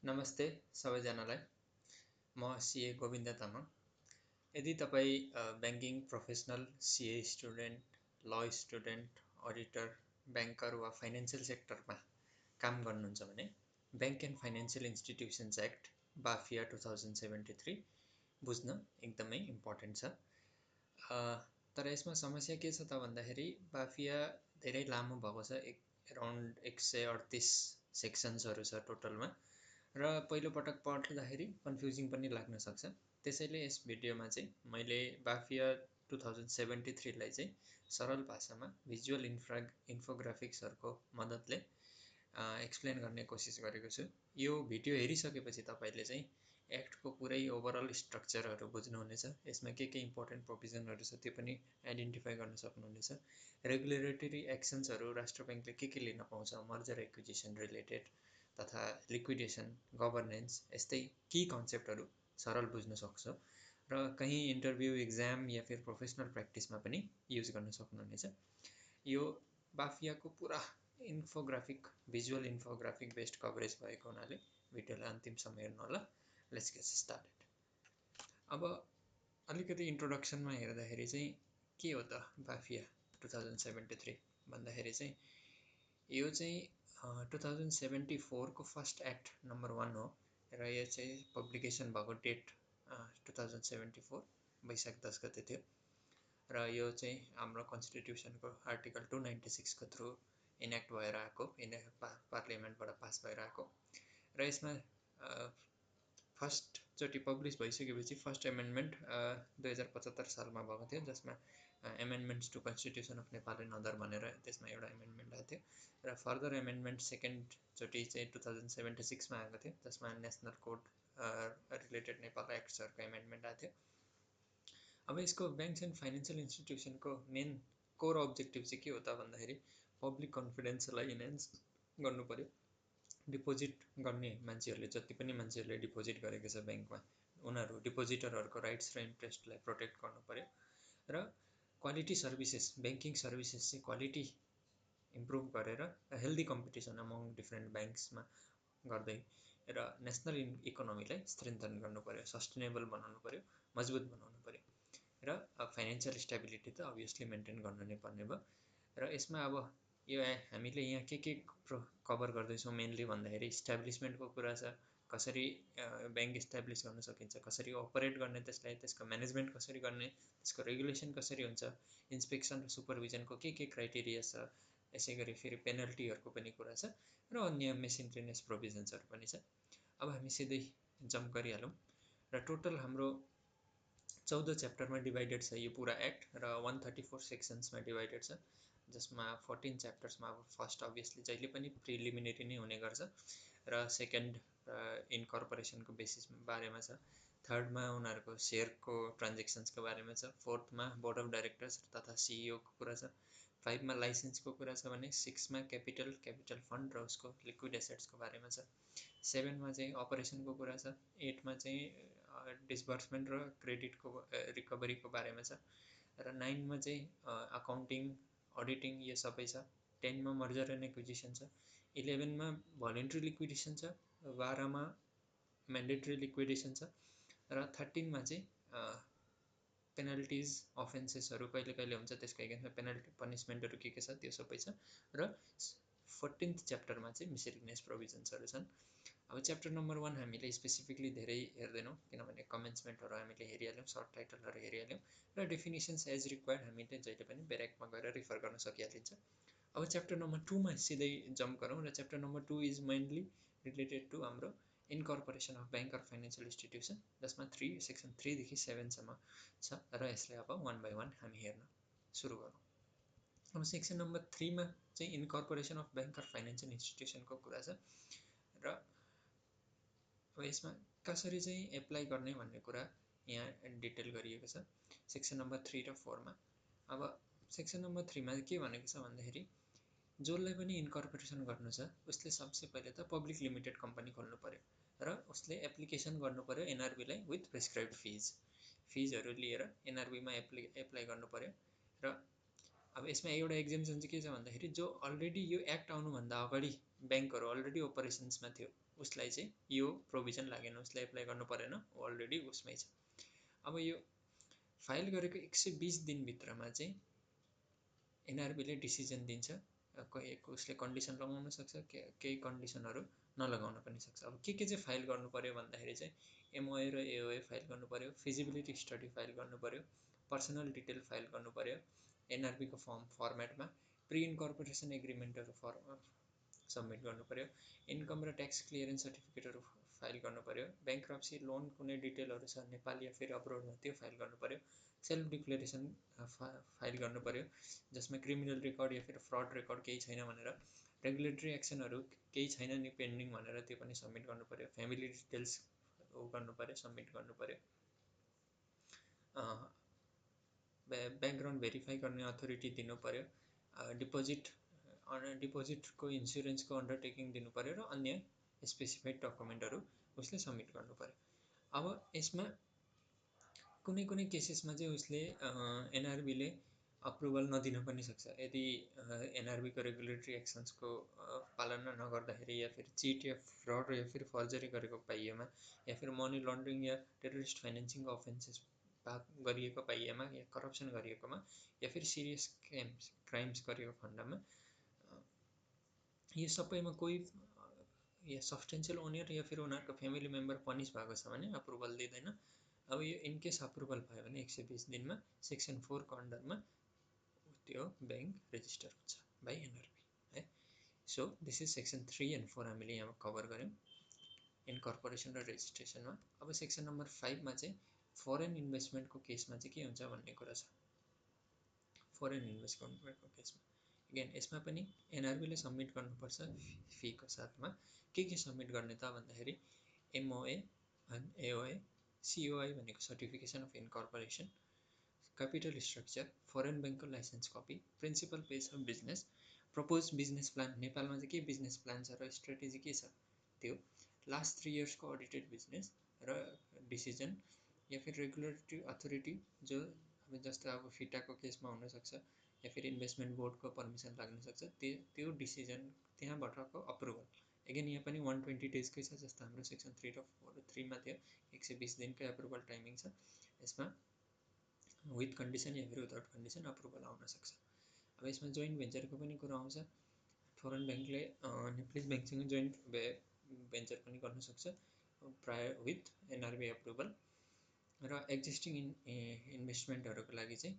नमस्ते सबैजनालाई। म सिए गोविन्द तामाङ। यदि तपाईँ banking professional, CA student, law student, auditor, banker वा फाइनेन्सियल सेक्टरमा काम गर्नुहुन्छ भने bank and financial institutions act BAFIA 2073 बुझ्न एकदमै इम्पोर्टेन्ट छ। तर यसमा समस्या के छ त भन्दाखेरि बाफिया धेरै लामो भएको छ। अराउन्ड 138 सेक्सन्सहरू छ टोटलमा, र पहिलोपटक पढ्दाखेरि कन्फ्युजिङ पनि लाग्न सक्छ। त्यसैले यस भिडियोमा चाहिँ मैले बाफिया 2073लाई चाहिँ सरल भाषामा भिजुअल इन्फोग्राफिक्सहरूको मद्दतले एक्सप्लेन गर्ने कोसिस गरेको छु। यो भिडियो हेरिसकेपछि तपाईँले चाहिँ एक्टको पुरै ओभरअल स्ट्रक्चरहरू बुझ्नुहुनेछ। यसमा के इम्पोर्टेन्ट प्रोभिजनहरू छ त्यो पनि आइडेन्टिफाई गर्न सक्नुहुनेछ। रेगुलेटरी एक्सन्सहरू राष्ट्र ब्याङ्कले के लिन पाउँछ, मर्जर एक्विजिसन रिलेटेड तथा लिक्विडेसन, गभर्नेन्स, यस्तै की कन्सेप्टहरू सरल बुझ्न सक्छ र कहीँ इन्टरभ्यू, इक्जाम या फिर प्रोफेसनल प्र्याक्टिसमा पनि युज गर्न सक्नुहुनेछ। यो बाफियाको पुरा infographic, visual infographic based coverage भएको हुनाले भिडियोलाई अन्तिमसम्म हेर्नु होला। Let's get started. अब अलिकति इन्ट्रोडक्सनमा हेर्दाखेरि चाहिँ के हो त बाफिया 2073 भन्दाखेरि चाहिँ यो चाहिँ 2074 को फर्स्ट एक्ट नम्बर 1 हो र यो चाहिँ पब्लिकेसन भएको डेट 2074 वैशाख 10 गते थियो र यो चाहिँ हाम्रो कन्स्टिट्युसनको आर्टिकल 296 को थ्रु इनेक्ट भएर आएको, पार्लियामेन्टबाट पास भएर आएको र यसमा फर्स्टचोटि पब्लिस भइसकेपछि फर्स्ट एमेन्डमेन्ट 2075 सालमा भएको थियो, जसमा amendments to constitution of Nepal and other भनेर त्यसमा एउटा एमेन्डमेन्ट आएको थियो र फर्दर एमेन्डमेन्ट सेकेन्डचोटि चाहिँ 2076मा आएको थियो, जसमा नेसनल कोड रिलेटेड नेपाल एक्ट्सहरूको एमेन्डमेन्ट आएको थियो। अब यसको ब्याङ्क्स एन्ड फाइनेन्सियल इन्स्टिट्युसनको मेन कोर अब्जेक्टिभ चाहिँ के हो त भन्दाखेरि पब्लिक कन्फिडेन्सलाई इन्हान्स गर्नु पर्यो। डिपोजिट गर्ने मान्छेहरूले, जति पनि मान्छेहरूले डिपोजिट गरेको छ ब्याङ्कमा, उनीहरू डिपोजिटरहरूको राइट्स र इन्ट्रेस्टलाई प्रोटेक्ट गर्नु पर्यो र क्वालिटी सर्भिसेस, ब्याङ्किङ सर्भिसेस चाहिँ क्वालिटी इम्प्रुभ गरेर हेल्दी कम्पिटिसन अमङ डिफ्रेन्ट ब्याङ्क्समा गर्दै र नेसनल इकोनोमीलाई स्ट्रेन्थन गर्नु पर्यो, सस्टेनेबल बनाउनु पर्यो, मजबुत बनाउनु पर्यो र फाइनेन्सियल स्टेबिलिटी त अभियसली मेन्टेन गर्नु नै पर्ने भयो। र यसमा अब यो हामीले यहाँ के कभर गर्दैछौँ मेनली भन्दाखेरि इस्टाब्लिसमेन्टको कुरा छ, कसरी ब्याङ्क इस्टाब्लिस गर्न सकिन्छ, कसरी अपरेट गर्ने त्यसलाई, त्यसको म्यानेजमेन्ट कसरी गर्ने, त्यसको रेगुलेसन कसरी हुन्छ, इन्सपेक्सन र सुपरभिजनको के क्राइटेरिया छ, यसै गरी फेरि पेनल्टीहरूको पनि कुरा छ र अन्य मेसिन्टेनेन्स प्रोभिजन्सहरू पनि छ। अब हामी सिधै जम्प गरिहालौँ र टोटल हाम्रो 14 च्याप्टरमा डिभाइडेड छ यो पुरा एक्ट र 134 सेक्सन्समा डिभाइडेड छ, जसमा 14 च्याप्टर्समा अब फर्स्ट अभियसली जहिले पनि प्रिलिमिनेरी नै हुने गर्छ र सेकेन्ड इन्कर्पोरेसनको बेसिस बारेमा छ, थर्डमा उनीहरूको सेयरको ट्रान्जेक्सन्सको बारेमा छ, फोर्थमा बोर्ड अफ डाइरेक्टर्स तथा सिइओको कुरा छ, 5मा लाइसेन्सको कुरा छ भने 6मा क्यापिटल फन्ड र उसको लिक्विड एसेट्सको बारेमा छ, 7मा चाहिँ अपरेसनको कुरा छ, 8मा चाहिँ डिसबर्समेन्ट र क्रेडिटको रिकभरीको बारेमा छ र 9मा चाहिँ अकाउन्टिङ, अडिटिङ यो सबै छ, 10मा मर्जर एन्ड एक्विजिसन छ, 11मा भोलिन्ट्री लिक्विडेसन छ, 12मा म्यान्डेटरी लिक्विडेसन छ र 13मा चाहिँ पेनल्टिज, अफेन्सेसहरू कहिले हुन्छ त्यसको एगेन्स्टमा पेनल्टी पनिसमेन्टहरू के छ त्यो सबै छ र 14th च्याप्टरमा चाहिँ मिसलेनियस प्रोभिजन्सहरू छन्। अब च्याप्टर नम्बर 1 हामीले स्पेसिफिकली धेरै हेर्दैनौँ, किनभने कमेन्समेन्टहरू हामीले हेरिहाल्यौँ, सर्ट टाइटलहरू हेरिहाल्यौँ र डेफिनेसन्स एज रिक्वायर्ड हामीले जहिले पनि ब्यारेकमा गएर रिफर गर्न सकिहालिन्छ। अब च्याप्टर नम्बर 2मा सिधै जम्प गरौँ र chapter number 2 is mainly related to हाम्रो incorporation of bank or financial institution, जसमा सेक्सन 3 देखि 7सम्म छ र यसलाई अब 1 बाई 1 हामी हेर्न सुरु गरौँ। अब सेक्सन नम्बर 3मा चाहिँ इन्कर्पोरेसन अफ ब्याङ्क अर फाइनेन्सियल इन्स्टिट्युसनको कुरा छ र अब यसमा कसरी चाहिँ एप्लाई गर्ने भन्ने कुरा यहाँ डिटेल गरिएको छ सेक्सन नम्बर 3 र 4मा। अब सेक्सन नम्बर 3मा के भनेको छ भन्दाखेरि जसलाई पनि इन्कर्पोरेसन गर्नु छ उसले सबसे पहिले त पब्लिक लिमिटेड कम्पनी खोल्नु पर्यो र उसले एप्लिकेसन गर्नु पर्यो एनआरबीलाई विथ प्रेस्क्राइब्ड फिजहरू लिएर एनआरबीमा एप्लाई गर्नु पर्यो। र अब यसमा एउटा एक्जेम्सन चाहिँ के छ भन्दाखेरि जो अलरेडी यो एक्ट आउनुभन्दा अगाडि ब्याङ्कहरू अलरेडी अपरेसन्समा थियो उसलाई चाहिँ यो प्रोभिजन लागेन, उसलाई एप्लाई गर्नु परेन, अलरेडी उसमै छ। अब यो फाइल गरेको 120 दिनभित्रमा चाहिँ एनआरबीले डिसिजन दिन्छ। उसले कन्डिसन लगाउन सक्छ, केही कन्डिसनहरू नलगाउन पनि सक्छ। अब के चाहिँ फाइल गर्नु पर्यो भन्दाखेरि चाहिँ एमओए र एओए फाइल गर्नु पर्यो, फिजिबिलिटी स्टडी फाइल गर्नु पर्यो, पर्सनल डिटेल फाइल गर्नु पर्यो एनआरबीको फर्मेटमा, प्री इन्कर्पोरेसन एग्रिमेन्टहरू सबमिट गर्नु पर्यो, इन्कम र ट्याक्स क्लियरेन्स सर्टिफिकेटहरू फाइल गर्नु पर्यो, ब्याङ्क्रप्सी लोन कुनै डिटेलहरू छ नेपाल या फेरि अब्रोडमा त्यो फाइल गर्नु पर्यो, सेल्फ डिक्लेरेसन फाइल गर्नु पर्यो जसमा क्रिमिनल रेकर्ड या फेरि फ्रड रेकर्ड केही छैन भनेर, रेगुलेटरी एक्सनहरू केही छैन नि पेन्डिङ भनेर त्यो पनि सबमिट गर्नु पर्यो, फ्यामिली डिटेल्स गर्नु पर्यो, सबमिट गर्नु पर्यो, ब्याकग्राउन्ड भेरिफाई गर्ने अथोरिटी दिनु पर्यो, डिपोजिटको इन्सुरेन्सको अन्डरटेकिङ दिनु पर्यो र अन्य स्पेसिफाइड डकुमेन्टहरू उसले सबमिट गर्नु पर्यो। अब यसमा कुनै केसेसमा चाहिँ उसले एनआरबीले अप्रुभल नदिन पनि सक्छ। यदि एनआरबीको रेगुलेटरी एक्सन्सको पालना नगर्दाखेरि या फेरि चिट या फ्रड या फेरि फर्जरी गरेको पाइएमा या फेरि मनी लन्ड्रिङ या टेररिस्ट फाइनेन्सिङको अफेन्सेस गरिएको पाइएमा या करप्सन गरिएकोमा या फेरि सिरियस क्राइम्स गरेको खण्डमा यो सबैमा कोही या सब्सटेन्सियल ओनर या फेरि उनीहरूको फ्यामिली मेम्बर पनिस भएको छ भने अप्रुभल दिँदैन। अब यो इनकेस अप्रुभल भयो भने 120 दिनमा सेक्सन 4 को अन्डरमा त्यो ब्याङ्क रेजिस्टर हुन्छ बाई एनआरबी है। So this is section 3 and 4 हामीले यहाँ कभर गऱ्यौँ इन्कर्पोरेसन र रेजिस्ट्रेसनमा। अब सेक्सन नम्बर 5 मा चाहिँ फरेन इन्भेस्टमेन्टको केसमा चाहिँ के हुन्छ भन्ने कुरा छ। फरेन इन्भेस्टमेन्टको केसमा अगेन यसमा पनि एनआरबीले सबमिट गर्नुपर्छ फीको साथमा। के सबमिट गर्ने त भन्दाखेरि एमओए एओए सिओआई भनेको certification of incorporation, capital structure, foreign ब्याङ्कको licence copy, principal page of business, propose business plan, नेपालमा चाहिँ के बिजनेस प्लान छ र स्ट्राटेजी के छ त्यो, लास्ट 3 इयर्सको अडिटेड बिजनेस र डिसिजन या फिर रेगुलेटरी अथोरिटी जो अब जस्तो अब फिटाको केसमा हुनसक्छ या फिर इन्भेस्टमेन्ट बोर्डको पर्मिसन लाग्न सक्छ, त्यो डिसिजन त्यहाँबाटको अप्रुभल। एगेन यहाँ पनि 120 डेजकै छ जस्तो हाम्रो सेक्सन 3 र 3 मा थियो, 120 दिनकै अप्रुभल टाइमिङ छ। यसमा विथ कन्डिसन या फिर विदाउट कन्डिसन अप्रुभल आउन सक्छ। अब यसमा जोइन्ट भेन्चरको पनि कुरा आउँछ। फरेन ब्याङ्कले नेप्लिज ब्याङ्कसँग जोइन्ट भेन्चर पनि गर्न सक्छ प्रायर विथ एनआरबी अप्रुभल। र एक्जिस्टिङ इन्भेस्टमेन्टहरूको लागि चाहिँ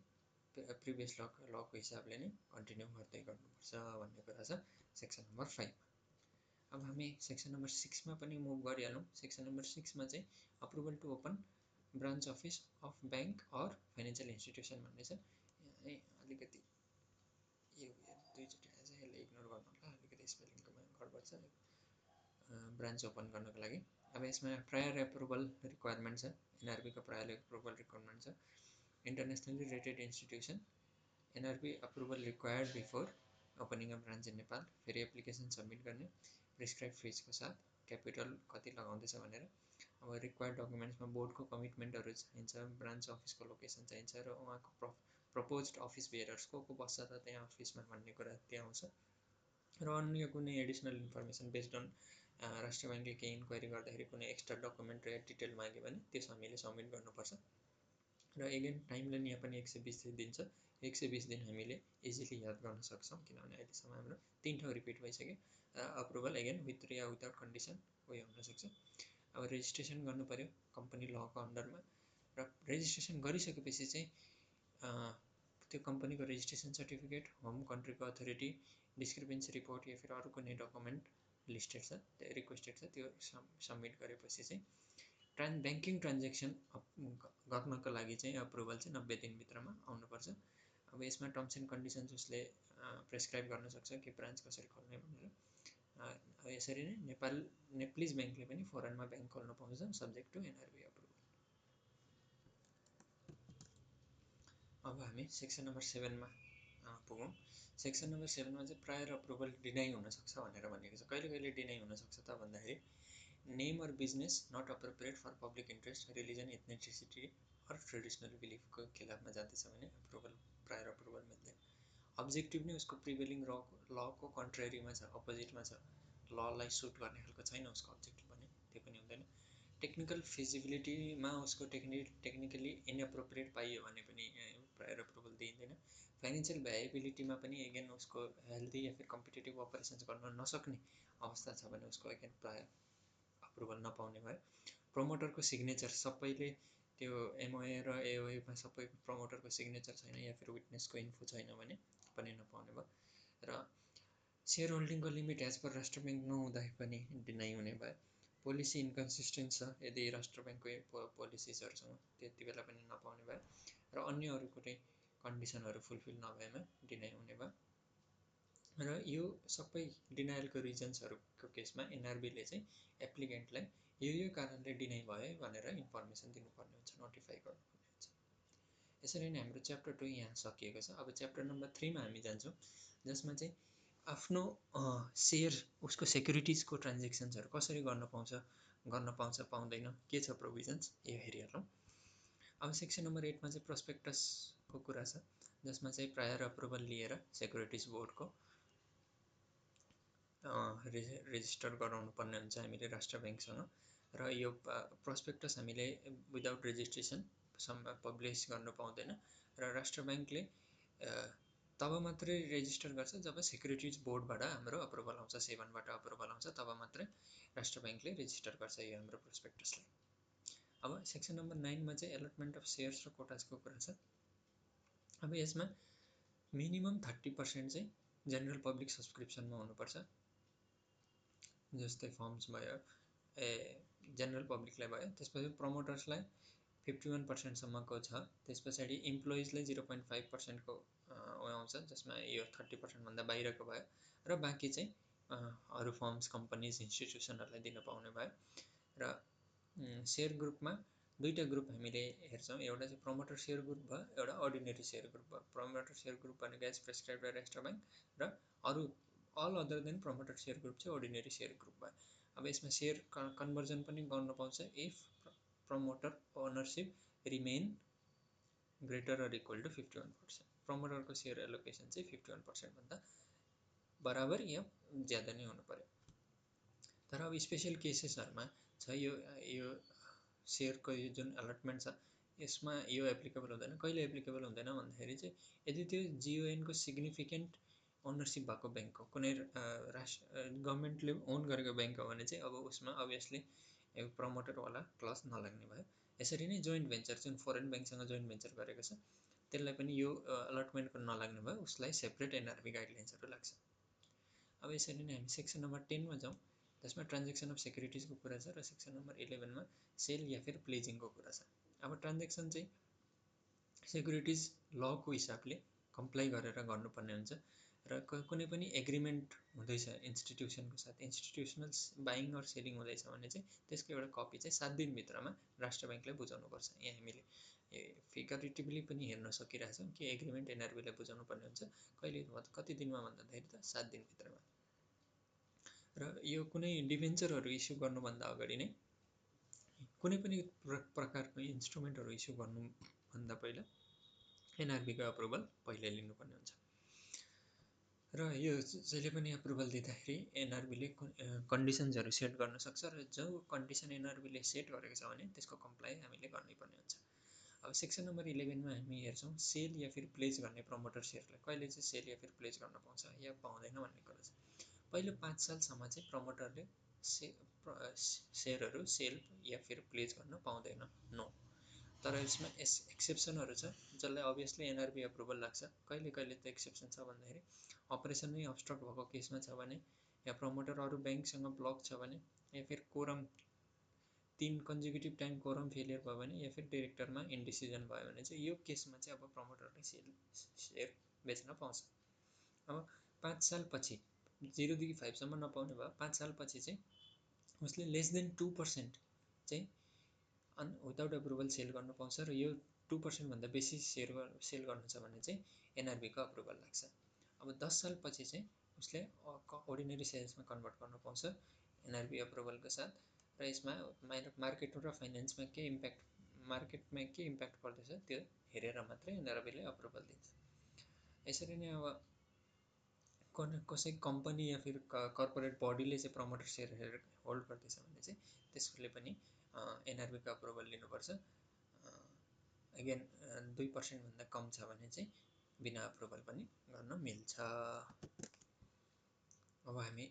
प्रिभियस लको हिसाबले नै कन्टिन्यू गर्दै गर्नुपर्छ भन्ने कुरा छ सेक्सन नम्बर 5 मा। अब हामी सेक्सन नम्बर 6 मा पनि मुभ गरिहालौँ। सेक्सन नम्बर 6 मा चाहिँ approval to open branch office of bank or financial institution भन्ने छ। अलिकति यो दुईचोटि आएछ, यसलाई इग्नोर गर्नु होला, अलिकति स्पेलिङको गडबड छ। ब्रान्च ओपन गर्नको लागि अब यसमा प्रायर एप्रुभल रिक्वायरमेन्ट छ, एनआरबीको प्रायर एप्रुभल रिक्वायरमेन्ट छ। Internationally rated institution, NRB approval required before opening a branch in Nepal, फेरि एप्लिकेसन सबमिट गर्ने प्रिस्क्राइब फिजको साथ, क्यापिटल कति लगाउँदैछ भनेर। अब रिक्वायर्ड डकुमेन्ट्समा बोर्डको कमिटमेन्टहरू चाहिन्छ, ब्रान्च अफिसको लोकेसन चाहिन्छ र उहाँको प्रपोज्ड अफिस बेयरर्स को बस्छ त त्यहाँ अफिसमा भन्ने कुरा त्यहाँ आउँछ। र अन्य कुनै एडिसनल इन्फर्मेसन बेस्ड अन राष्ट्रिय ब्याङ्कले केही इन्क्वायरी गर्दाखेरि कुनै एक्स्ट्रा डकुमेन्ट र डिटेल माग्यो भने त्यस हामीले सबमिट गर्नुपर्छ। र एगेन टाइमलाइन यहाँ पनि 120 दिन छ। 120 दिन हामीले इजिली याद गर्न सक्छौँ किनभने अहिलेसम्म हाम्रो 3 ठाउँ रिपिट भइसक्यो। अप्रुभल एगेन विथ या विदाउट कन्डिसन उयो हुनसक्छ। अब रेजिस्ट्रेसन गर्नु पऱ्यो कम्पनी लको अन्डरमा, र रेजिस्ट्रेसन गरिसकेपछि चाहिँ त्यो कम्पनीको रेजिस्ट्रेसन सर्टिफिकेट, होम कन्ट्रीको अथोरिटी, डिस्क्रिपेन्सी रिपोर्ट या फिर अरू कुनै डकुमेन्ट लिस्टेड छ त्यो रिक्वेस्टेड छ त्यो सबमिट गरेपछि चाहिँ ब्याङ्किङ ट्रान्जेक्सन गर्नको लागि चाहिँ अप्रुभल चाहिँ 90 दिनभित्रमा आउनुपर्छ। अब यसमा टर्म्स एन्ड कन्डिसन्स उसले प्रेस्क्राइब गर्न सक्छ कि ब्रान्च कसरी खोल्ने भनेर। यसरी नै नेप्लिज ब्याङ्कले पनि फरेनमा ब्याङ्क खोल्न पाउँछ सब्जेक्ट टु एनआरबी अप्रुभल। अब हामी सेक्सन नम्बर 7 मा पुगौँ। सेक्सन नम्बर 7 मा चाहिँ प्रायर अप्रुभल डिनाइ हुनसक्छ भनेर भनेको छ। कहिले कहिले डिनाइ हुनसक्छ त भन्दाखेरि name or business not appropriate for public interest, religion, ethnicity or traditional बिलिफको खिलाफमा जाँदैछ भने अप्रुभल प्रायर अप्रुभल मिल्दैन। अब्जेक्टिभ नै उसको प्रिभेलिङ लको कन्ट्रेरीमा छ, अपोजिटमा छ ललाई सुट गर्ने खालको छैन उसको अब्जेक्टिभ भने, त्यो पनि हुँदैन। टेक्निकल फिजिबिलिटीमा उसको टेक्निकली इनएप्रोप्रिएट पाइयो भने पनि प्रायर अप्रुभल दिइँदैन। फाइनेन्सियल भ्याएबिलिटीमा पनि एगेन उसको हेल्दी या फिर कम्पिटेटिभ अपरेसन्स गर्न नसक्ने अवस्था छ भने उसको एगेन प्रायर अप्रुभल नपाउने भयो। प्रमोटरको सिग्नेचर सबैले त्यो एमओए र एओएमा सबै प्रमोटरको सिग्नेचर छैन या फिर विटनेसको इन्फो छैन भने पनि नपाउने भयो। र share होल्डिङको limit as per Rastra bank नहुँदा पनि डिनाइ हुने भयो। पोलिसी इन्कन्सिस्टेन्ट छ यदि राष्ट्र ब्याङ्कको पोलिसिजहरूसँग त्यति बेला पनि नपाउने भयो। र अन्य अरू कुनै कन्डिसनहरू फुलफिल नभएमा डिनाइ हुने भयो। र यो सबै डिनायलको रिजन्सहरूको केसमा एनआरबीले चाहिँ एप्लिकेन्टलाई यो कारणले डिनाइ भयो भनेर इन्फर्मेसन दिनुपर्ने हुन्छ, नोटिफाई गर्नुपर्ने हुन्छ। यसरी नै हाम्रो च्याप्टर 2 यहाँ सकिएको छ। अब च्याप्टर नम्बर 3 मा हामी जान्छौँ, जसमा चाहिँ आफ्नो सेयर उसको सेक्युरिटिजको ट्रान्जेक्सन्सहरू कसरी गर्न पाउँछ पाउँदैन, के छ प्रोभिजन्स, यो हेरिहालौँ। अब सेक्सन नम्बर 8 मा चाहिँ प्रोस्पेक्टसको कुरा छ, जसमा चाहिँ प्रायर अप्रुभल लिएर सेक्युरिटिज बोर्डको रेजिस्टर गराउनु पर्ने हुन्छ हामीले राष्ट्र ब्याङ्कसँग। र यो प्रोस्पेक्टस हामीले विदाउट रेजिस्ट्रेसन पब्लिस गर्न पाउँदैन। र राष्ट्र ब्याङ्कले तब मात्रै रेजिस्टर गर्छ जब सेक्युरिटिज बोर्डबाट हाम्रो अप्रुभल आउँछ, सेभनबाट अप्रुभल आउँछ, तब मात्रै राष्ट्र ब्याङ्कले रेजिस्टर गर्छ यो हाम्रो प्रोस्पेक्टसलाई। अब सेक्सन नम्बर 9 मा चाहिँ एलटमेन्ट अफ सेयर्स र कोटासको कुरा छ। अब यसमा मिनिमम 30% चाहिँ जेनरल पब्लिक सब्सक्रिप्सनमा हुनुपर्छ, जस्तै फर्म्स भयो, जेनरल पब्लिकलाई भयो। त्यसपछि प्रमोटर्सलाई 51%सम्मको छ। त्यस पछाडि इम्प्लोइजलाई 0.5%को आउँछ, जसमा यो 30% भन्दा बाहिरको भयो। र बाँकी चाहिँ अरू फर्म्स, कम्पनीज, इन्स्टिट्युसनहरूलाई दिन पाउने भयो। र सेयर ग्रुपमा दुईवटा ग्रुप हामीले हेर्छौँ, एउटा चाहिँ प्रमोटर सेयर ग्रुप भयो, एउटा अर्डिनेरी सेयर ग्रुप भयो। प्रमोटर सेयर ग्रुप भनेको as prescribe by Rastra bank, र अरू all other than promoter share group चाहिँ अर्डिनेरी सेयर ग्रुप भयो। अब यसमा सेयर कन्भर्जन पनि गर्न पाउँछ if promoter ownership remain greater or equal to 51%। प्रमोटरको सेयर एलोकेसन चाहिँ 51% भन्दा बराबर या ज्यादा नै हुनु पर्यो। तर अब स्पेसल केसेसहरूमा छ यो सेयरको यो जुन अलटमेन्ट छ यसमा यो एप्लिकेबल हुँदैन। कहिले एप्लिकेबल हुँदैन भन्दाखेरि चाहिँ यदि त्यो जिओएनको सिग्निफिकेन्ट ओनरसिप भएको ब्याङ्क हो, कुनै गभर्मेन्टले ओन गरेको ब्याङ्क हो भने चाहिँ अब उसमा अभियसली प्रमोटरवाला क्लज नलाग्ने भयो। यसरी नै जोइन्ट भेन्चर जुन फरेन ब्याङ्कसँग जोइन्ट भेन्चर गरेको छ त्यसलाई पनि यो अलटमेन्टको नलाग्ने भयो, उसलाई सेपरेट एनआरबी गाइडलाइन्सहरू लाग्छ। अब यसरी नै हामी सेक्सन नम्बर 10 मा जाउँ, जसमा ट्रान्जेक्सन अफ सेक्युरिटिजको कुरा छ। र सेक्सन नम्बर 11 मा सेल या फिर प्लेजिङको कुरा छ। अब ट्रान्जेक्सन चाहिँ सेक्युरिटिज लको हिसाबले कम्प्लाई गरेर गर्नुपर्ने हुन्छ। र कुनै पनि एग्रिमेन्ट हुँदैछ इन्स्टिट्युसनको साथ, इन्स्टिट्युसनल बाइङ अर सेलिङ हुँदैछ भने चाहिँ त्यसको एउटा कपी चाहिँ 7 दिनभित्रमा राष्ट्र ब्याङ्कले बुझाउनुपर्छ। यहाँ हामीले फिगरेटिभली पनि हेर्न सकिरहेछौँ कि एग्रिमेन्ट एनआरबीलाई बुझाउनु पर्ने हुन्छ कहिले, कति दिनमा भन्दाखेरि त 7 दिनभित्रमा। र यो कुनै डिभेन्चरहरू इस्यु गर्नुभन्दा अगाडि नै कुनै पनि प्रकारको इन्स्ट्रुमेन्टहरू इस्यु गर्नुभन्दा पहिला एनआरबीको अप्रुभल पहिले लिनुपर्ने हुन्छ। र यो जहिले पनि अप्रुभल दिँदाखेरि एनआरबीले कन्डिसन्सहरू सेट गर्न सक्छ, र जो कन्डिसन एनआरबीले सेट गरेको छ भने त्यसको कम्प्लाई हामीले गर्नुपर्ने हुन्छ। अब सेक्सन नम्बर 11 मा हामी हेर्छौँ सेल या फिर प्लेज गर्ने प्रमोटर सेयरलाई कहिले चाहिँ सेल या फिर प्लेज गर्न पाउँछ या पाउँदैन भन्ने कुरा छ। पहिलो 5 सालसम्म चाहिँ प्रमोटरले सेयरहरू सेल या फिर प्लेज गर्न पाउँदैन, नो। तर यसमा एक्सेप्सनहरू छ जसलाई अभियसली एनआरबी अप्रुभल लाग्छ। कहिले कहिले त एक्सेप्सन छ भन्दाखेरि अपरेसन नै अब्स्ट्रक्ट भएको केसमा छ भने, या प्रमोटर अरू ब्याङ्कसँग ब्लक छ भने, या फिर quorum 3 consecutive time quorum failure भयो भने, या फिर डिरेक्टरमा इन्डिसिजन भयो भने चाहिँ यो केसमा चाहिँ अब प्रमोटरले सेयर बेच्न पाउँछ। अब 5 सालपछि 0 देखि 5 सम्म नपाउने भयो। 5 सालपछि चाहिँ उसले लेस देन 2% चाहिँ विदाउट अप्रुभल सेल गर्न पाउँछ। र यो 2% भन्दा बेसी सेल गर्नु छ भने चाहिँ एनआरबीको अप्रुभल लाग्छ। अब 10 सालपछि चाहिँ उसले अर्डिनेरी सेयर्समा कन्भर्ट गर्न पाउँछ एनआरबी अप्रुभलको साथ। र यसमा मार्केट र फाइनेन्समा के इम्प्याक्ट, मार्केटमा के इम्प्याक्ट पर्दैछ त्यो हेरेर मात्रै एनआरबीले अप्रुभल दिन्छ। यसरी नै अब कसै कम्पनी या फिर कर्पोरेट बडीले चाहिँ प्रमोटर सेयर होल्ड गर्दैछ भने चाहिँ त्यसले पनि एनआरबीको अप्रुभल लिनुपर्छ। अगेन 2% भन्दा कम छ भने चाहिँ बिना अप्रुभल पनि गर्न मिल्छ। अब हामी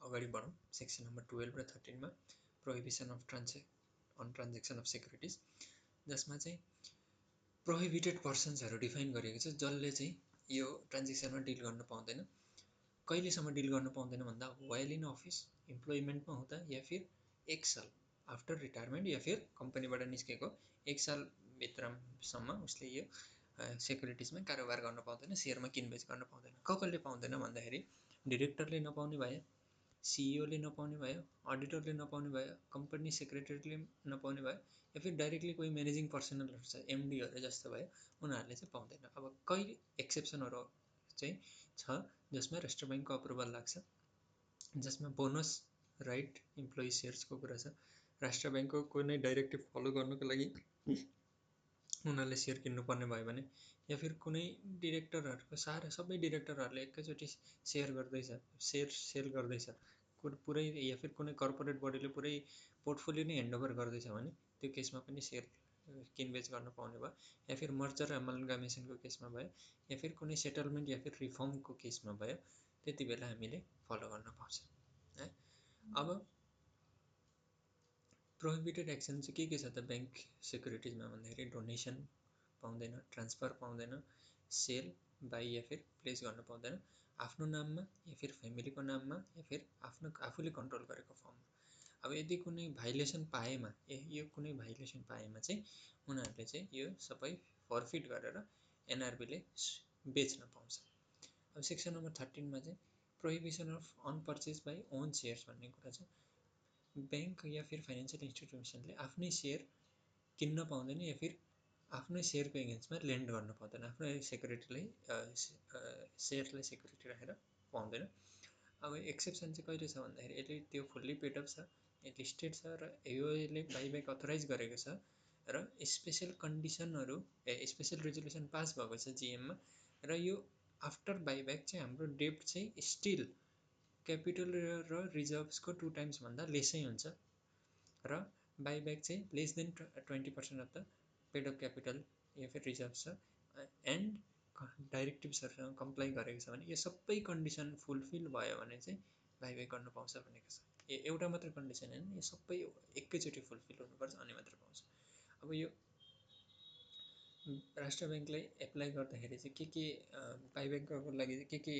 अगाडि बढौँ सेक्सन नम्बर 12 र 13 मा प्रोहिबिसन अफ ट्रान्जेक्सन अफ सेक्युरिटिज, जसमा चाहिँ प्रोहिबिटेड पर्सन्सहरू डिफाइन गरिएको छ जसले चाहिँ यो ट्रान्जेक्सनमा डिल गर्न पाउँदैन। कहिलेसम्म डिल गर्न पाउँदैन भन्दा वाइल इन अफिस, इम्प्लोइमेन्टमा हुँदा, या फिर 1 साल आफ्टर रिटायरमेन्ट, या फिर कम्पनीबाट निस्केको 1 सालभित्रसम्म उसले यो सेक्युरिटिजमा कारोबार गर्न पाउँदैन, सेयरमा किनबेच गर्न पाउँदैन। कसले पाउँदैन भन्दाखेरि डिरेक्टरले नपाउने भयो, सिइओले नपाउने भयो, अडिटरले नपाउने भयो, कम्पनी सेक्रेटरीले नपाउने भयो, या फिर डाइरेक्टली कोही म्यानेजिङ पर्सनलहरू छ एमडीहरू जस्तो भयो, उनीहरूले चाहिँ पाउँदैन। अब कहिले एक्सेप्सनहरू चाहिँ छ जसमा राष्ट्र ब्याङ्कको अप्रुभल लाग्छ, जसमा बोनस राइट इम्प्लोइ सेयर्सको कुरा छ। राष्ट्र ब्याङ्कको कुनै डाइरेक्टिभ फलो गर्नुको लागि उनीहरूले सेयर किन्नुपर्ने भयो भने, या फिर कुनै डिरेक्टरहरूको सबै डिरेक्टरहरूले एकैचोटि सेयर गर्दैछ, सेयर सेल गर्दैछ पुरै, या फिर कुनै कर्पोरेट बडीले पुरै पोर्टफोलियो नै ह्यान्डओभर गर्दैछ भने त्यो केसमा पनि सेयर किनबेच गर्न पाउने भयो, या फिर मर्जर एमलगामेसनको केसमा भयो, या फिर कुनै सेटलमेन्ट या फिर रिफर्मको केसमा भयो, त्यति बेला हामीले फलो गर्न पाउँछ है। अब प्रोहिबिटेड एक्सन चाहिँ के छ त ब्याङ्क सेक्युरिटिजमा भन्दाखेरि डोनेसन पाउँदैन, ट्रान्सफर पाउँदैन, सेल बाई या फिर प्लेस गर्न पाउँदैन आफ्नो नाममा या फिर फ्यामिलीको नाममा या फिर आफूले कन्ट्रोल गरेको फर्ममा। अब यदि कुनै भाइलेसन पाएमा यो कुनै भाइलेसन पाएमा चाहिँ उनीहरूले चाहिँ यो सबै फरफिट गरेर एनआरबीले बेच्न पाउँछ। अब सेक्सन नम्बर 13 मा चाहिँ prohibition of on purchase by own shares भन्ने कुरा छ। ब्याङ्क या फिर फाइनेन्सियल इन्स्टिट्युसनले आफ्नै सेयर किन्न पाउँदैन या फिर आफ्नै सेयरको एगेन्स्टमा लेन्ड गर्न पाउँदैन, आफ्नो सेक्युरिटीलाई सेयरलाई सेक्युरिटी राखेर पाउँदैन। अब एक्सेप्सन चाहिँ कहिले छ भन्दाखेरि यसले त्यो फुल्ली पेडअप छ, लिस्टेड छ र यसले बाइब्याक अथोराइज गरेको छ र स्पेसल कन्डिसनहरू स्पेसल रेजोल्युसन पास भएको छ जिएममा, र यो आफ्टर बाइब्याक चाहिँ हाम्रो डेप्ट चाहिँ स्टिल क्यापिटल र रिजर्भ्सको 2 टाइम्स भन्दा लेसै हुन्छ, र बाइब्याक चाहिँ less than 20% of the paid up capital या फिर रिजर्भ छ, एन्ड डाइरेक्टिभ्सहरूसँग कम्प्लाई गरेको छ भने यो सबै कन्डिसन फुलफिल भयो भने चाहिँ बाइब्याक गर्न पाउँछ भनेको छ। एउटा मात्र कन्डिसन होइन, यो सबै एकैचोटि फुलफिल हुनुपर्छ अनि मात्र पाउँछ। अब यो राष्ट्र ब्याङ्कलाई एप्लाई गर्दाखेरि चाहिँ के बाइब्याक गर्नको लागि चाहिँ के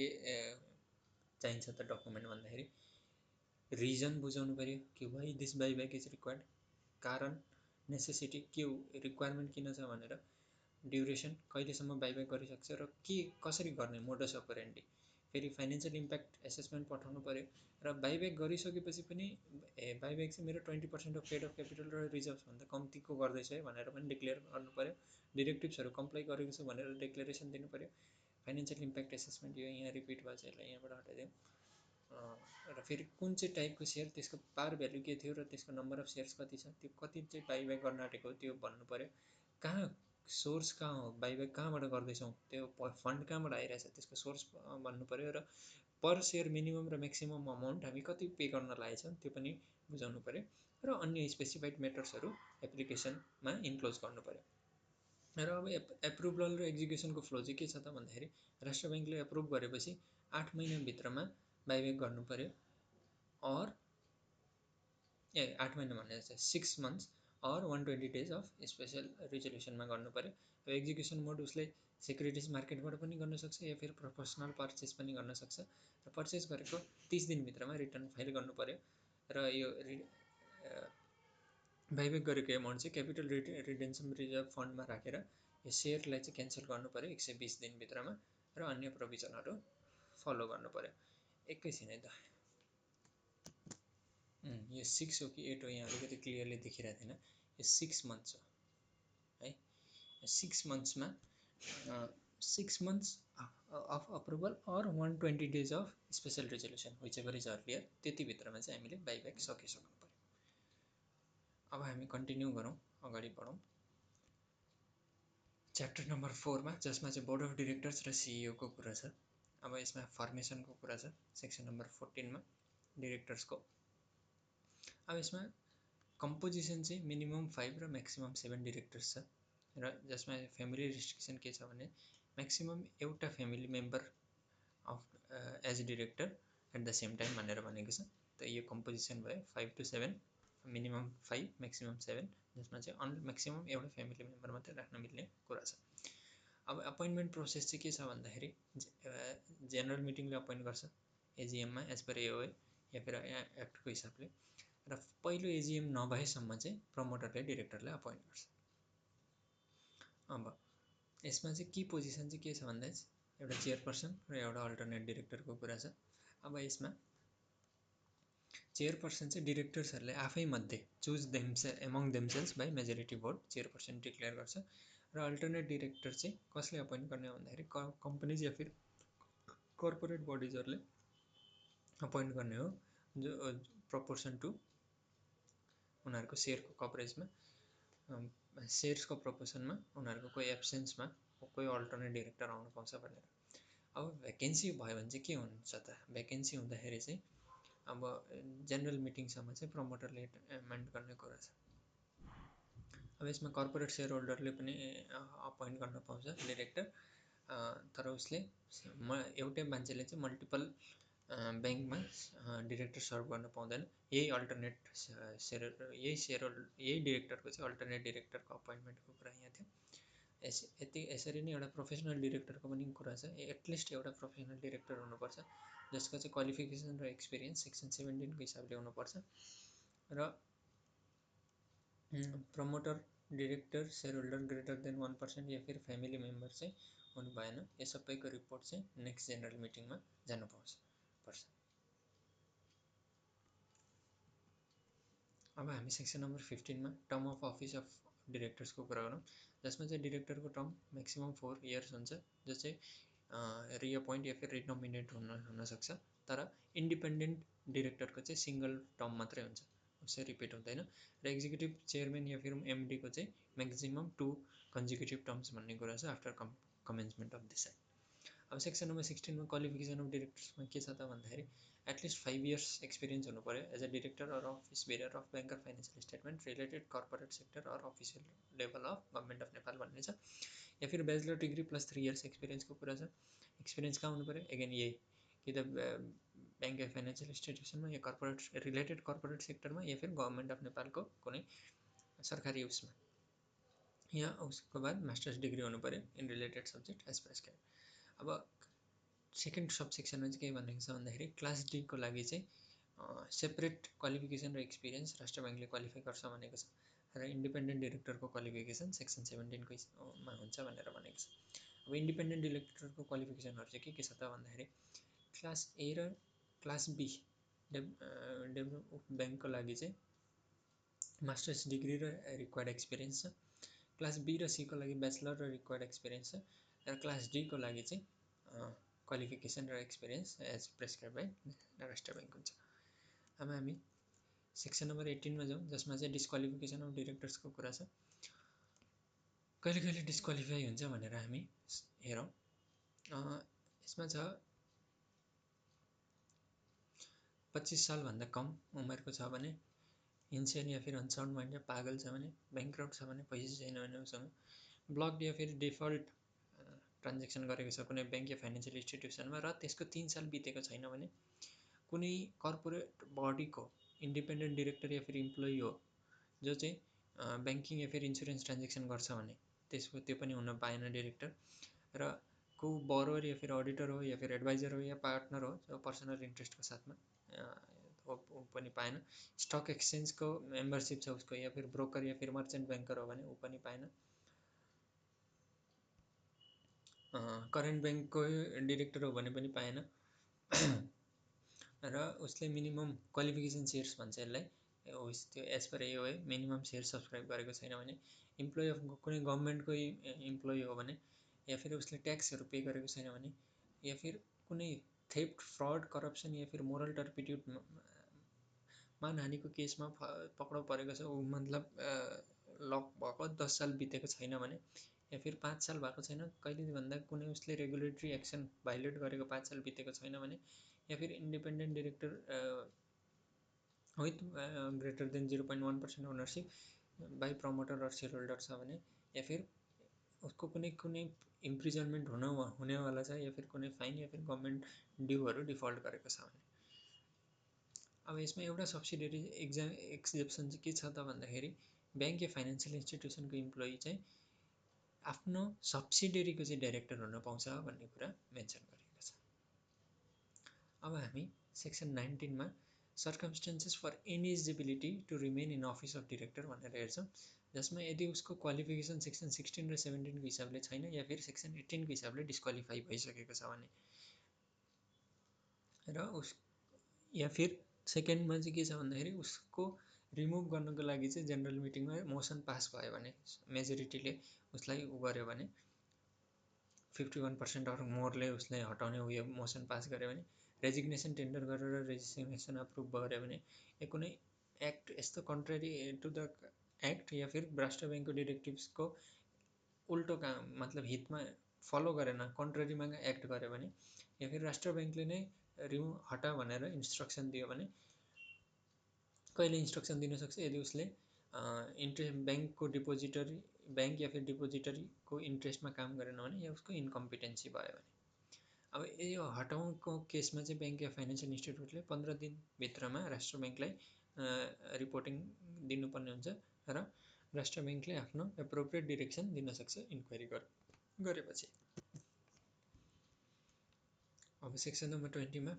चाहिन्छ त डकुमेन्ट भन्दाखेरि रिजन बुझाउनु पऱ्यो कि वाइ दिस बाइब्याक इज रिक्वायर्ड, कारण नेसेसिटी के हो, रिक्वायरमेन्ट किन छ भनेर, ड्युरेसन कहिलेसम्म बाइब्याक गरिसक्छ र के कसरी गर्ने मोडस अपरेन्डी, फेरि फाइनेन्सियल इम्प्याक्ट एसेसमेन्ट पठाउनु पऱ्यो, र बाइब्याक गरिसकेपछि पनि बाइब्याक चाहिँ मेरो 20% अफ पेड अफ क्यापिटल र रिजर्भ्सभन्दा कम्तीको गर्दैछ है भनेर पनि डिक्लेयर गर्नु पऱ्यो, डिरेक्टिभ्सहरू कम्प्लाई गरेको छु भनेर डिक्लेरेसन दिनु पऱ्यो। फाइनेन्सियल इम्प्याक्ट एसेसमेन्ट यो यहाँ रिपिट भएछ, यसलाई यहाँबाट हटाइदिउँ। र फेरि कुन चाहिँ टाइपको सेयर, त्यसको पार भ्यालु के थियो र त्यसको नम्बर अफ सेयर्स कति छ, त्यो कति चाहिँ बाइब्याक गर्न आँटेको हो त्यो भन्नु पऱ्यो, कहाँ सोर्स कहाँ हो, बाइब्याक कहाँबाट गर्दैछौँ, त्यो फन्ड कहाँबाट आइरहेछ त्यसको सोर्स भन्नु पऱ्यो, र पर सेयर मिनिमम र म्याक्सिमम अमाउन्ट हामी कति पे गर्न लागेछौँ त्यो पनि बुझाउनु पऱ्यो, र अन्य स्पेसिफाइड मेटर्सहरू एप्लिकेसनमा इन्क्लोज गर्नु पऱ्यो। र अब एप्रुभल र एक्जिक्युसनको फ्लो चाहिँ के छ त भन्दाखेरि राष्ट्र ब्याङ्कले एप्रुभ गरेपछि 8 महिनाभित्रमा बाइब्याक गर्नु पऱ्यो, अर 8 महिना भन्ने 6 months or 120 days of special रिजोल्युसनमा गर्नु पऱ्यो। अब एक्जिक्युसन मोड उसले सेक्युरिटिज मार्केटबाट पनि गर्न सक्छ या फिर प्रोफेसनल पर्चेस पनि गर्न सक्छ, र पर्चेस गरेको 30 दिनभित्रमा रिटर्न फाइल गर्नु पऱ्यो, र यो बाइब्याक गरेको एमाउन्ट चाहिँ क्यापिटल रिडेम्सन रिजर्भ फन्डमा राखेर यो सेयरलाई चाहिँ क्यान्सल गर्नु पऱ्यो 120 दिनभित्रमा, र अन्य प्रोभिजनहरू फलो गर्नु पऱ्यो। एकैछिन है त, यो 6 हो कि 8 हो यहाँ अलिकति क्लियरली देखिरहेको थिएन, यो 6 मन्थ्स हो है। 6 मन्थ्समा 6 months of approval or 120 days of special resolution whichever is earlier, त्यतिभित्रमा चाहिँ हामीले बाइब्याक सकिसक्नु पऱ्यो। अब हामी कन्टिन्यू गरौँ, अगाडि बढौँ च्याप्टर नम्बर 4 मा, जसमा चाहिँ बोर्ड अफ डिरेक्टर्स र सिइओको कुरा छ। अब यसमा फर्मेसनको कुरा छ सेक्सन नम्बर 14 मा डिरेक्टर्सको। अब यसमा कम्पोजिसन चाहिँ मिनिमम 5 र म्याक्सिमम 7 डिरेक्टर्स छ र जसमा फ्यामिली रेस्ट्रिक्सन के छ भने म्याक्सिमम एउटा family member of as director at the same time भनेर भनेको छ। त यो कम्पोजिसन भयो 5 to 7, मिनिमम 5 म्याक्सिमम 7, जसमा चाहिँ म्याक्सिमम एउटा फ्यामिली मेम्बर मात्रै राख्न मिल्ने कुरा छ। अब अपोइन्टमेन्ट प्रोसेस चाहिँ के छ भन्दाखेरि जेनरल मिटिङले अपोइन्ट गर्छ एजिएममा एज पर एओए या फिर एक्टको हिसाबले, र पहिलो एजिएम नभएसम्म चाहिँ प्रमोटरले डिरेक्टरलाई अपोइन्ट गर्छ। अब यसमा चाहिँ की पोजिसन चाहिँ के छ भन्दा एउटा चेयरपर्सन र एउटा अल्टरनेट डिरेक्टरको कुरा छ। अब यसमा चेयरपर्सन चाहिँ डिरेक्टर्सहरूले आफै मध्ये choose among themselves by majority vote chairperson declare गर्छ, र अल्टरनेट डिरेक्टर चाहिँ कसले अपोइन्ट गर्ने भन्दाखेरि कम्पनीज या फिर कर्पोरेट बडिजहरूले अपोइन्ट गर्ने हो, जो प्रपोर्सन टु उनीहरूको सेयरको कभरेजमा, सेयर्सको प्रपोर्सनमा उनीहरूको कोही एब्सेन्समा कोही अल्टरनेट डिरेक्टर आउनु पाउँछ भनेर। अब भ्याकेन्सी भयो भने चाहिँ के हुन्छ त, भ्याकेन्सी हुँदाखेरि चाहिँ अब जेनरल मिटिङसम्म चाहिँ प्रमोटरले एमेन्ड गर्ने कुरा छ। अब यसमा कर्पोरेट सेयर होल्डरले पनि अपोइन्ट गर्न पाउँछ डिरेक्टर, तर उसले एउटै मान्छेले चाहिँ मल्टिपल ब्याङ्कमा डिरेक्टर सर्भ गर्न पाउँदैन। यही अल्टरनेट यही डिरेक्टरको चाहिँ अल्टरनेट डिरेक्टरको अपोइन्टमेन्टको कुरा यहाँ थियो। यसरी नै एउटा प्रोफेसनल डिरेक्टरको पनि कुरा छ। एटलिस्ट एउटा प्रोफेसनल डिरेक्टर हुनुपर्छ जसको चाहिँ क्वालिफिकेसन र एक्सपिरियन्स सेक्सन 17 को हिसाबले हुनुपर्छ, र promoter director share holder greater than 1% या फिर फ्यामिली मेम्बर चाहिँ हुनु भएन। यो सबैको रिपोर्ट चाहिँ नेक्स्ट जेनरल मिटिङमा जानु पर्छ। अब हामी सेक्सन नम्बर 15 मा टर्म अफ अफिस अफ डिरेक्टर्सको कुरा गरौँ, जसमा चाहिँ डिरेक्टरको टर्म म्याक्सिमम 4 इयर्स हुन्छ, जो चाहिँ रिअपोइन्ट या फिर रिनोमिनेट हुन सक्छ। तर इन्डिपेन्डेन्ट डिरेक्टरको चाहिँ सिङ्गल टर्म मात्रै हुन्छ, उसै रिपिट हुँदैन। र एक्जिक्युटिभ चेयरम्यान या फिर एमडीको चाहिँ म्याक्सिमम 2 कन्जिक्युटिभ टर्म्स भन्ने कुरा छ after commencement of this act. अब सेक्सन नम्बर 16 मा क्वालिफिकेसन अफ डिरेक्टर्समा के छ त भन्दाखेरि एटलिस्ट 5 इयर्स एक्सपिरियन्स हुनु पर्यो as a director or office bearer of bank or financial statement related corporate sector or official level of government of Nepal भन्ने छ। या फिर ब्याचलर डिग्री प्लस 3 इयर्स एक्सपिरियन्सको कुरा छ। एक्सपिरियन्स कहाँ हुनु पर्यो, एगेन यही कि त ब्याङ्क या फाइनेन्सियल इन्स्टिट्युसनमा या कर्पोरेट रिलेटेड कर्पोरेट सेक्टरमा या फिर गभर्मेन्ट अफ नेपालको कुनै सरकारी उसमा, या उसको बाद मास्टर्स डिग्री हुनु पर्यो in related subject as prescribe. अब सेकेन्ड सब सेक्सनमा चाहिँ के भनेको छ भन्दाखेरि क्लास डीको लागि चाहिँ सेपरेट क्वालिफिकेसन र एक्सपिरियन्स राष्ट्र ब्याङ्कले क्वालिफाई गर्छ भनेको छ, र इन्डिपेन्डेन्ट डिरेक्टरको क्वालिफिकेसन सेक्सन 17 मा हुन्छ भनेर भनेको छ। अब इन्डिपेन्डेन्ट डिरेक्टरको क्वालिफिकेसनहरू चाहिँ के छ त भन्दाखेरि क्लास ए र क्लास बी डेभलप ब्याङ्कको लागि चाहिँ मास्टर्स डिग्री र रिक्वायर्ड एक्सपिरियन्स छ। क्लास बी र सीको लागि ब्याचलर र रिक्वायर्ड एक्सपिरियन्स छ, र क्लास डीको लागि चाहिँ क्वालिफिकेसन र experience as prescribe by Rastra bank हुन्छ। अब हामी सेक्सन नम्बर 18 मा जाउँ, जसमा चाहिँ डिस्क्वालिफिकेसन अफ डिरेक्टर्सको कुरा छ। कहिले कहिले डिस्क्वालिफाई हुन्छ भनेर हामी हेरौँ। यसमा छ 25 सालभन्दा कम उमेरको छ भने, इन्सेन या फिर अनसाउन्ड माइन्ड या पागल छ भने, ब्याङ्क्रप्ट छ भने, पैसा छैन भने उसँग, ब्लक्ड या फिर डिफल्ट ट्रान्जेक्सन गरेको छ कुनै ब्याङ्क या फाइनेन्सियल इन्स्टिट्युसनमा र त्यसको 3 साल बितेको छैन भने, कुनै कर्पोरेट बडीको इन्डिपेन्डेन्ट डिरेक्टर या फिर इम्प्लोइ हो जो चाहिँ ब्याङ्किङ या फिर इन्सुरेन्स ट्रान्जेक्सन गर्छ भने त्यसको त्यो पनि हुन पाएन डिरेक्टर, र को बरोवर या फिर अडिटर हो या फिर एडभाइजर हो या पार्टनर हो जो पर्सनल इन्ट्रेस्टको साथमा पनि पाएन। स्टक एक्सचेन्जको मेम्बरसिप छ उसको, या फिर ब्रोकर या फिर मर्चेन्ट ब्याङ्कर हो भने ऊ पनि पाएन। करेन्ट ब्याङ्कको डिरेक्टर हो भने पनि पाएन। र उसले मिनिमम क्वालिफिकेसन सेयर्स भन्छ यसलाई, त्यो as per AOA minimum share subscribe गरेको छैन भने, इम्प्लोइ अफ कुनै गभर्मेन्टको इम्प्लोइ हो भने, या फिर उसले ट्याक्सहरू पे गरेको छैन भने, या फिर कुनै थेफ्ट फ्रड करप्सन या फिर मोरल टर्पिट्युड मानहानिको केसमा पक्राउ परेको छ, ऊ मतलब लक भएको 10 साल बितेको छैन भने, या फिर 5 साल भएको छैन, कहिले भन्दा कुनै उसले रेगुलेटरी एक्सन भाइलेट गरेको 5 साल बितेको छैन भने, या फिर independent director with greater than 0.1% ownership by promoter or share holder छ भने, या फिर उसको कुनै इम्प्रिजनमेन्ट हुनेवाला छ, या फिर कुनै फाइन या फिर गभर्मेन्ट ड्युहरू डिफल्ट गरेको छ भने। अब यसमा एउटा सब्सिडियरी एक्सेप्सन चाहिँ के छ त भन्दाखेरि, ब्याङ्क या फाइनेन्सियल इन्स्टिट्युसनको इम्प्लोइ चाहिँ आफ्नो सब्सिडियरीको चाहिँ डाइरेक्टर हुन पाउँछ भन्ने कुरा मेन्सन गरिएको छ। अब हामी सेक्सन 19 मा circumstances for ineligibility to remain in office of director भनेर हेर्छौँ, जसमा यदि उसको क्वालिफिकेसन सेक्सन 16 र 17 को हिसाबले छैन, या फिर सेक्सन 18 को हिसाबले डिस्क्वालिफाई भइसकेको छ भने, र उस या फिर सेकेन्डमा चाहिँ के छ भन्दाखेरि उसको रिमुभ गर्नको लागि चाहिँ जेनरल मिटिङमा मोसन पास भयो भने, मेजोरिटीले उसलाई गर्यो भने, 51% अर मोरले उसलाई हटाउने उयो मोसन पास गर्यो भने, रेजिग्नेसन टेन्डर गरेर रेजिग्नेसन अप्रुभ गर्यो भने, या कुनै एक्ट यस्तो कन्ट्रेरी टु द एक्ट या फिर राष्ट्र ब्याङ्कको डिरेक्टिभ्सको उल्टो काम मतलब हितमा फलो गरेन, कन्ट्रेरीमा एक्ट गर्यो भने, या फिर राष्ट्र ब्याङ्कले नै हटा भनेर इन्स्ट्रक्सन दियो भने, कहिले इन्स्ट्रक्सन दिन सक्छ यदि उसले ब्याङ्कको डिपोजिटरी ब्याङ्क या फिर डिपोजिटरीको इन्ट्रेस्टमा काम गरेन भने, या उसको इन्कम्पिटेन्सी भयो भने। अब यो हटाउनको केसमा चाहिँ ब्याङ्क या फाइनेन्सियल इन्स्टिट्युटले 15 दिनभित्रमा राष्ट्र ब्याङ्कलाई रिपोर्टिङ दिनुपर्ने हुन्छ, र राष्ट्र ब्याङ्कले आफ्नो एप्रोप्रिएट डिरेक्सन दिन सक्छ इन्क्वायरी गरेपछि। अब सेक्सन नम्बर 20 मा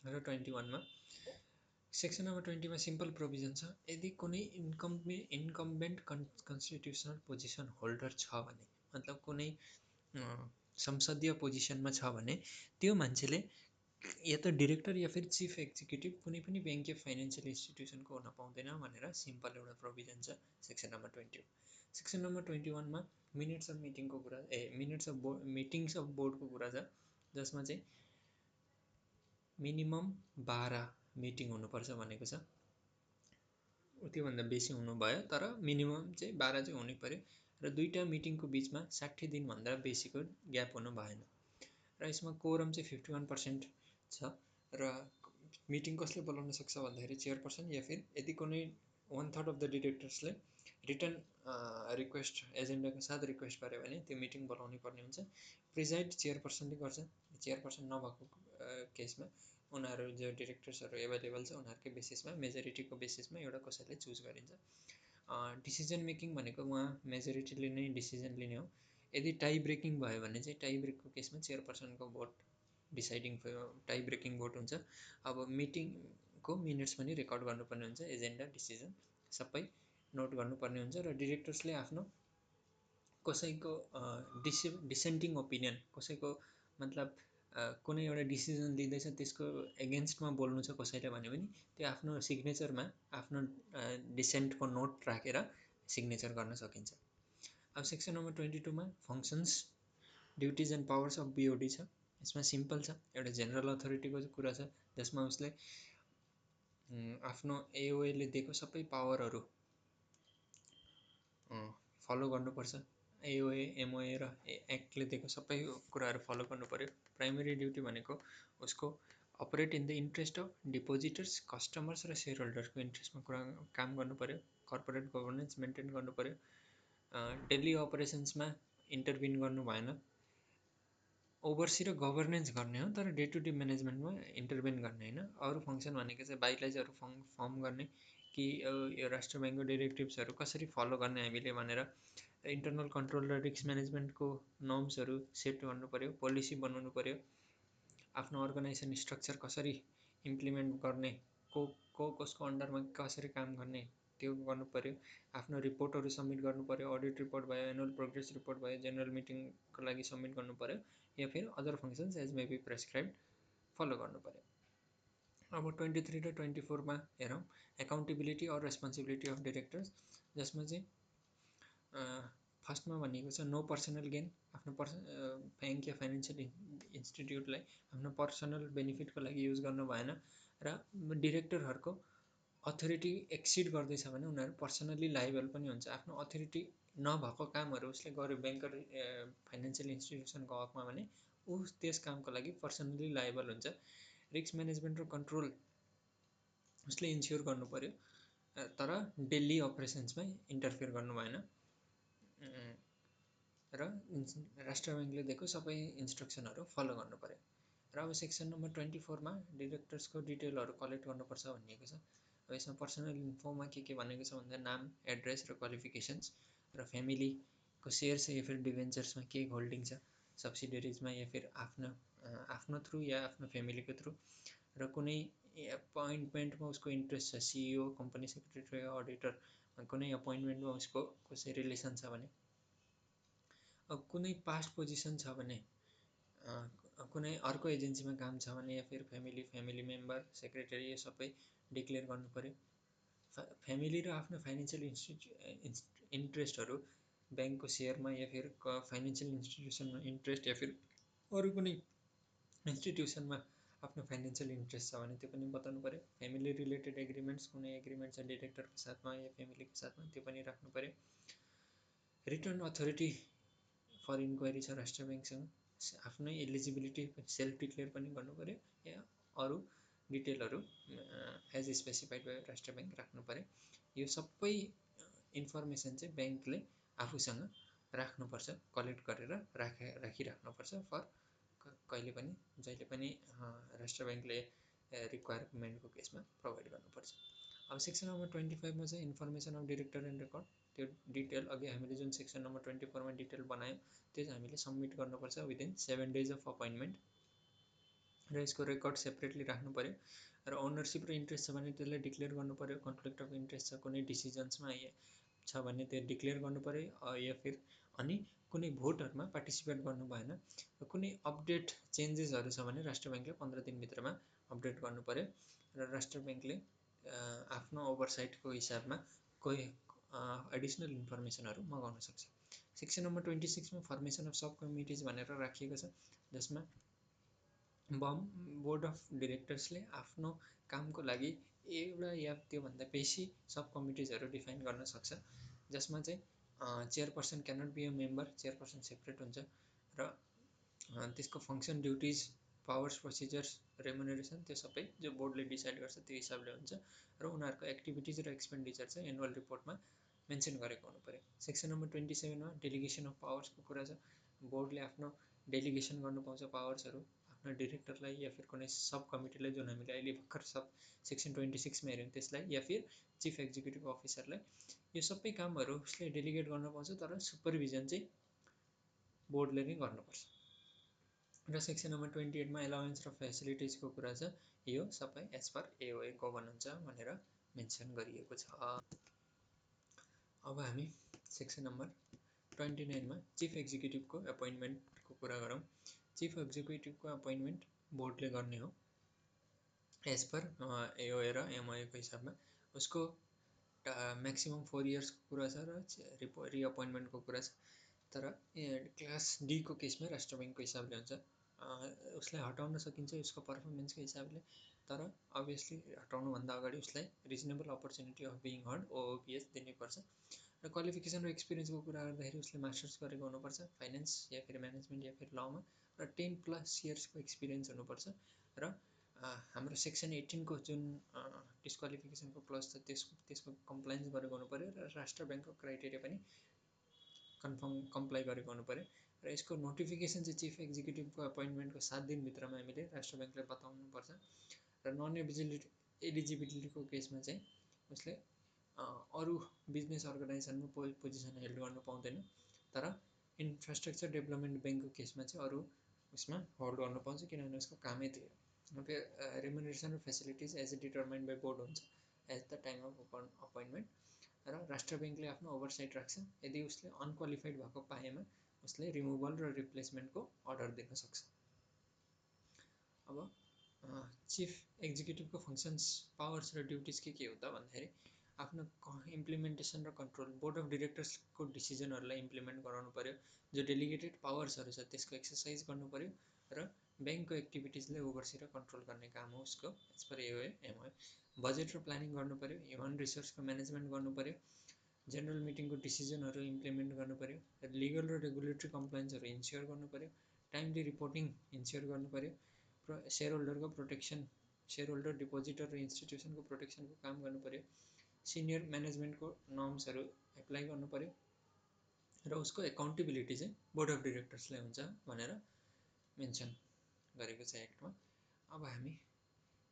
र 21 मा, सेक्सन नम्बर 20 मा सिम्पल प्रोभिजन छ, यदि कुनै इन्कम्बेन्ट कन्स्टिट्युसनल पोजिसन होल्डर छ भने, मतलब कुनै संसदीय पोजिसनमा छ भने, त्यो मान्छेले या त डिरेक्टर या फिर चिफ एक्जिक्युटिभ कुनै पनि ब्याङ्क या फाइनेन्सियल इन्स्टिट्युसनको हुन पाउँदैन भनेर सिम्पल एउटा प्रोभिजन छ सेक्सन नम्बर 20। सेक्सन नम्बर 21 मा मिनिट्स अफ मिटिङको कुरा मिटिङ्स अफ बोर्डको कुरा छ, जसमा चाहिँ मिनिमम 12 मिटिङ हुनुपर्छ भनेको छ, त्योभन्दा बेसी हुनु भयो, तर मिनिमम चाहिँ 12 चाहिँ हुनै पर्यो, र दुईटा मिटिङको बिचमा 60 दिनभन्दा बेसीको ग्याप हुनु भएन, र यसमा कोरम चाहिँ 51% छ, र मिटिङ कसले बोलाउन सक्छ भन्दाखेरि चेयरपर्सन, या फिर यदि कुनै 1/3 अफ द डिरेक्टर्सले रिटर्न रिक्वेस्ट एजेन्डाको साथ रिक्वेस्ट गर्यो भने त्यो मिटिङ बोलाउनै पर्ने हुन्छ। प्रिजाइड चेयरपर्सनले गर्छ, चेयरपर्सन नभएको केसमा उनीहरू जो डिरेक्टर्सहरू एभाइलेबल छ उनीहरूकै बेसिसमा, मेजोरिटीको बेसिसमा एउटा कसैलाई चुज गरिन्छ। डिसिजन मेकिङ भनेको उहाँ मेजोरिटीले नै डिसिजन लिने हो, यदि टाई ब्रेकिङ भयो भने चाहिँ टाई ब्रेकको केसमा चेयरपर्सनको vote deciding tie breaking vote हुन्छ। अब मिटिङको मिनट्स पनि रेकर्ड गर्नुपर्ने हुन्छ, एजेन्डा डिसिजन सबै नोट गर्नुपर्ने हुन्छ, र डिरेक्टर्सले आफ्नो कसैको डिसेन्टिङ ओपिनियन, कसैको मतलब कुनै एउटा डिसिजन लिँदैछ त्यसको एगेन्स्टमा बोल्नु छ कसैले भने पनि त्यो आफ्नो सिग्नेचरमा आफ्नो डिसेन्टको नोट राखेर सिग्नेचर गर्न सकिन्छ। अब सेक्सन नम्बर 22 मा functions duties and powers of BOD छ। यसमा सिम्पल छ, एउटा जेनरल अथोरिटीको कुरा छ, जसमा उसले आफ्नो एओएले दिएको सबै पावरहरू फलो गर्नुपर्छ, एओए एमओए र एक्टले दिएको सबै कुराहरू फलो गर्नु पर्यो। प्राइमेरी ड्युटी भनेको उसको operate in the interest of depositors, customers र सेयर होल्डर्सको इन्ट्रेस्टमा काम गर्नु पर्यो, कर्पोरेट गभर्नेन्स मेन्टेन गर्नु पर्यो, डेली अपरेसन्समा इन्टरभिन गर्नु भएन, ओभरसी र गभर्नेन्स गर्ने हो तर डे टु डे म्यानेजमेन्टमा इन्टरभेन गर्ने होइन। अरू फङ्सन भनेको चाहिँ बाइलाइजहरू फर्म गर्ने कि यो राष्ट्र ब्याङ्कको डिरेक्टिभ्सहरू कसरी फलो गर्ने हामीले भनेर इन्टरनल कन्ट्रोल र रिस्क म्यानेजमेन्टको नर्म्सहरू सेट गर्नु पर्यो, पोलिसी बनाउनु पर्यो, आफ्नो अर्गनाइजेसन स्ट्रक्चर कसरी इम्प्लिमेन्ट गर्ने, कसको अन्डरमा कसरी काम गर्ने त्यो गर्नु पर्यो, आफ्नो रिपोर्टहरू सब्मिट गर्नु पर्यो, अडिट रिपोर्ट भयो, एनुअल प्रोग्रेस रिपोर्ट भयो, जेनरल मिटिङको लागि सब्मिट गर्नु पर्यो, या फिर other functions as may be prescribed follow गर्नु पर्यो। अब 23 र 24 मा हेरौँ, accountability or responsibility of directors, जसमा चाहिँ फर्स्टमा भनेको छ नो पर्सनल गेन, आफ्नो ब्याङ्क या फाइनेन्सियल इन्स्टिट्युटलाई आफ्नो पर्सनल बेनिफिटको लागि युज गर्नु भएन, र डिरेक्टरहरूको अथोरिटी एक्सिड गर्दैछ भने उनीहरू पर्सनली लाइबल पनि हुन्छ। आफ्नो अथोरिटी नभएको कामहरू उसले गर्यो ब्याङ्क फाइनेन्सियल इन्स्टिट्युसनको हकमा भने ऊ त्यस कामको लागि पर्सनली लायबल हुन्छ। रिस्क म्यानेजमेन्ट र कन्ट्रोल उसले इन्स्योर गर्नु पर्यो तर डेली अपरेसन्समा इन्टरफियर गर्नु भएन र राष्ट्र ब्याङ्कले दिएको सबै इन्स्ट्रक्सनहरू फलो गर्नु पर्यो। र अब सेक्सन नम्बर 24मा डिरेक्टर्सको डिटेलहरू कलेक्ट गर्नुपर्छ भनिएको छ। अब यसमा पर्सनल इन्फोमा के भनेको छ भन्दा नाम, एड्रेस र क्वालिफिकेसन्स र फ्यामिलीको सेयर्स या फिर डिभेन्चर्समा के होल्डिङ छ, सब्सिडियरिजमा या फिर आफ्नो थ्रु या आफ्नो फ्यामिलीको थ्रु, र कुनै एपोइन्टमेन्टमा उसको इन्ट्रेस्ट छ, सिइओ, कम्पनी सेक्रेटरी, अडिटर कुनै एपोइन्टमेन्टमा उसको कसै रिलेसन छ भने, अब कुनै पास्ट पोजिसन छ भने, कुनै अर्को एजेन्सीमा काम छ भने या फिर फ्यामिली मेम्बर, सेक्रेटरी यो सबै डिक्लेयर गर्नु पर्यो। फ्यामिली र आफ्नो फाइनेन्सियल इन्ट्रेस्टहरू ब्याङ्कको सेयरमा या फिर फाइनेन्सियल इन्स्टिट्युसनमा इन्ट्रेस्ट या फिर अरू कुनै इन्स्टिट्युसनमा आफ्नो फाइनेन्सियल इन्ट्रेस्ट छ भने त्यो पनि बताउनु पर्यो। फ्यामिली रिलेटेड एग्रिमेन्ट्स, कुनै एग्रिमेन्ट छ डिरेक्टरको साथमा या फ्यामिलीको साथमा त्यो पनि राख्नु पर्यो। रिटर्न अथोरिटी फर इन्क्वायरी छ राष्ट्र ब्याङ्कसँग, आफ्नै एलिजिबिलिटी सेल्फ डिक्लेयर पनि गर्नु पर्यो या अरू डिटेलहरू एज स्पेसिफाइड भयो राष्ट्र ब्याङ्क राख्नु पर्यो। यो सबै इन्फर्मेसन चाहिँ ब्याङ्कले आफूसँग राख्नुपर्छ, कलेक्ट गरेर राखिराख्नुपर्छ फर कहिले पनि जहिले पनि राष्ट्र ब्याङ्कले रिक्वायरमेन्टको केसमा प्रोभाइड गर्नुपर्छ। अब सेक्सन नम्बर 25मा चाहिँ information of director and record, त्यो डिटेल अघि हामीले जुन सेक्सन नम्बर 24मा डिटेल बनायौँ त्यो चाहिँ हामीले सबमिट गर्नुपर्छ विदिन 7 डेज अफ अपोइन्टमेन्ट, र यसको रेकर्ड सेपरेटली राख्नु पर्यो। र ओनरसिप र इन्ट्रेस्ट छ भने त्यसलाई डिक्लेयर गर्नु पर्यो। कन्फ्लिक्ट अफ इन्ट्रेस्ट छ कुनै डिसिजन्समा छ भने त्यो डिक्लेयर गर्नु पर्यो या फिर अनि कुनै भोटहरूमा पार्टिसिपेट गर्नु भएन। कुनै अपडेट चेन्जेसहरू छ भने राष्ट्र ब्याङ्कले 15 दिनभित्रमा अपडेट गर्नु पर्यो र राष्ट्र ब्याङ्कले आफ्नो ओभरसाइटको हिसाबमा कोही एडिसनल इन्फर्मेसनहरू मगाउन सक्छ। Section number 26मा formation of sub committees भनेर राखिएको छ, जसमा बोर्ड अफ डिरेक्टर्सले आफ्नो कामको लागि एउटा या त्योभन्दा बेसी सब कमिटिजहरू डिफाइन गर्न सक्छ, जसमा चाहिँ chairperson cannot be a member, chairperson separate हुन्छ र त्यसको function, duties, powers, procedures, remuneration त्यो सबै जो बोर्डले डिसाइड गर्छ त्यो हिसाबले हुन्छ र उनीहरूको एक्टिभिटिज र एक्सपेन्डिचर चाहिँ एनुअल रिपोर्टमा मेन्सन गरेको हुनु पर्यो। सेक्सन नम्बर 27मा डेलिगेसन अफ पावर्सको कुरा छ। बोर्डले आफ्नो डेलिगेसन गर्नु पाउँछ पावर्सहरू आफ्नो डिरेक्टरलाई या फिर कुनै सब कमिटीलाई, जुन हामीले अहिले भर्खर सेक्सन 26मा हेऱ्यौँ त्यसलाई, या फिर चिफ एक्जिक्युटिभ अफिसरलाई। यो सबै कामहरू उसले डेलिगेट गर्न पाउँछ तर सुपरभिजन चाहिँ बोर्डले नै गर्नुपर्छ। र सेक्सन नम्बर 28मा एलाउन्स र फेसिलिटिजको कुरा छ। यो सबै एज पर एओए गभर्न हुन्छ भनेर मेन्सन गरिएको छ। अब हामी सेक्सन नम्बर 29मा चिफ एक्जिक्युटिभको एपोइन्टमेन्टको कुरा गरौँ। चिफ एक्जिक्युटिभको एपोइन्टमेन्ट बोर्डले गर्ने हो एज पर एओए र एमओएको हिसाबमा। उसको म्याक्सिमम् 4 इयर्सको कुरा छ र रिअपोइन्टमेन्टको कुरा छ। तर क्लास डीको केसमा राष्ट्र ब्याङ्कको हिसाबले हुन्छ। उसलाई हटाउन सकिन्छ उसको पर्फर्मेन्सको हिसाबले, तर अभियसली हटाउनुभन्दा अगाडि उसलाई reasonable opportunity of being heard ओओपिएस दिनैपर्छ। र क्वालिफिकेसन र एक्सपिरियन्सको कुरा गर्दाखेरि उसले मास्टर्स गरेको हुनुपर्छ फाइनेन्स या फिर म्यानेजमेन्ट या फिर लमा, र 10+ इयर्सको एक्सपिरियन्स हुनुपर्छ। र हाम्रो सेक्सन 18को जुन डिस्क्वालिफिकेसनको क्लज छ त्यसको कम्प्लाइन्स गरेको हुनु पर्यो र राष्ट्र ब्याङ्कको क्राइटेरिया पनि कम्प्लाई गरेको हुनु पर्यो। र यसको नोटिफिकेसन चाहिँ चिफ एक्जिक्युटिभको एपोइन्टमेन्टको 7 दिनभित्रमा हामीले राष्ट्र ब्याङ्कलाई बताउनुपर्छ। र नन एलिजिबिलिटीको केसमा चाहिँ उसले अरू बिजनेस अर्गनाइजेसनमा पोजिसन हेल्ड गर्नु पाउँदैन, तर इन्फ्रास्ट्रक्चर डेभलपमेन्ट ब्याङ्कको केसमा चाहिँ अरू उसमा होल्ड गर्नु पाउँछ किनभने उसको कामै थियो। रेमुनरेसन र facilities as determined by board हुन्छ at the time of appointment. र राष्ट्र ब्याङ्कले आफ्नो ओभरसाइट राख्छ। यदि उसले अनक्वालिफाइड भएको पाएमा उसले रिमुभल र रिप्लेसमेन्टको अर्डर दिन सक्छ। अब चिफ एक्जिक्युटिभको फङ्सन्स, पावर्स र ड्युटिज के हो त भन्दाखेरि आफ्नो इम्प्लिमेन्टेसन र कन्ट्रोल, बोर्ड अफ डिरेक्टर्सको डिसिजनहरूलाई इम्प्लिमेन्ट गराउनु पर्यो। जो डेलिगेटेड पावर्सहरू छ त्यसको एक्सर्साइज गर्नु पर्यो र ब्याङ्कको एक्टिभिटिजलाई ओभरसी र कन्ट्रोल गर्ने काम हो उसको as per AOA MOA. Budget र प्लानिङ गर्नु पर्यो, ह्युमन रिसोर्सको म्यानेजमेन्ट गर्नु पर्यो जेनरल मिटिङको डिसिजनहरू इम्प्लिमेन्ट गर्नु पर्यो, लिगल र रेगुलेटरी कम्प्लायन्सहरू इन्स्योर गर्नु पर्यो, टाइमली रिपोर्टिङ इन्स्योर गर्नु पर्यो, सेयर होल्डरको प्रोटेक्सन, सेयर होल्डर डिपोजिटर र इन्स्टिट्युसनको प्रोटेक्सनको काम गर्नु पर्यो, सिनियर म्यानेजमेन्टको नर्म्सहरू एप्लाई गर्नु पर्यो र उसको एकाउन्टेबिलिटी चाहिँ बोर्ड अफ डिरेक्टर्सलाई हुन्छ भनेर मेन्सन गरेको छ एक्टमा। अब हामी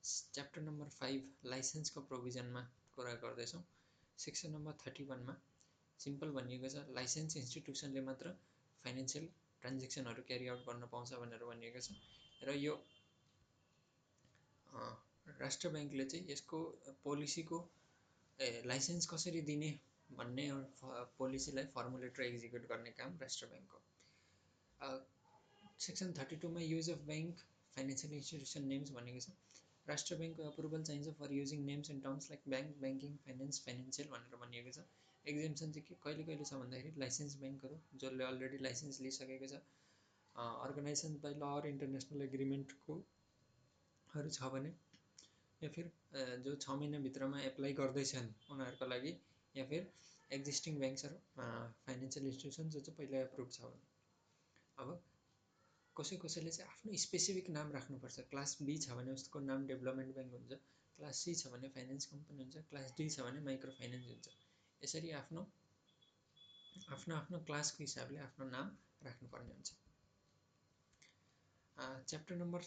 च्याप्टर नम्बर 5 लाइसेन्सको प्रोभिजनमा कुरा गर्दैछौँ। सेक्सन नम्बर 31 मा सिम्पल भनिएको छ लाइसेन्स इन्स्टिट्युसनले मात्र फाइनेन्सियल ट्रान्जेक्सनहरू क्यारी आउट गर्न पाउँछ भनेर भनिएको छ र यो राष्ट्र ब्याङ्कले चाहिँ यसको पोलिसीको लाइसेन्स कसरी दिने भन्ने पोलिसीलाई फर्मुलेट र एक्जिक्युट गर्ने काम राष्ट्र ब्याङ्कको। सेक्सन 32 मा use of bank financial institution names भनेको छ। राष्ट्र ब्याङ्कको अप्रुभल चाहिन्छ for using names in terms like bank, banking, finance, financial भनेर भनिएको छ। एक्जेम्सन चाहिँ कहिले कहिले छ भन्दाखेरि लाइसेन्स ब्याङ्कहरू जसले अलरेडी लाइसेन्स लिइसकेको छ, अर्गनाइजेसन बाई ल अर इन्टरनेसनल एग्रिमेन्टकोहरू छ भने, या फिर जो 6 महिनाभित्रमा एप्लाई गर्दैछन् उनीहरूको लागि, या फिर एक्जिस्टिङ ब्याङ्क्सहरू फाइनेन्सियल इन्स्टिट्युसन जो चाहिँ पहिला एप्रुभ छ भने। अब कसैले चाहिँ आफ्नो स्पेसिफिक नाम राख्नुपर्छ। क्लास बी छ भने उसको नाम डेभलपमेन्ट ब्याङ्क हुन्छ, क्लास सी छ भने फाइनेन्स कम्पनी हुन्छ, क्लास डी छ भने माइक्रो फाइनेन्स हुन्छ। यसरी आफ्नो आफ्नो क्लासको हिसाबले आफ्नो नाम राख्नुपर्ने हुन्छ। च्याप्टर नम्बर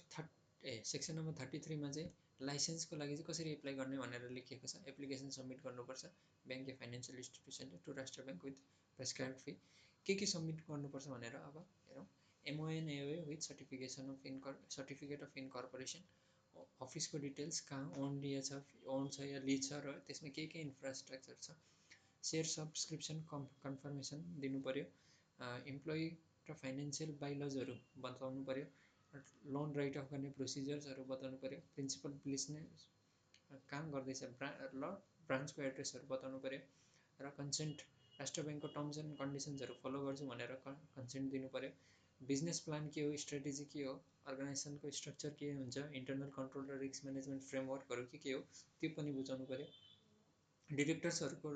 सेक्सन नम्बर 33 मा चाहिँ लाइसेन्सको लागि चाहिँ कसरी एप्लाई गर्ने भनेर लेखिएको छ। एप्लिकेसन सबमिट गर्नुपर्छ ब्याङ्क या फाइनेन्सियल इन्स्टिट्युसनले टु राष्ट्र ब्याङ्क विथ प्रेस्क्राइब्ड फी। के सबमिट गर्नुपर्छ भनेर अब हेरौँ। MONAOA विथ सर्टिफिकेट अफ इन्कर्पोरेसन, अफिसको डिटेल्स कहाँ ओन्ड छ या लिज छ र त्यसमा के इन्फ्रास्ट्रक्चर छ, सेयर सब्सक्रिप्सन कन्फर्मेसन दिनु पर्यो, इम्प्लोइ र फाइनेन्सियल बाइलजहरू बताउनु पर्यो, लोन राइट अफ गर्ने प्रोसिजर्सहरू बताउनु पर्यो, प्रिन्सिपल बिजनेस काम गर्दैछ ब्रान्चको एड्रेसहरू बताउनु पर्यो र कन्सेन्ट राष्ट्र ब्याङ्कको टर्म्स एन्ड कन्डिसन्सहरू फलो गर्छु भनेर कन्सेन्ट दिनु पर्यो। बिजनेस प्लान के हो, स्ट्रेटेजी के हो, अर्गनाइजेसनको स्ट्रक्चर के हुन्छ, इन्टरनल कन्ट्रोल र रिस्क म्यानेजमेन्ट फ्रेमवर्कहरू के हो त्यो पनि बुझाउनु पर्यो। डिरेक्टर्सहरूको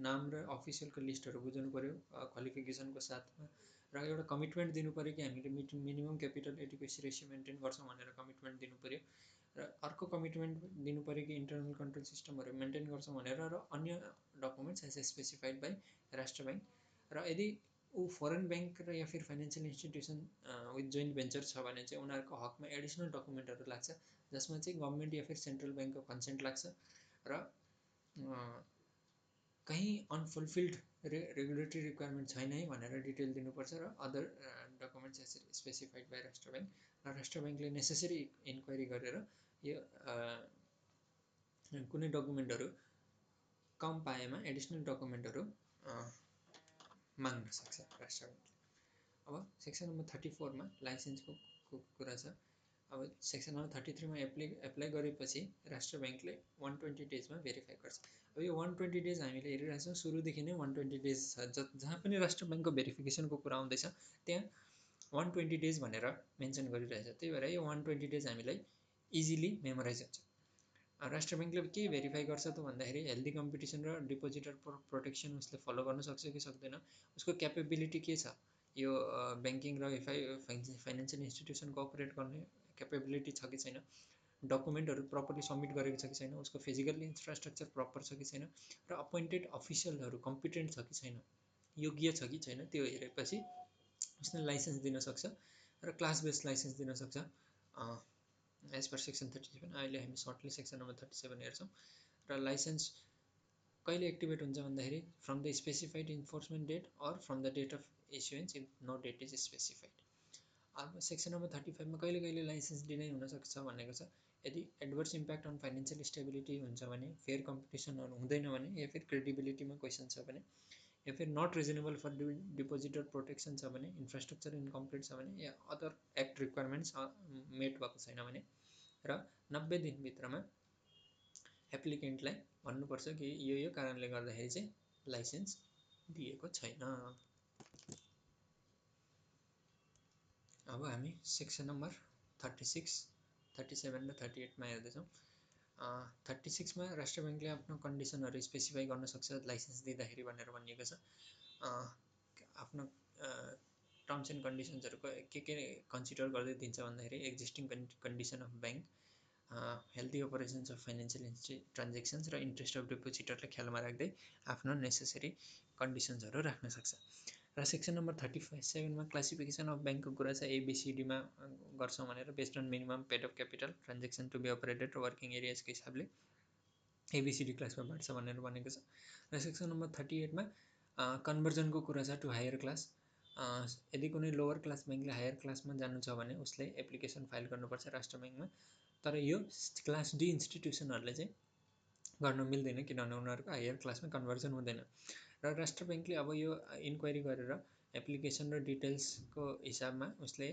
नाम र अफिसियलको लिस्टहरू बुझाउनु पर्यो क्वालिफिकेसनको साथमा, र एउटा कमिटमेन्ट दिनु पर्यो कि हामीले minimum capital adequacy ratio maintain गर्छौँ भनेर कमिटमेन्ट दिनु पर्यो। र अर्को कमिटमेन्ट दिनु पर्यो कि इन्टरनल कन्ट्रोल सिस्टमहरू मेन्टेन गर्छौँ भनेर, र अन्य documents as specified by Rastra bank. र यदि ऊ फरेन ब्याङ्क र या फिर financial institution with joint venture छ भने चाहिँ उनीहरूको हकमा एडिसनल डकुमेन्टहरू लाग्छ जसमा चाहिँ गभर्मेन्ट या फिर सेन्ट्रल ब्याङ्कको कन्सेन्ट लाग्छ र कहीँ अनफुलफिल्ड रेगुलेटरी रिक्वायरमेन्ट छैन है भनेर डिटेल दिनुपर्छ, र अदर डकुमेन्ट्स यसरी स्पेसिफाइड बाई राष्ट्र ब्याङ्क। र राष्ट्र ब्याङ्कले नेसेसरी इन्क्वायरी गरेर यो कुनै डकुमेन्टहरू कम पाएमा एडिसनल डकुमेन्टहरू माग्न सक्छ राष्ट्र ब्याङ्कले। अब सेक्सन नम्बर 34 मा लाइसेन्सको कुरा छ। अब सेक्सन नम्बर 33 मा एप्लाई गरेपछि राष्ट्र ब्याङ्कले 120 डेजमा भेरिफाई गर्छ। अब यो 120 डेज हामीले हेरिरहेको छौँ, सुरुदेखि नै 120 डेज छ। जहाँ पनि राष्ट्र ब्याङ्कको भेरिफिकेसनको कुरा आउँदैछ त्यहाँ 120 डेज भनेर मेन्सन गरिरहेछ। त्यही भएर यो 120 डेज हामीलाई इजिली मेमोराइज हुन्छ। राष्ट्र ब्याङ्कले के भेरिफाई गर्छ त भन्दाखेरि हेल्दी कम्पिटिसन र डिपोजिटर प्रोटेक्सन उसले फलो गर्न सक्छ कि सक्दैन, उसको क्यापेबिलिटी के छ, यो ब्याङ्किङ र फाइनेन्सियल इन्स्टिट्युसन कोअपरेट गर्ने क्यापेबिलिटी छ कि छैन, डकुमेन्टहरू प्रपरली सबमिट गरेको छ कि छैन, उसको फिजिकल इन्फ्रास्ट्रक्चर प्रपर छ कि छैन, र अपोइन्टेड अफिसियलहरू कम्पिटेन्ट छ कि छैन, योग्य छ कि छैन, त्यो हेरेपछि उसले लाइसेन्स दिन सक्छ र क्लास बेस्ड लाइसेन्स दिन सक्छ एज पर सेक्सन 37। अहिले हामी सर्टली सेक्सन नम्बर 37 हेर्छौँ। र लाइसेन्स कहिले एक्टिभेट हुन्छ भन्दाखेरि from the specified enforcement date or from the date of issuance if no date is specified. अब सेक्सन नम्बर 35 मा कहिले लाइसेन्स डिनाइ हुनसक्छ भनेको छ। यदि adverse impact on financial stability हुन्छ भने, फेयर कम्पिटिसनहरू हुँदैन भने, या फिर क्रेडिबिलिटीमा क्वेसन छ भने, या फिर not reasonable for depositor protection छ भने, इन्फ्रास्ट्रक्चर इन्कम्प्लिट छ भने, या अदर एक्ट रिक्वायरमेन्ट्स मेट भएको छैन भने, र 90 दिनभित्रमा एप्लिकेन्टलाई भन्नुपर्छ कि यो कारणले गर्दाखेरि चाहिँ लाइसेन्स दिएको छैन। अब हामी सेक्सन नम्बर 36, 37 र 38 मा हेर्दैछौँ। 36 मा राष्ट्र ब्याङ्कले आफ्नो कन्डिसनहरू स्पेसिफाई गर्न सक्छ लाइसेन्स दिँदाखेरि भनेर भनिएको छ। आफ्नो टर्म्स एन्ड कन्डिसन्सहरूको के कन्सिडर गर्दै दिन्छ भन्दाखेरि existing condition of bank, healthy operations of financial transactions र इन्ट्रेस्ट अफ डिपोजिटरलाई ख्यालमा राख्दै आफ्नो नेसेसरी कन्डिसन्सहरू राख्न सक्छ। र सेक्सन नम्बर 37मा क्लासिफिकेसन अफ ब्याङ्कको कुरा छ ABCDमा गर्छौँ भनेर based on minimum paid of capital transaction to be operated र वर्किङ एरियाजको हिसाबले ABCD क्लासमा बाँड्छ भनेर भनेको छ। र सेक्सन नम्बर 38मा कन्भर्जनको कुरा छ टु हायर क्लास। यदि कुनै लोवर क्लास ब्याङ्कले हायर क्लासमा जानु छ भने उसले एप्लिकेसन फाइल गर्नुपर्छ राष्ट्र ब्याङ्कमा। तर यो क्लास डी इन्स्टिट्युसनहरूले चाहिँ गर्न मिल्दैन किनभने उनीहरूको हायर क्लासमा कन्भर्जन हुँदैन। र राष्ट्र ब्याङ्कले अब यो इन्क्वायरी गरेर एप्लिकेसन र डिटेल्सको हिसाबमा उसले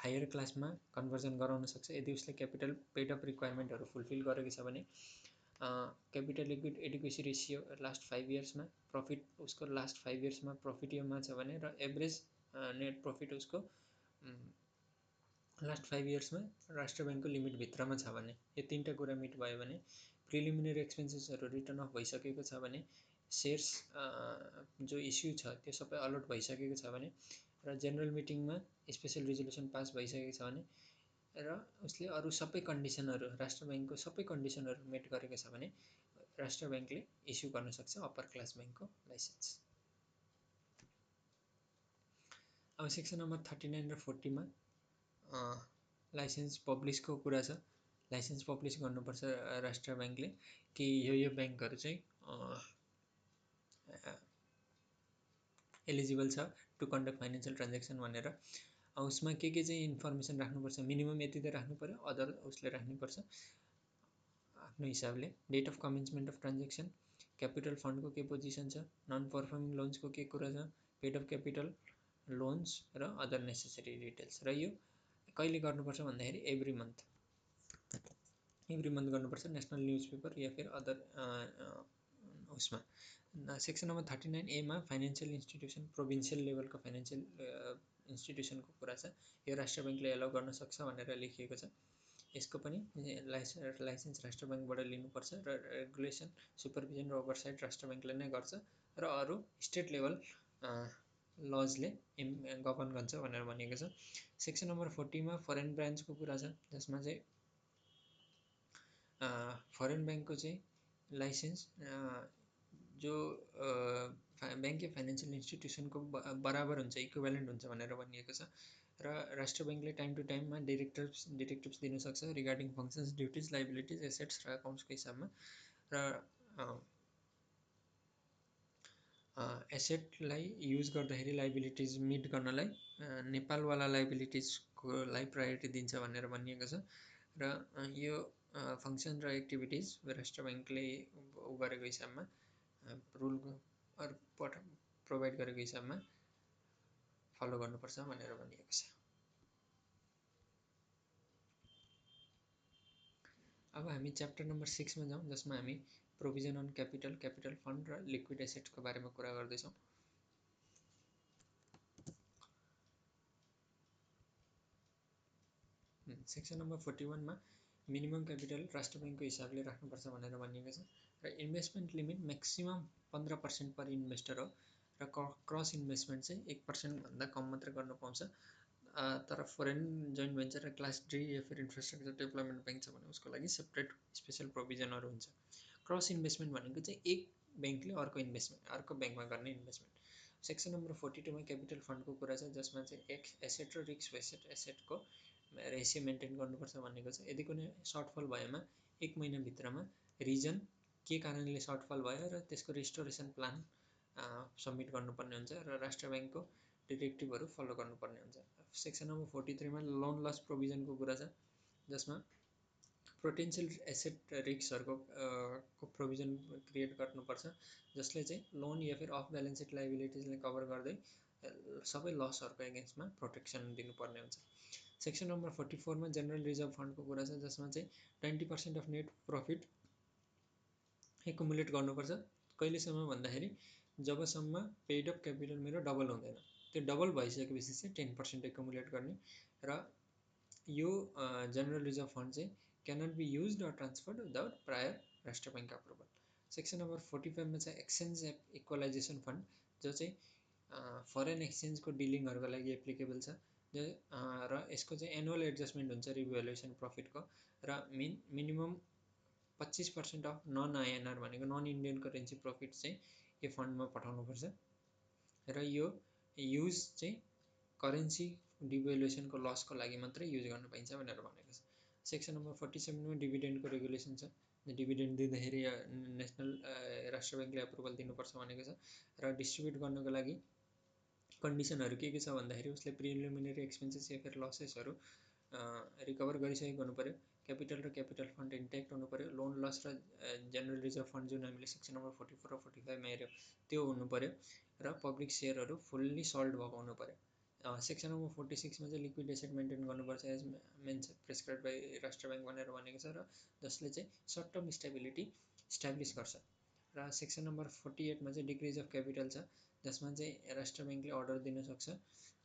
हायर क्लासमा कन्भर्जन गराउन सक्छ यदि उसले क्यापिटल पेड अप रिक्वायरमेन्टहरू फुलफिल गरेको छ भने। Capital liquid adequacy ratio last 5 इयर्समा, प्रफिट उसको लास्ट 5 इयर्समा प्रफिट योमा छ भने, र एभरेज नेट प्रफिट उसको लास्ट 5 इयर्समा राष्ट्र ब्याङ्कको लिमिटभित्रमा छ भने, यो 3टा कुरा मिट भयो भने, प्रिलिमिनरी एक्सपेन्सेसहरू रिटर्न अफ भइसकेको छ भने, सेयर्स जो इस्यु छ त्यो सबै अलट भइसकेको छ भने, र जेनरल मिटिङमा स्पेसल रिजोल्युसन पास भइसकेको छ भने, र उसले अरू सबै कन्डिसनहरू राष्ट्र ब्याङ्कको सबै कन्डिसनहरू मेट गरेको छ भने राष्ट्र ब्याङ्कले इस्यु गर्न सक्छ अप्पर क्लास ब्याङ्कको लाइसेन्स। अब सेक्सन नम्बर 39 र 40मा लाइसेन्स पब्लिसको कुरा छ। लाइसेन्स पब्लिस गर्नुपर्छ राष्ट्र ब्याङ्कले कि यो ब्याङ्कहरू चाहिँ एलिजिबल छ टु कन्डक्ट फाइनेन्सियल ट्रान्जेक्सन भनेर। उसमा के चाहिँ इन्फर्मेसन राख्नुपर्छ, मिनिमम यति त राख्नु पर्यो, अदर उसले राख्नुपर्छ आफ्नो हिसाबले। Date of commencement of transaction, capital फन्डको के पोजिसन छ, नन पर्फर्मिङ लोन्सको के कुरा छ, पेड अफ क्यापिटल लोन्स र अदर नेसेसरी डिटेल्स। र यो कहिले गर्नुपर्छ भन्दाखेरि एभ्री मन्थ गर्नुपर्छ नेसनल न्युज पेपर या फिर अदर उसमा। सेक्सन नम्बर 39A मा फाइनेन्सियल इन्स्टिट्युसन, प्रोभिन्सियल लेभलको फाइनेन्सियल इन्स्टिट्युसनको कुरा छ। यो राष्ट्र ब्याङ्कले एलाउ गर्न सक्छ भनेर लेखिएको छ। यसको पनि लाइसेन्स राष्ट्र ब्याङ्कबाट लिनुपर्छ र रेगुलेसन, सुपरभिजन र ओभरसाइट राष्ट्र ब्याङ्कले नै गर्छ र अरू स्टेट लेभल लजले गभर्न गर्छ भनेर भनिएको छ। सेक्सन नम्बर 40मा फरेन ब्रान्चको कुरा छ जसमा चाहिँ फरेन ब्याङ्कको चाहिँ लाइसेन्स जो ब्याङ्किङ फाइनेन्सियल इन्स्टिट्युसनको बराबर हुन्छ, इक्विभ्यालेन्ट हुन्छ भनेर भनिएको छ। र राष्ट्र ब्याङ्कले टाइम टु टाइममा डिरेक्टिभ्स दिन सक्छ regarding functions, duties, liabilities, assets र अकाउन्ट्सको हिसाबमा। र एसेटलाई युज गर्दाखेरि लाइबिलिटिज मिट गर्नलाई नेपालवाला लाइबिलिटिजकोलाई प्रायोरिटी दिन्छ भनेर भनिएको छ। र यो फङ्सन र एक्टिभिटिज राष्ट्र ब्याङ्कले गरेको हिसाबमा रुल प्रोभाइड गरेको हिसाबमा फलो गर्नुपर्छ भनेर भनिएको छ। अब हामी च्याप्टर नम्बर 6मा जाउँ जसमा हामी provision on capital, capital fund र लिक्विड एसेट्सको बारेमा कुरा गर्दैछौँ। सेक्सन नम्बर 41मा मिनिमम क्यापिटल राष्ट्र ब्याङ्कको हिसाबले राख्नुपर्छ भनेर भनिएको छ। र investment limit maximum 15% per investor हो र क्रस इन्भेस्टमेन्ट चाहिँ 1% भन्दा कम मात्रै गर्न पाउँछ। तर फरेन जोइन्ट भेन्चर र क्लास डी या फिर इन्फ्रास्ट्रक्चर डेभलपमेन्ट ब्याङ्क छ भने उसको लागि सेपरेट स्पेसल प्रोभिजनहरू हुन्छ। क्रस इन्भेस्टमेन्ट भनेको चाहिँ एक ब्याङ्कले अर्को ब्याङ्कमा गर्ने इन्भेस्टमेन्ट। सेक्सन नम्बर 42मा क्यापिटल फन्डको कुरा छ जसमा चाहिँ एसेट र रिस्क एसेटको रेसियो मेन्टेन गर्नुपर्छ भनेको छ। यदि कुनै सर्टफल भएमा 1 महिनाभित्रमा रिजन के कारणले सर्टफल भयो र त्यसको रिस्टोरेसन प्लान सबमिट गर्नुपर्ने हुन्छ र राष्ट्र ब्याङ्कको डिरेक्टिभहरू फलो गर्नुपर्ने हुन्छ। सेक्सन नम्बर 43मा लोन लस प्रोभिजनको कुरा छ जसमा पोटेन्सियल एसेट रिस्कहरूको प्रोभिजन क्रिएट गर्नुपर्छ जसले चाहिँ लोन या फिर अफ ब्यालेन्स सिट लाइबिलिटिजलाई कभर गर्दै सबै लसहरूको एगेन्स्टमा प्रोटेक्सन दिनुपर्ने हुन्छ। सेक्सन नम्बर 44मा जेनरल रिजर्भ फन्डको कुरा छ जसमा चाहिँ 20% अफ नेट प्रफिट एकुमुलेट गर्नुपर्छ। कहिलेसम्म भन्दाखेरि जबसम्म पेड अप क्यापिटल मेरो डबल हुँदैन। त्यो डबल भइसकेपछि चाहिँ 10% एकुमुलेट गर्ने। र यो जेनरल रिजर्भ फन्ड चाहिँ cannot be used or transferred without prior राष्ट्र बैंक approval. सेक्सन नम्बर 45 मा चाहिँ एक्सचेन्ज इक्वलाइजेसन फन्ड जो चाहिँ फरेन एक्सचेन्जको डिलिङहरूको लागि एप्लिकेबल छ जो र यसको चाहिँ एनुअल एडजस्टमेन्ट हुन्छ रिभ्यालुएसन प्रफिटको र मिनिमम 25% अफ नन आइएनआर भनेको नन इन्डियन करेन्सी प्रफिट चाहिँ यो फन्डमा पठाउनुपर्छ र यो युज चाहिँ करेन्सी डिभ्यालुएसनको लसको लागि मात्रै युज गर्न पाइन्छ भनेर भनेको छ. सेक्सन नम्बर 47 मा डिभिडेन्डको रेगुलेसन छ. डिभिडेन्ड दिँदाखेरि नेसनल राष्ट्र बैंकले एप्रुभल दिनुपर्छ भनेको छ र डिस्ट्रिब्युट गर्नको लागि कन्डिसनहरू के छ भन्दाखेरि उसले प्रिलिमिनरी एक्सपेन्सेस या फिर लसेसहरू रिकभर गरिसकेको हुनु पर्यो, क्यापिटल र क्यापिटल फन्ड इन्ट्याक्ट हुनु पर्यो, लोन लस र जेनरल रिजर्भ फन्ड जुन हामीले सेक्सन नम्बर 44 र 45 मा हेऱ्यौँ त्यो हुनु पर्यो र पब्लिक सेयरहरू फुल्ली सल्ड भएको हुनु पर्यो. सेक्सन नम्बर 46 मा चाहिँ लिक्विड एसेट मेन्टेन गर्नुपर्छ as men's prescribe by Rastra bank भनेर भनेको छ र जसले चाहिँ सर्ट टर्म स्टेबिलिटी इस्टाब्लिस गर्छ. र सेक्सन नम्बर 48 मा चाहिँ डिक्रिज अफ क्यापिटल छ जसमा चाहिँ राष्ट्र बैंकले अर्डर दिन सक्छ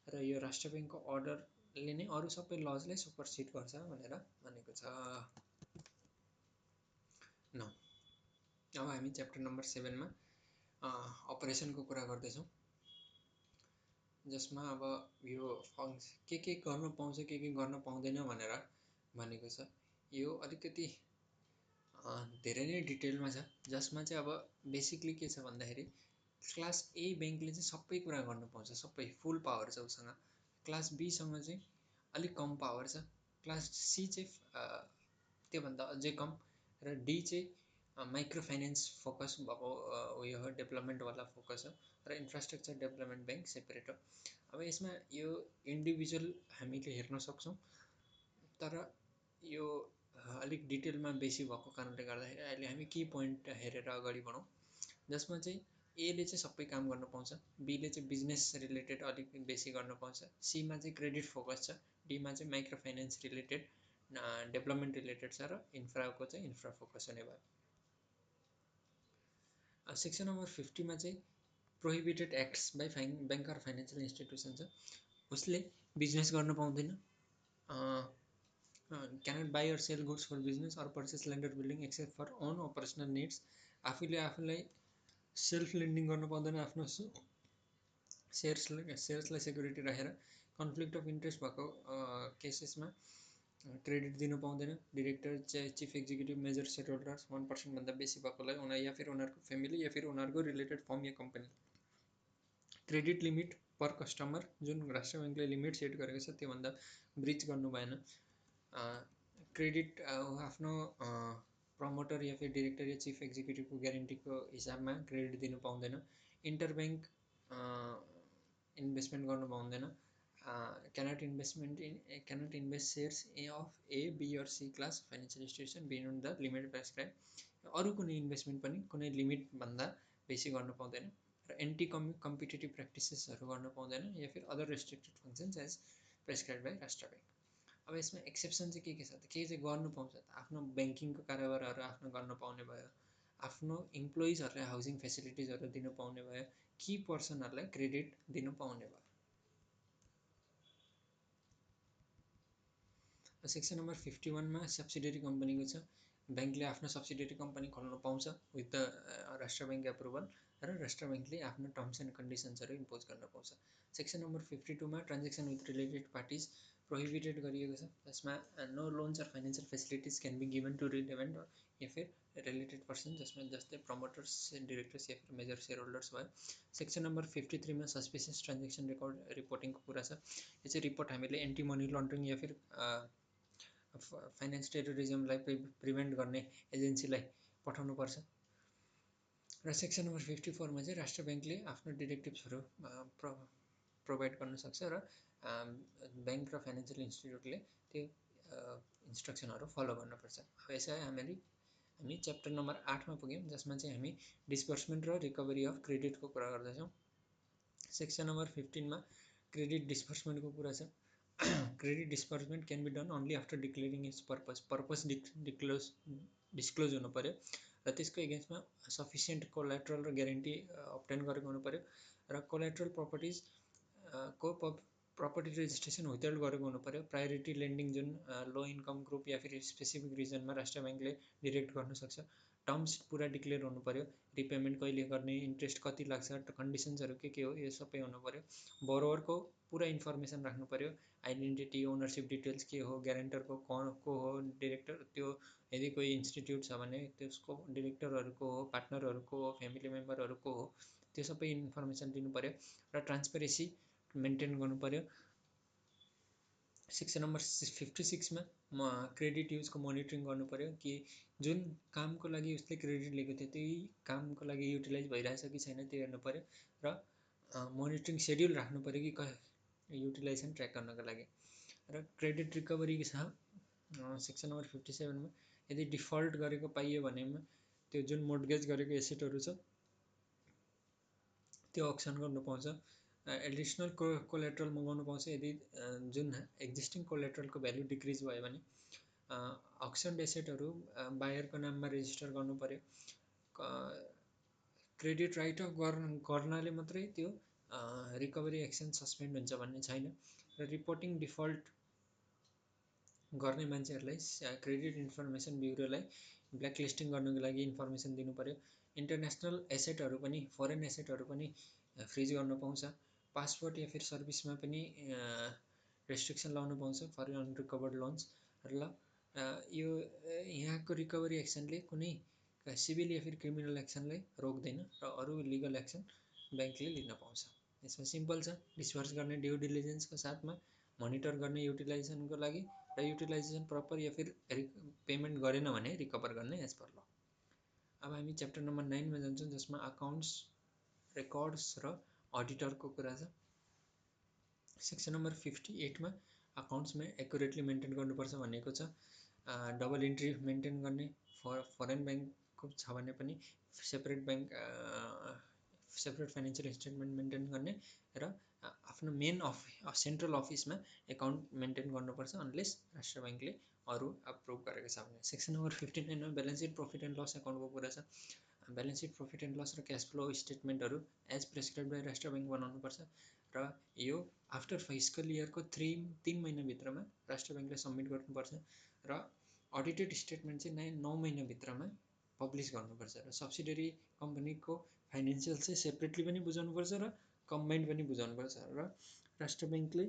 र यो राष्ट्र बैंकको अर्डरले नै अरू सबै लजलाई सुपरसिड गर्छ भनेर भनेको छ. न अब हामी च्याप्टर नम्बर 7 मा अपरेसनको कुरा गर्दैछौँ जसमा अब यो के गर्न पाउँछ के गर्न पाउँदैन भनेर भनेको छ. यो अलिकति धेरै नै डिटेलमा छ जसमा चाहिँ अब बेसिकली के छ भन्दाखेरि क्लास ए बैंकले चाहिँ सबै कुरा गर्न पाउँछ, सबै फुल पावर छ उसँग. क्लास बी सँग चाहिँ अलिक कम पावर छ, क्लास सी चाहिँ त्योभन्दा अझै कम र डी चाहिँ माइक्रो फाइनेन्स फोकस भएको उयो हो, डेभलपमेन्टवाला फोकस हो र इन्फ्रास्ट्रक्चर डेभलपमेन्ट बैंक सेपरेट हो. अब यसमा यो इन्डिभिजुअल हामीले हेर्न सक्छौँ तर यो अलिक डिटेलमा बेसी भएको कारणले गर्दाखेरि अहिले हामी की पोइन्ट हेरेर अगाडि बढौँ जसमा चाहिँ एले चाहिँ सबै काम गर्न पाउँछ, बीले चाहिँ बिजनेस रिलेटेड अलिक बेसी गर्न पाउँछ, सीमा चाहिँ क्रेडिट फोकस छ, डीमा चाहिँ micro finance related development related छ र इन्फ्राको चाहिँ इन्फ्रा फोकस हुने भयो. सेक्सन नम्बर 50 मा चाहिँ prohibited acts by bank or financial institution छ. उसले बिजनेस गर्न पाउँदैन, cannot buy or sell goods for business or purchase land or building except for own operational needs. आफूलाई सेल्फ लेन्डिङ गर्न पाउँदैन, आफ्नो सेयर्सलाई सेक्युरिटी राखेर. कन्फ्लिक्ट अफ इन्ट्रेस्ट भएको केसेसमा क्रेडिट दिनु पाउँदैन. डिरेक्टर चाहिँ chief executive major share holders 1% भन्दा बेसी भएकोलाई या फिर उनीहरूको फ्यामिली या फिर उनीहरूको रिलेटेड फर्म या कम्पनी. क्रेडिट लिमिट पर कस्टमर जुन राष्ट्र बैंकले लिमिट सेट गरेको छ त्योभन्दा ब्रिच गर्नु भएन. क्रेडिट आफ्नो प्रमोटर या फिर डिरेक्टर या चिफ एक्जिक्युटिभको ग्यारेन्टीको हिसाबमा क्रेडिट दिनु पाउँदैन. इन्टर बैंक इन्भेस्टमेन्ट गर्नु पाउँदैन. Cannot invest shares of A B और C class financial institution beyond the limit prescribe. अरू कुनै इन्भेस्टमेन्ट पनि कुनै लिमिटभन्दा बेसी गर्न पाउँदैन र एन्टी कम्पिटेटिभ प्र्याक्टिसेसहरू गर्न पाउँदैन या फिर other restricted functions as prescribe by Rastra Bank. अब यसमा एक्सेप्सन चाहिँ के छ त, के चाहिँ गर्नु पाउँछ त, आफ्नो ब्याङ्किङको कारोबारहरू आफ्नो गर्न पाउने भयो, आफ्नो इम्प्लोइजहरूलाई हाउसिङ फेसिलिटिजहरू दिनु पाउने भयो, की पर्सनहरूलाई क्रेडिट दिनु पाउने भयो. सेक्सन नम्बर 51 मा सब्सिडियरी कम्पनीको छ. ब्याङ्कले आफ्नो सब्सिडियरी कम्पनी खोल्न पाउँछ विथ द राष्ट्र बैंक एप्रुभल र राष्ट्र बैंकले आफ्नो टर्म्स एन्ड कन्डिसन्सहरू इम्पोज गर्न पाउँछ. सेक्सन नम्बर 52 मा transaction with related parties prohibited गरिएको छ जसमा no loans or financial facilities can be given to relevant या फिर रिलेटेड पर्सन जसमा जस्तै प्रमोटर्स, डिरेक्टर्स या फिर मेजर सेयर होल्डर्स भयो. सेक्सन नम्बर 53 मा सस्पिसियस ट्रान्जेक्सन रिपोर्टिङको कुरा छ. यो चाहिँ रिपोर्ट हामीले एन्टी मनी लन्ड्रिङ या फिर फाइनेन्स टेरोरिजमलाई प्रिभेन्ट गर्ने एजेन्सीलाई पठाउनुपर्छ. र सेक्सन नम्बर 54 मा चाहिँ राष्ट्र बैंकले आफ्नो डिरेक्टिभ्सहरू प्रोभाइड गर्न सक्छ र बैंक र फाइनेन्सियल इन्स्टिट्युटले त्यो इन्स्ट्रक्सनहरू फलो गर्नुपर्छ. यसै हामी च्याप्टर नम्बर 8 मा पुग्यौँ जसमा चाहिँ हामी डिस्बर्समेन्ट र रिकभरी अफ क्रेडिटको कुरा गर्दैछौँ. सेक्सन नम्बर 15 मा क्रेडिट डिस्बर्समेन्टको कुरा छ. Credit disbursement can be done only after declaring its purpose disclose हुनु पर्यो र त्यसको एगेन्स्टमा सफिसियन्ट कोल्याट्रल र ग्यारेन्टी अब्टेन गरेको हुनु पर्यो र कोल्याट्रल प्रपर्टिज को प्रपर्टी रेजिस्ट्रेसन विथहोल्ड गरेको हुनु पर्यो। प्रायोरिटी लेन्डिङ जुन लो इन्कम ग्रुप या फेरि स्पेसिफिक रिजनमा राष्ट्र ब्याङ्कले डिरेक्ट गर्न सक्छ। टर्म्स पुरा डिक्लेयर हुनु पर्यो, रिपेमेन्ट कहिले गर्ने, इन्ट्रेस्ट कति लाग्छ, कन्डिसन्सहरू के हो, यो सबै हुनु पर्यो। बोरोवरको पुरा इन्फर्मेसन राख्नु पर्यो, आइडेन्टिटी, ओनरसिप डिटेल्स के हो, ग्यारेन्टरको को हो, डिरेक्टर, त्यो यदि कोही इन्स्टिट्युट छ भने त्यसको डिरेक्टरहरू को हो, पार्टनरहरू को हो, फ्यामिली मेम्बरहरू को हो, त्यो सबै इन्फर्मेसन दिनु पर्यो र ट्रान्सपेरेन्सी मेन्टेन गर्नु पर्यो। सेक्सन नम्बर 56 मा क्रेडिट युजको मोनिटरिङ गर्नु पर्यो कि जुन कामको लागि उसले क्रेडिट लिएको थियो त्यही कामको लागि युटिलाइज भइरहेछ कि छैन त्यो हेर्नु पर्यो र मोनिटरिङ सेड्युल राख्नु पर्यो कि युटिलाइजेसन ट्र्याक गर्नको लागि। र क्रेडिट रिकभरी छ सेक्सन नम्बर 57 मा, यदि डिफल्ट गरेको पाइयो भनेमा त्यो जुन मोर्टगेज गरेको एसेटहरू छ त्यो अक्सन गर्नु पाउँछ। एडिसनल कोलेट्रल मगाउनु पाउँछ यदि जुन एक्जिस्टिङ कोलेट्रलको भ्यालु डिक्रिज भयो भने। अक्सन्ड एसेटहरू बायरको नाममा रेजिस्टर गर्नु पर्यो। क्रेडिट राइट अफ गर्नाले मात्रै त्यो रिकभरी एक्सन सस्पेन्ड हुन्छ भन्ने छैन। र रिपोर्टिङ डिफल्ट गर्ने मान्छेहरूलाई क्रेडिट इन्फर्मेसन ब्युरोलाई ब्ल्याकलिस्टिङ गर्नको लागि इन्फर्मेसन दिनु पर्यो। इन्टरनेसनल एसेटहरू पनि, फरेन एसेटहरू पनि फ्रिज गर्न पाउँछ। पासपोर्ट या फिर सर्भिसमा पनि रेस्ट्रिक्सन लाउनु पाउँछ फरेन अनरिकभर्ड लोन्स। र यो यहाँको रिकभरी एक्सनले कुनै सिभिल या फिर क्रिमिनल एक्सनलाई रोक्दैन र अरू लिगल एक्सन ब्याङ्कले लिन पाउँछ। यसमा सिम्पल छ, डिस्बर्स गर्ने ड्यु डिलिजेन्सको साथमा मोनिटर गर्ने युटिलाइजेसनको लागि र युटिलाइजेसन प्रपर या फिर पेमेन्ट गरेन भने रिकभर गर्ने एज पर ल। अब हामी च्याप्टर नम्बर 9 मा जान्छौँ जसमा अकाउन्ट्स, रेकर्ड्स र अडिटरको कुरा छ। सेक्सन नम्बर 58 मा अकाउन्ट्समा एकुरेटली मेन्टेन गर्नुपर्छ भनेको छ। डबल इन्ट्री मेन्टेन गर्ने, फरेन ब्याङ्कको छ भने पनि separate bank separate financial statement maintain गर्ने र आफ्नो मेन सेन्ट्रल अफिसमा एकाउन्ट मेन्टेन गर्नुपर्छ अनलेस राष्ट्र ब्याङ्कले अरू अप्रुभ गरेको छ भने। सेक्सन नम्बर 59 मा balance sheet, profit and loss एकाउन्टको कुरा छ। Balance sheet, profit and loss र क्यास फ्लो स्टेटमेन्टहरू as prescribe by Rastra bank बनाउनुपर्छ र यो आफ्टर फिस्कल इयरको 3 महिनाभित्रमा राष्ट्र ब्याङ्कले सबमिट गर्नुपर्छ र अडिटेड स्टेटमेन्ट चाहिँ 9 महिनाभित्रमा पब्लिस गर्नुपर्छ। र सब्सिडियरी कम्पनीको फाइनेन्सियल चाहिँ सेपरेटली पनि बुझाउनुपर्छ र कम्बाइन्ड पनि बुझाउनुपर्छ र राष्ट्र ब्याङ्कले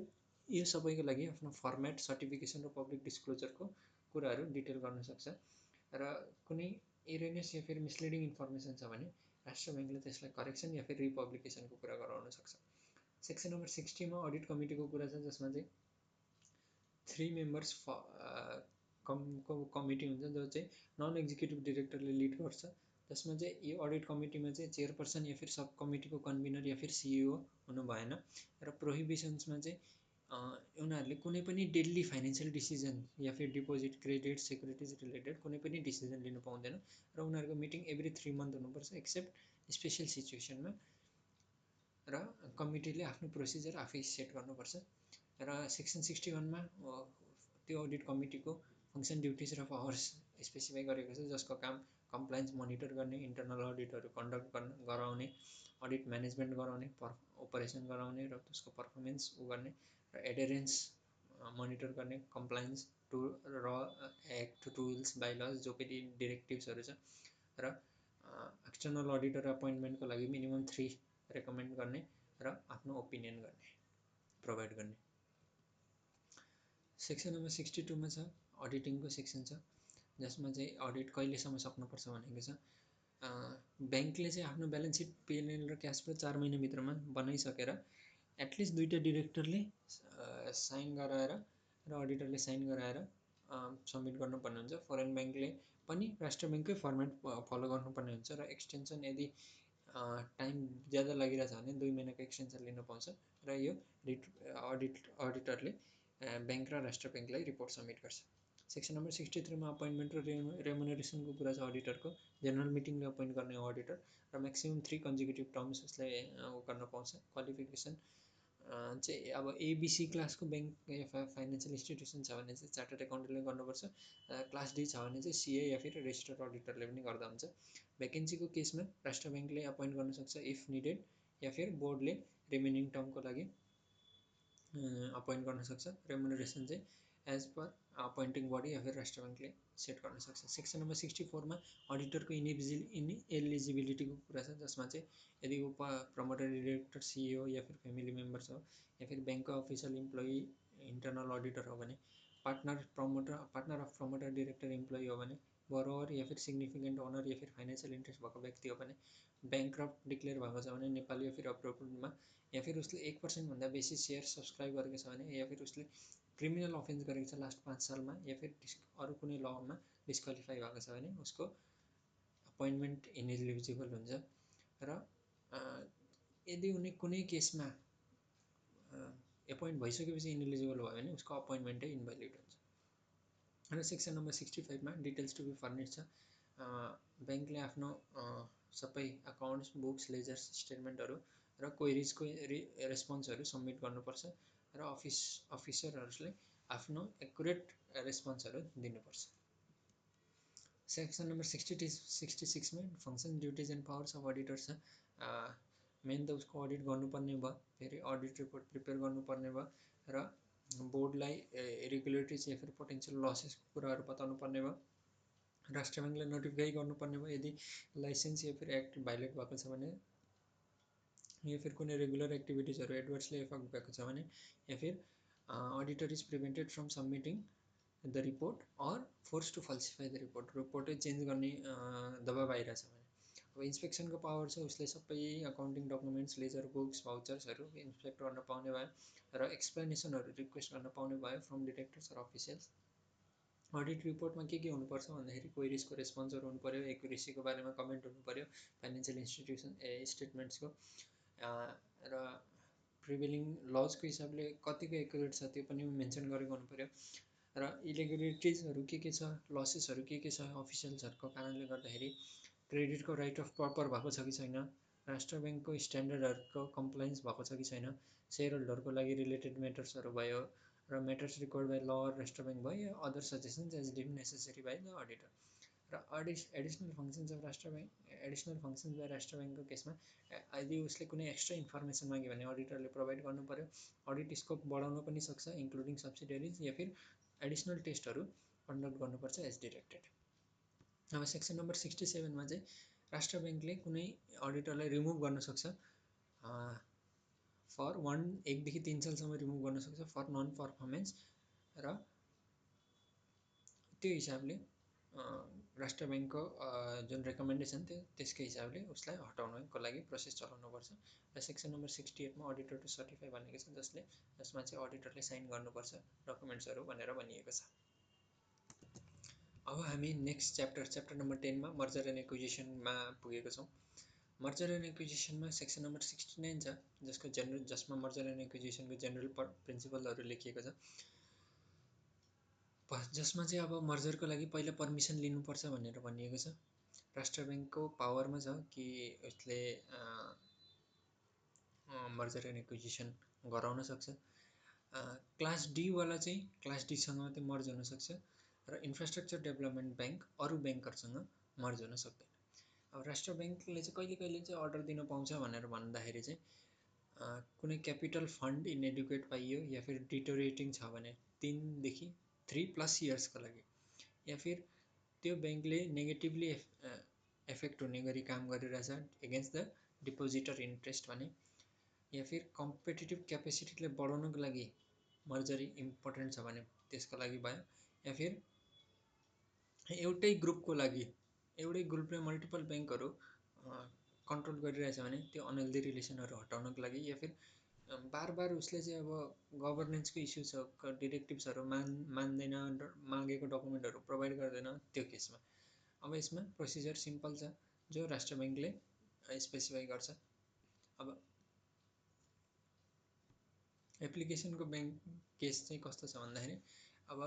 यो सबैको लागि आफ्नो फर्मेट, सर्टिफिकेसन र पब्लिक डिस्क्लोजरको कुराहरू डिटेल गर्न सक्छ। र कुनै एरेनियस या फिर मिसलिडिङ इन्फर्मेसन छ भने राष्ट्र ब्याङ्कले त्यसलाई करेक्सन या फिर रिपब्लिकेसनको कुरा गराउन सक्छ। सेक्सन नम्बर 60 मा अडिट कमिटीको कुरा छ जसमा चाहिँ 3 मेम्बर्स कमिटी हुन्छ जो चाहिँ नन एक्जिक्युटिभ डिरेक्टरले लिड गर्छ। जसमा चाहिँ यो अडिट कमिटीमा चाहिँ चेयरपर्सन या फिर सब कमिटीको कन्भिनर या फिर सिइओ हुनु भएन। र प्रोहिबिसन्समा चाहिँ उनीहरूले कुनै पनि डेली फाइनेन्सियल डिसिजन या फिर डिपोजिट, क्रेडिट, सेक्युरिटिज रिलेटेड कुनै पनि डिसिजन लिनु पाउँदैन र उनीहरूको मिटिङ एभ्री 3 मन्थ हुनुपर्छ एक्सेप्ट स्पेसल सिचुएसनमा। र कमिटीले आफ्नो प्रोसिजर आफै सेट गर्नुपर्छ। र सेक्सन 61 मा त्यो अडिट कमिटीको फङ्सन, ड्युटिज र पावर्स स्पेसिफाई गरेको छ जसको काम कम्प्लायन्स मोनिटर गर्ने, इन्टरनल अडिटहरू कन्डक्ट गराउने, अडिट म्यानेजमेन्ट गराउने, अपरेसन गराउने र त्यसको पर्फर्मेन्स गर्ने र एडेरेन्स मोनिटर गर्ने, कम्प्लायन्स टु र एक्ट, रुल्स, बाइलज जो पनि डिरेक्टिभ्सहरू छ र एक्सटर्नल अडिटर अपोइन्टमेन्टको लागि मिनिमम 3 रेकमेन्ड गर्ने र आफ्नो ओपिनियन गर्ने, प्रोभाइड गर्ने। सेक्सन नम्बर 62 मा छ अडिटिङको सेक्सन छ जसमा चाहिँ अडिट कहिलेसम्म सक्नुपर्छ भनेको छ। ब्याङ्कले चाहिँ आफ्नो ब्यालेन्स सिट, पिएनएल र क्यास फ्लो 4 महिनाभित्रमा बनाइसकेर एटलिस्ट 2टा डिरेक्टरले साइन गराएर र अडिटरले साइन गराएर सबमिट गर्नुपर्ने हुन्छ। फरेन ब्याङ्कले पनि राष्ट्र ब्याङ्ककै फर्मेट फलो गर्नुपर्ने हुन्छ र एक्सटेन्सन यदि टाइम ज्यादा लागिरहेछ भने 2 महिनाको एक्सटेन्सन लिन पाउँछ र यो अडिटरले ब्याङ्क र राष्ट्र ब्याङ्कलाई रिपोर्ट सबमिट गर्छ। सेक्सन नम्बर 63 मा अपोइन्टमेन्ट र रेमुनरेसनको कुरा छ अडिटरको। जेनरल मिटिङले अपोइन्ट गर्ने हो अडिटर र म्याक्सिमम् 3 कन्जिक्युटिभ टर्म्स उसलाई गर्न पाउँछ। क्वालिफिकेसन चाहिँ अब एबिसी क्लासको ब्याङ्क या फाइनेन्सियल इन्स्टिट्युसन छ भने चाहिँ चार्टर्ड एकाउन्टेन्टले गर्नुपर्छ। क्लास डी छ भने चाहिँ सिए या फिर रेजिस्टर्ड अडिटरले पनि गर्दा हुन्छ। भ्याकेन्सीको केसमा राष्ट्र ब्याङ्कले अपोइन्ट गर्न सक्छ इफ निडेड या फिर बोर्डले रिमेनिङ टर्मको लागि अपोइन्ट गर्न सक्छ। रेमुनरेसन चाहिँ एज पर अपोइन्टिङ बडी या फिर राष्ट्र ब्याङ्कले सेट गर्न सक्छ। सेक्सन नम्बर 64 मा अडिटरको इनएलिजिबिलिटीको कुरा छ, जसमा चाहिँ यदि ऊ प्रमोटर, डिरेक्टर, सिइओ या फिर फ्यामिली मेम्बर छ या फिर ब्याङ्कको अफिसियल इम्प्लोइ, इन्टर्नल अडिटर हो भने, partner of promoter, director, employee हो भने, बरोवर या फिर सिग्निफिकेन्ट ओनर या फिर फाइनेन्सियल इन्ट्रेस्ट भएको व्यक्ति हो भने, ब्याङ्क्रप्ट डिक्लेयर भएको छ भने नेपाल या फिर अब्रोडमा, या फिर उसले 1% भन्दा बेसी सेयर सब्सक्राइब गरेको छ भने, या फिर उसले क्रिमिनल अफेन्स गरेको छ लास्ट 5 सालमा, या फिर अरू कुनै लमा डिस्क्वालिफाई भएको छ भने उसको अपोइन्टमेन्ट इनएलिजिबल हुन्छ। र यदि उनी कुनै केसमा एपोइन्ट भइसकेपछि इनएलिजिबल भयो भने उसको अपोइन्टमेन्टै इनभ्यालिड हुन्छ। र सेक्सन नम्बर 65 मा डिटेल्स टु बी फर्निस्ड छ। ब्याङ्कले आफ्नो सबै अकाउन्ट्स, बुक्स, लेजर्स, स्टेटमेन्टहरू र क्वेरिजको रेस्पोन्सहरू सबमिट गर्नुपर्छ र अफिसरहरूले आफ्नो एकुरेट रेस्पोन्सहरू दिनुपर्छ। सेक्सन नम्बर 66 मा function, duties and powers of auditors छ। मेन त उसको अडिट गर्नुपर्ने भयो, फेरि अडिट रिपोर्ट प्रिपेयर गर्नुपर्ने भयो र बोर्डलाई इरेगुलेटरिज या फिर पोटेन्सियल लसेसको कुराहरू बताउनु पर्ने भयो। राष्ट्र ब्याङ्कलाई नोटिफाई गर्नुपर्ने भयो यदि लाइसेन्स या फिर एक्ट भाइलेट भएको छ भने, या फिर कुनै रेगुलर एक्टिभिटिजहरू एडभर्सली इफेक्ट भएको छ भने, या फिर auditor is prevented from submitting the report or force to falsify the report, रिपोर्टै चेन्ज गर्ने दबाब आइरहेछ भने। अब इन्सपेक्सनको पावर छ, उसले सबै अकाउन्टिङ डकुमेन्ट्स, लेजर, बुक्स, भाउचर्सहरू इन्सपेक्ट गर्न पाउने भयो र एक्सप्लेनेसनहरू रिक्वेस्ट गर्न पाउने भयो फ्रम डिरेक्टर्स र अफिसियल्स। अडिट रिपोर्टमा के हुनुपर्छ भन्दाखेरि क्वेरिजको रेस्पोन्सहरू हुनु पऱ्यो, एक्युरेसीको बारेमा कमेन्ट हुनु पऱ्यो, फाइनेन्सियल इन्स्टिट्युसन स्टेटमेन्ट्सको र प्रिभेलिङ लजको हिसाबले कतिको एक्युरेट छ त्यो पनि मेन्सन गरेको हुनु पऱ्यो र इरेगुलेटरिजहरू के छ, लसेसहरू के छ अफिसियल्सहरूको कारणले गर्दाखेरि, क्रेडिटको राइट अफ प्रपर भएको छ कि छैन, राष्ट्र ब्याङ्कको स्ट्यान्डर्डहरूको कम्प्लाइन्स भएको छ कि छैन, सेयर होल्डरको लागि रिलेटेड म्याटर्सहरू भयो र म्याटर्स रिक्वायर्ड बाई ल राष्ट्र ब्याङ्क भयो, other suggestions as deem necessary by the auditor. र additional functions of Rastra Bank, additional functions by Rastra ब्याङ्कको केसमा यदि उसले कुनै एक्स्ट्रा इन्फर्मेसन माग्यो भने अडिटरले प्रोभाइड गर्नु पऱ्यो। अडिट स्कोप बढाउन पनि सक्छ, इन्क्लुडिङ सब्सिडियरिज, या फिर एडिसनल टेस्टहरू कन्डक्ट गर्नुपर्छ एज डिरेक्टेड। अब सेक्सन नम्बर 67 मा चाहिँ राष्ट्र ब्याङ्कले कुनै अडिटरलाई रिमुभ गर्न सक्छ फर 1 देखि 3 सालसम्म रिमुभ गर्न सक्छ फर नन पर्फर्मेन्स, र त्यो हिसाबले राष्ट्र ब्याङ्कको जुन रेकमेन्डेसन थियो त्यसकै हिसाबले उसलाई हटाउनको लागि प्रोसेस चलाउनुपर्छ। र सेक्सन नम्बर 68 मा अडिटर टु सर्टिफाई भनेको छ, जसमा चाहिँ अडिटरले साइन गर्नुपर्छ डकुमेन्ट्सहरू भनेर भनिएको छ। अब हामी नेक्स्ट च्याप्टर नम्बर 10 मा मर्जर एन्ड एक्विजिसनमा पुगेको छौँ। मर्जर एन्ड एक्विजिसनमा सेक्सन नम्बर 69 छ, जसमा मर्जर एन्ड एक्विजिसनको जेनरल प्रिन्सिपलहरू लेखिएको छ, जसमा चाहिँ अब मर्जरको लागि पहिला पर्मिसन लिनुपर्छ भनेर भनिएको छ। राष्ट्र ब्याङ्कको पावरमा छ कि उसले मर्जर एन्ड एक्विजिसन गराउन सक्छ। क्लास डी वाला चाहिँ क्लास डीसँग मात्रै मर्ज हुन सक्छ र इन्फ्रास्ट्रक्चर डेभलपमेन्ट ब्याङ्क अरू ब्याङ्कहरूसँग मर्ज हुन सक्दैन। अब राष्ट्र ब्याङ्कले चाहिँ कहिले कहिले चाहिँ अर्डर दिन पाउँछ भनेर भन्दाखेरि चाहिँ कुनै क्यापिटल फन्ड इनएडुकेट पाइयो या फिर डिटोरेटिङ छ भने 3 देखि 3+ इयर्सको लागि, या फिर त्यो ब्याङ्कले नेगेटिभली एफेक्ट हुने गरी काम गरिरहेछ एगेन्स्ट द डिपोजिटर इन्ट्रेस्ट भने, या फिर कम्पिटिटिभ क्यापेसिटीलाई बढाउनको लागि मर्जर इम्पोर्टेन्ट छ भने त्यसको लागि भयो, या फिर एउटै ग्रुपले मल्टिपल ब्याङ्कहरू कन्ट्रोल गरिरहेछ भने त्यो अनहेल्दी रिलेसनहरू हटाउनको लागि, या फिर बार उसले चाहिँ अब गभर्नेन्सको इस्यु छ, डिरेक्टिभ्सहरू मान्दैन, मागेको डकुमेन्टहरू प्रोभाइड गर्दैन, त्यो केसमा। अब यसमा प्रोसिजर सिम्पल छ जो राष्ट्र ब्याङ्कले स्पेसिफाई गर्छ। अब एप्लिकेसनको ब्याङ्क केस चाहिँ कस्तो छ भन्दाखेरि, अब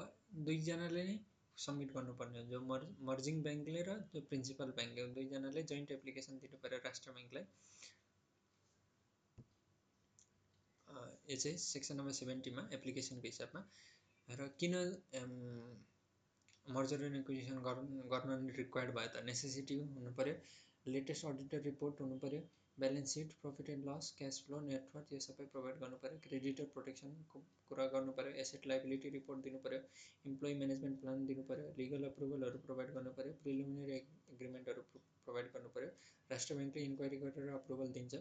दुईजनाले नै सबमिट गर्नुपर्ने, जो मर्जिङ ब्याङ्कले र जो प्रिन्सिपल ब्याङ्कले, दुईजनाले जोइन्ट एप्लिकेसन दिनु पर्यो राष्ट्र ब्याङ्कलाई। यो चाहिँ सेक्सन नम्बर 70 मा एप्लिकेसनको हिसाबमा। र किन मर्जर एन्ड एक्विजिसन गर्न रिक्वायर्ड भयो त नेसेसिटी हुनु पर्यो। लेटेस्ट अडिटर रिपोर्ट हुनु पर्यो, balance sheet, profit and loss, cash flow, net worth यो सबै प्रोभाइड गर्नु पर्यो, क्रेडिटर प्रोटेक्सनको कुरा गर्नु पर्यो, एसेट लाइबिलिटी रिपोर्ट दिनु पर्यो, इम्प्लोइ म्यानेजमेन्ट प्लान दिनु पर्यो, लिगल अप्रुभलहरू प्रोभाइड गर्नु पर्यो, प्रिलिमिनरी एग्रिमेन्टहरू प्रोभाइड गर्नु पर्यो। राष्ट्र ब्याङ्कले इन्क्वायरी गरेर अप्रुभल दिन्छ,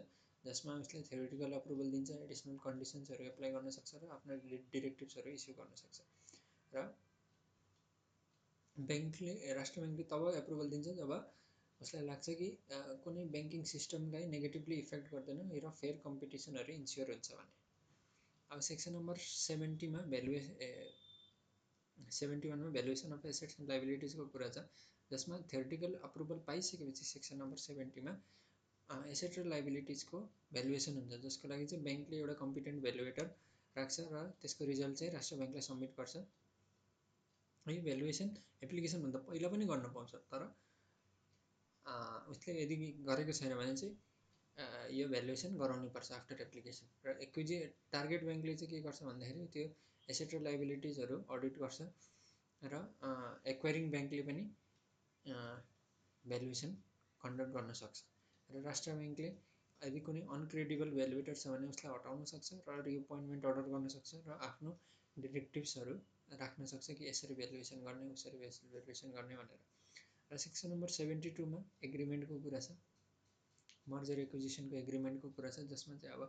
जसमा उसले थ्योरिटिकल अप्रुभल दिन्छ, एडिसनल कन्डिसन्सहरू एप्लाई गर्न सक्छ र आफ्नो डिरेक्टिभ्सहरू इस्यु गर्न सक्छ। र राष्ट्र ब्याङ्कले तब एप्रुभल दिन्छ जब उसलाई लाग्छ कि कुनै ब्याङ्किङ सिस्टमलाई नेगेटिभली इफेक्ट गर्दैन र फेयर कम्पिटिसनहरू इन्स्योर हुन्छ भने। अब सेक्सन नम्बर 70मा 71मा भ्यालुएसन अफ एसेट्स एन्ड लाइबिलिटिजको कुरा छ, जसमा थ्योरिटिकल अप्रुभल पाइसकेपछि सेक्सन नम्बर 70मा एसेट र लाइबिलिटिजको भ्यालुएसन हुन्छ, जसको लागि चाहिँ ब्याङ्कले एउटा कम्पिटेन्ट भ्यालुएटर राख्छ र त्यसको रिजल्ट चाहिँ राष्ट्र ब्याङ्कलाई सबमिट गर्छ। यो भ्यालुएसन एप्लिकेसनभन्दा पहिला पनि गर्न पाउँछ, तर उसले यदि गरेको छैन भने चाहिँ यो भ्यालुएसन गराउनुपर्छ आफ्टर एप्लिकेसन। र टार्गेट ब्याङ्कले चाहिँ के गर्छ भन्दाखेरि त्यो एसेट र लाइबिलिटिजहरू अडिट गर्छ र एक्वायरिङ ब्याङ्कले पनि भ्यालुएसन कन्डक्ट गर्न सक्छ। र राष्ट्र ब्याङ्कले यदि कुनै अनक्रेडिबल भ्यालुएटर छ भने उसलाई हटाउन सक्छ र रिअपोइन्टमेन्ट अर्डर गर्न सक्छ र आफ्नो डिरेक्टिभ्सहरू राख्न सक्छ कि यसरी भ्यालुएसन गर्ने, उसरी भ्यालुएसन गर्ने भनेर। र सेक्सन नम्बर 72मा एग्रिमेन्टको कुरा छ, मर्जर एक्विजिसनको एग्रिमेन्टको कुरा छ, जसमा चाहिँ अब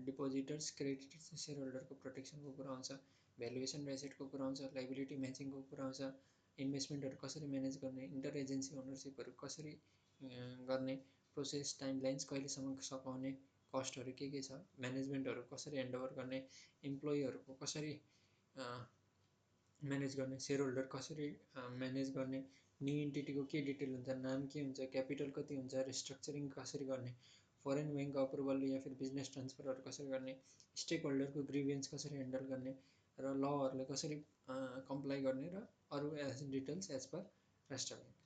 डिपोजिटर्स, क्रेडिटर्स, सेयर होल्डरको प्रोटेक्सनको कुरा आउँछ, भ्यालुएसन र एसेटको कुरा आउँछ, लाइबिलिटी म्याचिङको कुरा आउँछ, इन्भेस्टमेन्टहरू कसरी म्यानेज गर्ने, इन्टर एजेन्सी ओनरसिपहरू कसरी गर्ने, प्रोसेस, टाइमलाइन्स कहिलेसम्म सकाउने, कस्टहरू के छ, म्यानेजमेन्टहरू कसरी ह्यान्डओभर गर्ने, इम्प्लोइहरूको कसरी म्यानेज गर्ने, सेयर होल्डर कसरी म्यानेज गर्ने, न्यू इन्टिटीको के डिटेल हुन्छ, नाम के हुन्छ, क्यापिटल कति हुन्छ, रिस्ट्रक्चरिङ कसरी गर्ने, फरेन ब्याङ्क अप्रुभल या फिर बिजनेस ट्रान्सफरहरू कसरी गर्ने, स्टेक होल्डरको ग्रिभियन्स कसरी ह्यान्डल गर्ने र लहरूलाई कसरी कम्प्लाई गर्ने र अरू details as per Rastra bank.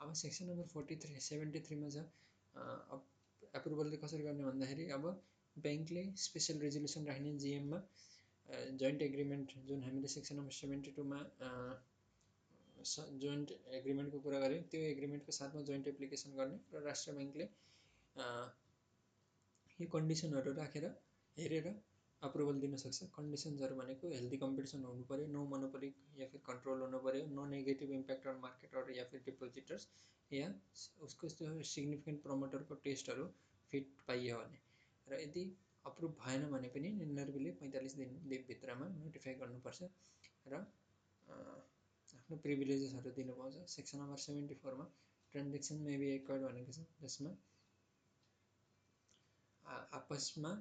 अब सेक्सन नम्बर 73मा छ एप्रुभलले कसरी गर्ने भन्दाखेरि अब ब्याङ्कले स्पेसल रेजुल्युसन राख्ने जिएममा जोइन्ट एग्रिमेन्ट, जुन हामीले सेक्सन नम्बर 72मा जोइन्ट एग्रिमेन्टको कुरा गऱ्यौँ, त्यो एग्रिमेन्टको साथमा जोइन्ट एप्लिकेसन गर्ने र राष्ट्र ब्याङ्कले यो कन्डिसनहरू राखेर हेरेर अप्रुभल दिन सक्छ। कन्डिसन्सहरू भनेको हेल्दी कम्पिटिसन हुनु पर्यो, नो मोनोपोली या फिर कन्ट्रोल हुनु पर्यो, no negative impact on market or या फिर डिपोजिटर्स, या उसको सिग्निफिकेन्ट प्रमोटरको टेस्टहरू फिट पाइयो भने। र यदि अप्रुभ भएन भने पनि एनआरबीले 45 दिनभित्रमा नोटिफाई गर्नुपर्छ र आफ्नो प्रिभिलेजेसहरू दिनु पाउँछ। सेक्सन नम्बर 74मा ट्रान्जेक्सन मे बी एक्वायर्ड भनेको छ, जसमा आपसमा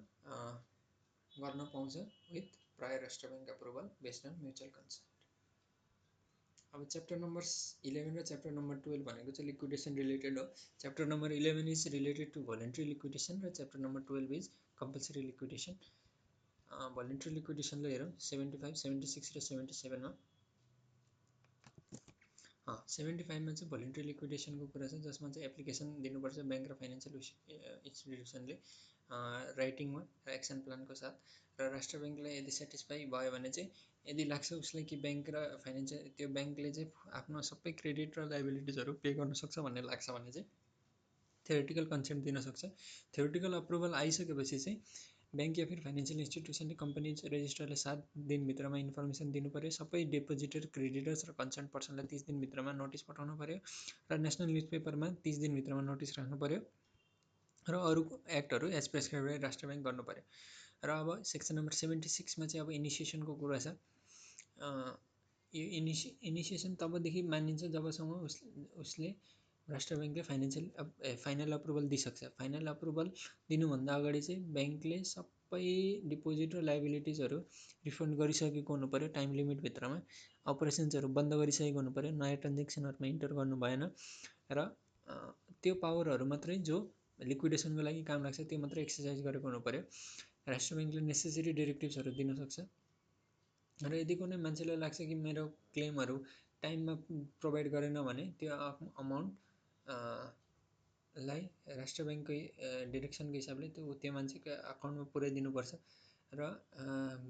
गर्न पाउँछ with prior Rastra bank approval based on mutual consent. अब च्याप्टर नम्बर 11 र च्याप्टर नम्बर 12 भनेको चाहिँ लिक्विडेसन रिलेटेड हो। Chapter number 11 is related to voluntary liquidation र chapter number 12 is compulsory liquidation. Voluntary लिक्विडेसनलाई हेरौँ 75, 76 र 77मा। 75मा चाहिँ भोलेन्ट्री लिक्विडेसनको कुरा छ, जसमा चाहिँ एप्लिकेसन दिनुपर्छ ब्याङ्क र फाइनेन्सियल इन्स्टिट्युसनले राइटिङमा र एक्सन प्लानको साथ। र राष्ट्र ब्याङ्कलाई यदि सेटिस्फाई भयो भने चाहिँ यदि लाग्छ उसलाई कि ब्याङ्क र फाइनेन्सियल त्यो ब्याङ्कले चाहिँ आफ्नो सबै क्रेडिट र लाइबिलिटिजहरू पे गर्न सक्छ भन्ने लाग्छ भने चाहिँ थ्योरिटिकल कन्सेन्ट दिन सक्छ। थ्योरिटिकल अप्रुभल आइसकेपछि चाहिँ ब्याङ्क या फिर फाइनेन्सियल इन्स्टिट्युसनले कम्पनीज रेजिस्ट्रारले 7 दिनभित्रमा इन्फर्मेसन दिनु पर्यो, सबै डिपोजिटर, क्रेडिटर्स र कन्सर्न पर्सनलाई 30 दिनभित्रमा नोटिस पठाउनु पर्यो र नेसनल न्युज पेपरमा 30 दिनभित्रमा नोटिस राख्नु पर्यो र अरू एक्टहरू एज प्रेस्क्राइब राष्ट्र ब्याङ्क गर्नु पर्यो। र अब सेक्सन नम्बर 76मा चाहिँ अब इनिसिएसनको कुरा छ। यो इनिसिएसन तबदेखि मानिन्छ जबसम्म उसले राष्ट्र ब्याङ्कले फाइनल अप्रुभल दिइसक्छ। फाइनल अप्रुभल दिनुभन्दा अगाडि चाहिँ ब्याङ्कले सबै डिपोजिट र लाइबिलिटिजहरू रिफन्ड गरिसकेको हुनु पर्यो, टाइम लिमिटभित्रमा अपरेसन्सहरू बन्द गरिसकेको हुनु पर्यो, नयाँ ट्रान्जेक्सनहरूमा इन्टर गर्नु भएन र त्यो पावरहरू मात्रै जो लिक्विडेसनको लागि काम लाग्छ त्यो मात्रै एक्सर्साइज गरेको हुनु पर्यो। राष्ट्र ब्याङ्कले नेसेसरी डिरेक्टिभ्सहरू दिन सक्छ। र यदि कुनै मान्छेलाई लाग्छ कि मेरो क्लेमहरू टाइममा प्रोभाइड गरेन भने त्यो अमाउन्ट लाई राष्ट्र ब्याङ्ककै डिरेक्सनको हिसाबले त्यो मान्छेको अकाउन्टमा पुर्याइदिनुपर्छ। र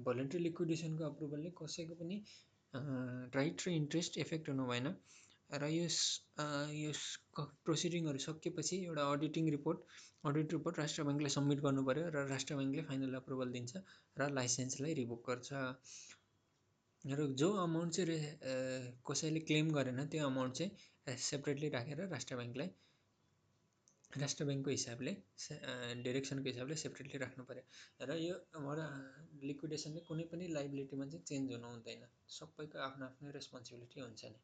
भोलेन्ट्री लिक्विडेसनको अप्रुभलले कसैको पनि राइट र इन्ट्रेस्ट एफेक्ट हुनु भएन र यो प्रोसिडिङहरू सकिएपछि एउटा अडिट रिपोर्ट राष्ट्र ब्याङ्कलाई सबमिट गर्नु पर्यो र राष्ट्र ब्याङ्कले फाइनल अप्रुभल दिन्छ र लाइसेन्सलाई रिभोक गर्छ। र जो अमाउन्ट चाहिँ कसैले क्लेम गरेन त्यो अमाउन्ट चाहिँ सेपरेटली राखेर राष्ट्र ब्याङ्कको हिसाबले डिरेक्सनको हिसाबले सेपरेटली राख्नु पर्यो। र यो लिक्विडेसनले कुनै पनि लाइबिलिटीमा चाहिँ चेन्ज हुनु हुँदैन, सबैको आफ्नो आफ्नो रेस्पोन्सिबिलिटी हुन्छ नि।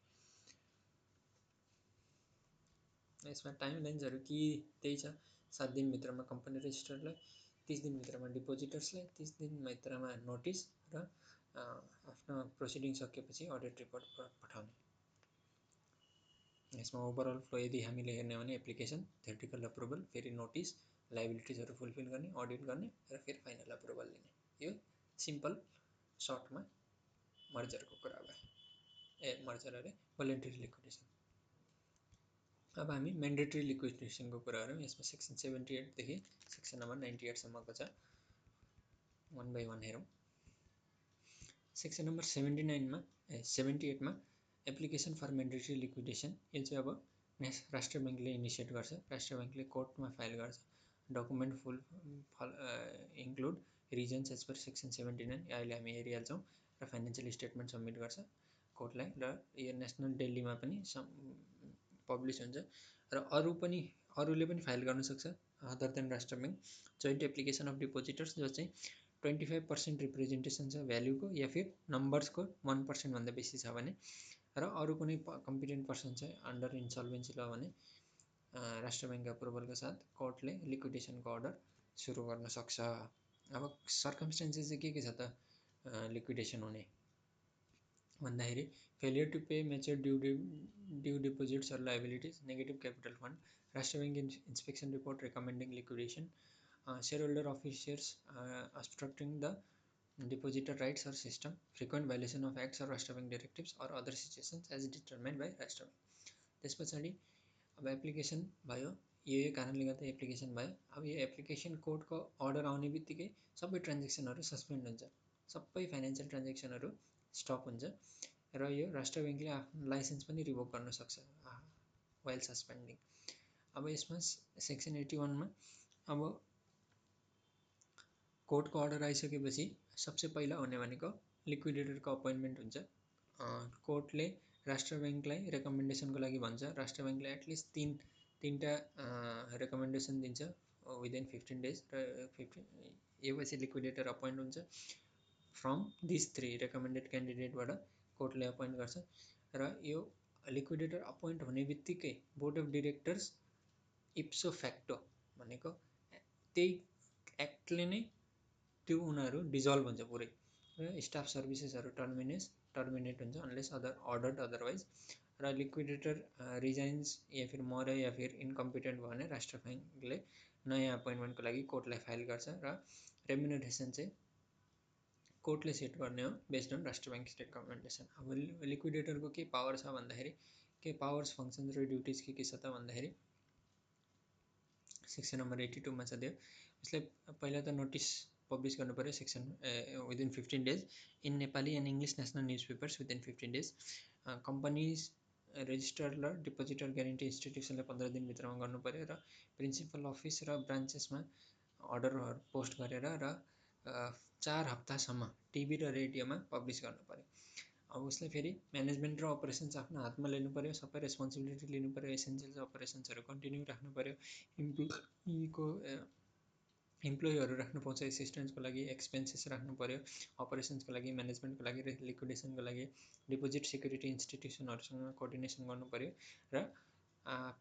यसमा टाइमलाइन्सहरू के त्यही छ, 7 दिनभित्रमा कम्पनी रेजिस्टरलाई, 30 दिनभित्रमा डिपोजिटर्सलाई, 30 दिनभित्रमा नोटिस र आफ्नो प्रोसिडिङ सकेपछि अडिट रिपोर्ट पठाउने। यसमा ओभरअल फ्लो यदि हामीले हेर्ने हो भने एप्लिकेसन, थ्योरिटिकल अप्रुभल, फेरि नोटिस, लाइबिलिटिजहरू फुलफिल गर्ने, अडिट गर्ने र फेरि फाइनल अप्रुभल दिने। यो सिम्पल सर्टमा मर्जरको कुरा भयो। मर्जर अरे भोलिन्टरी लिक्विडेसन। अब हामी म्यान्डेटरी लिक्विडेसनको कुरा गरौँ। यसमा सेक्सन 78 देखि सेक्सन नम्बर 98 सम्मको छ। वन बाई वन हेरौँ। सेक्सन नम्बर 78 मा एप्लिकेसन फर म्यान्डेटरी लिक्विडेसन, यो चाहिँ अब राष्ट्र ब्याङ्कले इनिसिएट गर्छ। राष्ट्र ब्याङ्कले कोर्टमा फाइल गर्छ। Document full include reasons as per section 79, अहिले हामी हेरिहाल्छौँ। र फाइनेन्सियल स्टेटमेन्ट सबमिट गर्छ कोर्टलाई, र यो नेसनल डेलीमा पनि पब्लिस हुन्छ। र अरूले पनि फाइल गर्न सक्छ अदर देन राष्ट्र bank. Joint application of depositors, जो चाहिँ 25% रिप्रेजेन्टेसन छ भ्याल्युको या फिर नम्बर्सको 1% भन्दा बेसी छ भने, र अरू कुनै कम्पिटेन्ट पर्सन चाहिँ अन्डर इन्सल्भेन्सी ल भने राष्ट्र ब्याङ्कको अप्रुभलको साथ कोर्टले लिक्विडेसनको अर्डर सुरु गर्न सक्छ। अब सर्कमस्टेन्सेस चाहिँ के छ त लिक्विडेसन हुने भन्दाखेरि, failure to pay mature due deposits or liabilities, negative capital fund, Rastra bank inspection report recommending liquidation, shareholder officers obstructing the depositor rights or system, frequent violation of acts or Rashtra Bank directives or other situations as determined by Rashtra Bank। त्यस पछाडि अब application भयो, यो कारणले गर्दा application भयो। अब यो एप्लिकेसन कोर्टको अर्डर आउने बित्तिकै सबै ट्रान्जेक्सनहरू सस्पेन्ड हुन्छ, सबै फाइनेन्सियल ट्रान्जेक्सनहरू स्टप हुन्छ, र यो राष्ट्र ब्याङ्कले आफ्नो लाइसेन्स पनि रिभोक गर्न सक्छ वाइल सस्पेन्डिङ। अब यसमा सेक्सन 81 मा अब कोर्टको अर्डर आइसकेपछि सबसे पहिला हुने भनेको लिक्विडेटरको अपोइन्टमेन्ट हुन्छ। कोर्टले राष्ट्र ब्याङ्कलाई रेकमेन्डेसनको लागि भन्छ। राष्ट्र ब्याङ्कले एटलिस्ट तीनटा रेकमेन्डेसन दिन्छ विदिन 15 डेज, र यो पछि लिक्विडेटर अपोइन्ट हुन्छ। फ्रम दिस 3 रेकमेन्डेड क्यान्डिडेटबाट कोर्टले अपोइन्ट गर्छ, र यो लिक्विडेटर अपोइन्ट हुने बित्तिकै बोर्ड अफ डिरेक्टर्स इप्सो फ्याक्टो भनेको त्यही एक्टले नै त्यो उनीहरू डिजल्भ हुन्छ पुरै, र स्टाफ सर्भिसेसहरू टर्मिनेट हुन्छ अनलेस अर्डर्ड अदरवाइज, र लिक्विडेटर रिजाइन्स या फिर मर्यो या फिर इन्कम्पिटेन्ट भयो भने राष्ट्र ब्याङ्कले नयाँ अपोइन्टमेन्टको लागि कोर्टलाई फाइल गर्छ, र रेम्युनरेसन चाहिँ कोर्टले सेट गर्ने हो बेस्ड अन राष्ट्र ब्याङ्क रेकमेन्डेसन। अब लिक्विडेटरको के पावर छ भन्दाखेरि, के पावर्स फङ्सन्स र ड्युटिज के छ त भन्दाखेरि, सेक्सन नम्बर 82 मा छ त्यो। यसले पहिला त नोटिस पब्लिस गर्नु पर्यो within 15 days in Nepali and English national news papers within 15 days. Companies register र डिपोजिटर ग्यारेन्टी इन्स्टिट्युसनले 15 दिनभित्रमा गर्नु पर्यो, र प्रिन्सिपल अफिस र ब्रान्चेसमा अर्डरहरू पोस्ट गरेर र 4 हप्तासम्म टिभी र रेडियोमा पब्लिस गर्नु पर्यो। अब उसले फेरि म्यानेजमेन्ट र अपरेसन्स आफ्नो हातमा लिनु पर्यो, सबै रेस्पोन्सिबिलिटी लिनु पर्यो, एसेन्सियल अपरेसन्सहरू कन्टिन्यू राख्नु पर्यो, इम्प्लोइहरू राख्नु पाउँछ एसिस्टेन्सको लागि, एक्सपेन्सेस राख्नु पर्यो, अपरेसन्सको लागि, म्यानेजमेन्टको लागि, लिक्विडेसनको लागि, डिपोजिट सेक्युरिटी इन्स्टिट्युसनहरूसँग कोअर्डिनेसन गर्नु पर्यो, र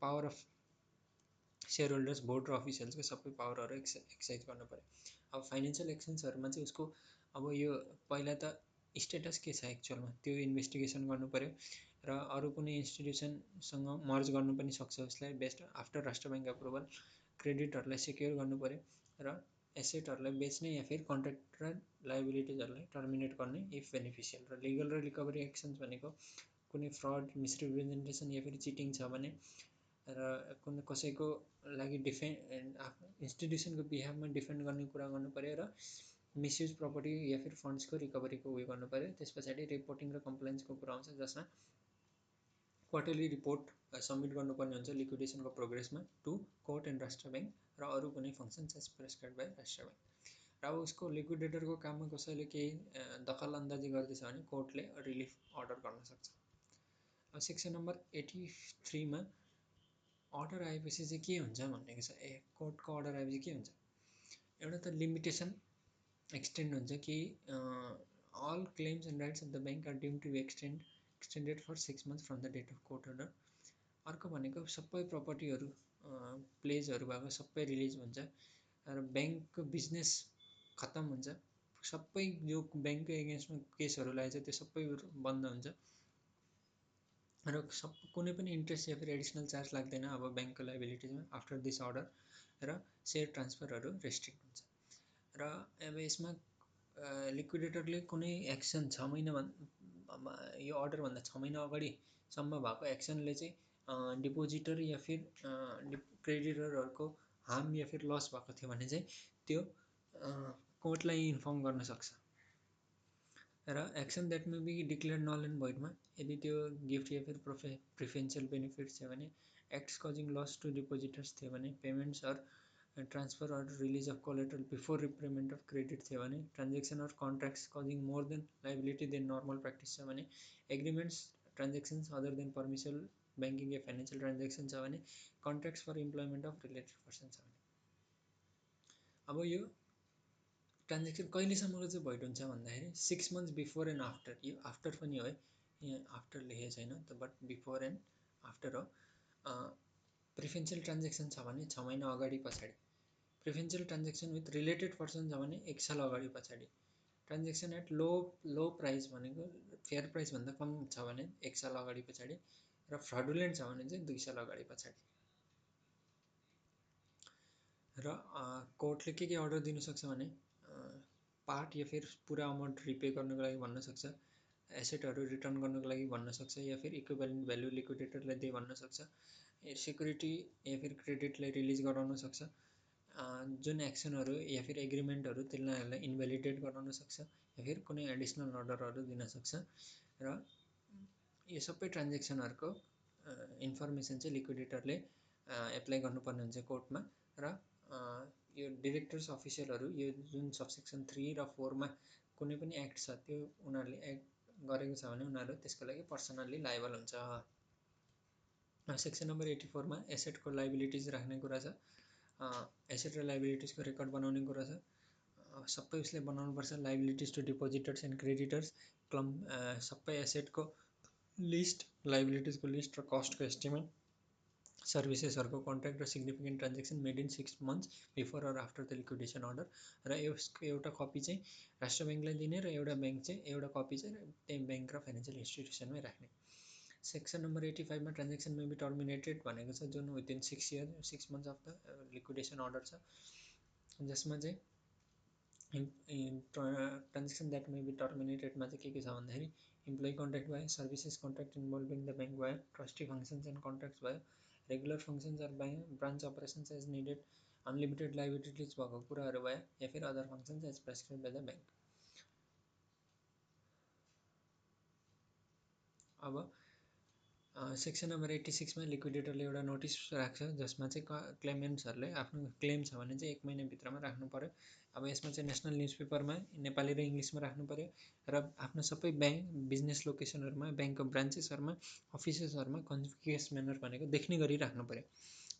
power of share holders, board र अफिसियल्सको सबै पावरहरू एक्सर्साइज गर्नु पर्यो। अब फाइनेन्सियल एक्सन्सहरूमा चाहिँ उसको अब यो पहिला त स्टेटस के छ एक्चुअलमा त्यो इन्भेस्टिगेसन गर्नु पर्यो, र अरू कुनै इन्स्टिट्युसनसँग मर्ज गर्नु पनि सक्छ उसलाई बेस्ट आफ्टर राष्ट्र ब्याङ्क अप्रुभल। क्रेडिटहरूलाई सेक्योर गर्नु पर्यो, र एसेटहरूलाई बेच्ने या फिर कन्ट्र्याक्ट र लाइबिलिटिजहरूलाई टर्मिनेट गर्ने इफ बेनिफिसियल। र लिगल र रिकभरी एक्सन्स भनेको कुनै फ्रड, मिसरिप्रेजेन्टेसन या फिर चिटिङ छ भने, र कसैको लागि इन्स्टिट्युसनको बिहाफमा डिफेन्ड गर्ने कुरा गर्नु पर्यो, र मिसयुज प्रपर्टी या फिर फन्ड्सको रिकभरीको उयो गर्नु पर्यो। त्यस पछाडि रिपोर्टिङ र कम्प्लायन्सको कुरा आउँछ, जसमा क्वार्टरली रिपोर्ट सबमिट गर्नुपर्ने हुन्छ लिक्विडेसनको प्रोग्रेसमा to court and Rastra bank र अरू कुनै functions as prescribe by Rastra bank. र अब उसको लिक्विडेटरको काममा कसैले केही दखल अन्दाजी गर्दैछ भने कोर्टले रिलिफ अर्डर गर्न सक्छ। अब सेक्सन नम्बर 83मा अर्डर आएपछि चाहिँ के हुन्छ भनेको छ। कोर्टको अर्डर आएपछि के हुन्छ, एउटा त लिमिटेसन एक्सटेन्ड हुन्छ कि all claims and rights of the bank are deemed to be extended for 6 months from the date of court order. अर्को भनेको सबै प्रपर्टीहरू प्लेजहरू भएको सबै रिलिज हुन्छ र ब्याङ्कको बिजनेस खत्तम हुन्छ। सबै जो ब्याङ्कको एगेन्स्टमा केसहरू लागेको छ त्यो सबै बन्द हुन्छ र कुनै पनि इन्ट्रेस्ट या फेरि एडिसनल चार्ज लाग्दैन अब ब्याङ्कको लाइबिलिटिजमा आफ्टर दिस अर्डर र सेयर ट्रान्सफरहरू रेस्ट्रिक्ट हुन्छ। र अब यसमा लिक्विडेटरले कुनै एक्सन 6 महिना यो अर्डरभन्दा 6 महिना अगाडिसम्म भएको एक्सनले चाहिँ डिपोजिटर या फिर क्रेडिटरहरूको हार्म या फिर लस भएको थियो भने चाहिँ त्यो कोर्टलाई इन्फर्म गर्न सक्छ। र action that may be declare null and भोइडमा यदि त्यो गिफ्ट या फिर प्रिफरेन्सियल बेनिफिट्स थियो भने, acts causing loss to depositors थियो भने, payments or transfer or release of collateral before repayment of credit थियो भने, transaction or contracts causing more than liability than normal practice छ भने, agreements transactions other than permissible banking या financial transaction छ भने, contracts for employment of related person छ भने। अब यो ट्रान्जेक्सन कहिलेसम्मको चाहिँ भोइड हुन्छ भन्दाखेरि 6 months बिफोर एन्ड आफ्टर। यो आफ्टर पनि हो है, यहाँ आफ्टर लेखेको छैन त, बट बिफोर एन्ड आफ्टर हो। प्रिफरेन्सियल ट्रान्जेक्सन छ भने 6 महिना अगाडि पछाडि, preferential transaction with related person छ भने 1 साल अगाडि पछाडि, ट्रान्जेक्सन एट लो प्राइस भनेको फेयर प्राइसभन्दा कम छ भने 1 साल अगाडि पछाडि, र फ्रडुलेन्ट छ भने चाहिँ 2 साल अगाडि पछाडि। र कोर्टले के अर्डर दिन सक्छ भने पार्ट या फिर पुरा अमाउन्ट रिपे गर्नको लागि भन्न सक्छ, एसेटहरू रिटर्न गर्नको लागि भन्न सक्छ, या फिर इक्विभ्यालेन्ट भ्यालु लिक्विडेटरलाई दिए भन्न सक्छ, सेक्युरिटी या फिर क्रेडिटलाई रिलिज गराउन सक्छ, जुन एक्सनहरू या फिर एग्रिमेन्टहरू तिनीहरूलाई इन्भ्यालिडेट गराउन सक्छ, या फिर कुनै एडिसनल अर्डरहरू दिन सक्छ। र यो सबै ट्रान्जेक्सनहरूको इन्फर्मेसन चाहिँ लिक्विडेटरले एप्लाई गर्नुपर्ने हुन्छ कोर्टमा। र यो डिरेक्टर्स अफिसियलहरू यो जुन सबसेक्सन 3 र 4मा कुनै पनि एक्ट छ त्यो उनीहरूले एक्ट गरेको छ भने उनीहरू त्यसको लागि पर्सनल्ली लायबल हुन्छ। सेक्सन नम्बर 84मा एसेटको लाइबिलिटिज राख्ने कुरा छ। एसेट र लाइबिलिटिजको रेकर्ड बनाउने कुरा छ। सबै उसले बनाउनुपर्छ, liabilities to depositors and creditors, सबै एसेटको लिस्ट, लाइबिलिटिजको लिस्ट र कस्टको एस्टिमेट, सर्भिसेसहरूको कन्ट्र्याक्ट र significant transaction made in 6 months before or after the liquidation order. र यसको एउटा कपी चाहिँ राष्ट्र ब्याङ्कलाई दिने र एउटा कपी चाहिँ त्यही ब्याङ्क र फाइनेन्सियल इन्स्टिट्युसनमै राख्ने। सेक्सन नम्बर 85मा ट्रान्जेक्सन मे बी टर्मिनेटेड भनेको छ, जुन within 6 months of the liquidation order छ, जसमा चाहिँ ट्रान्जेक्सन द्याट मे बी टर्मिनेटेडमा चाहिँ के छ भन्दाखेरि इम्प्लोइ कन्ट्र्याक्ट भयो, services contract involving the bank भयो, ट्रस्टी फङ्सन्स एन्ड कन्ट्र्याक्ट्स भयो, regular functions or branch operations as needed, unlimited liabilities भएको कुराहरू भयो, या फिर other functions as prescribe by the bank. अब सेक्सन नम्बर 86मा लिक्विडेटरले एउटा नोटिस राख्छ, जसमा चाहिँ क्लेमेन्ट्सहरूले आफ्नो क्लेम छ भने चाहिँ 1 महिनाभित्रमा राख्नु पर्यो। अब यसमा चाहिँ नेसनल न्युज पेपरमा नेपाली र इङ्ग्लिसमा राख्नु पर्यो र आफ्नो सबै बिजनेस लोकेसनहरूमा, ब्याङ्कको ब्रान्चेसहरूमा, अफिसेसहरूमा कन्स्पिकुअस म्यानर भनेको देख्ने गरी राख्नु पर्यो।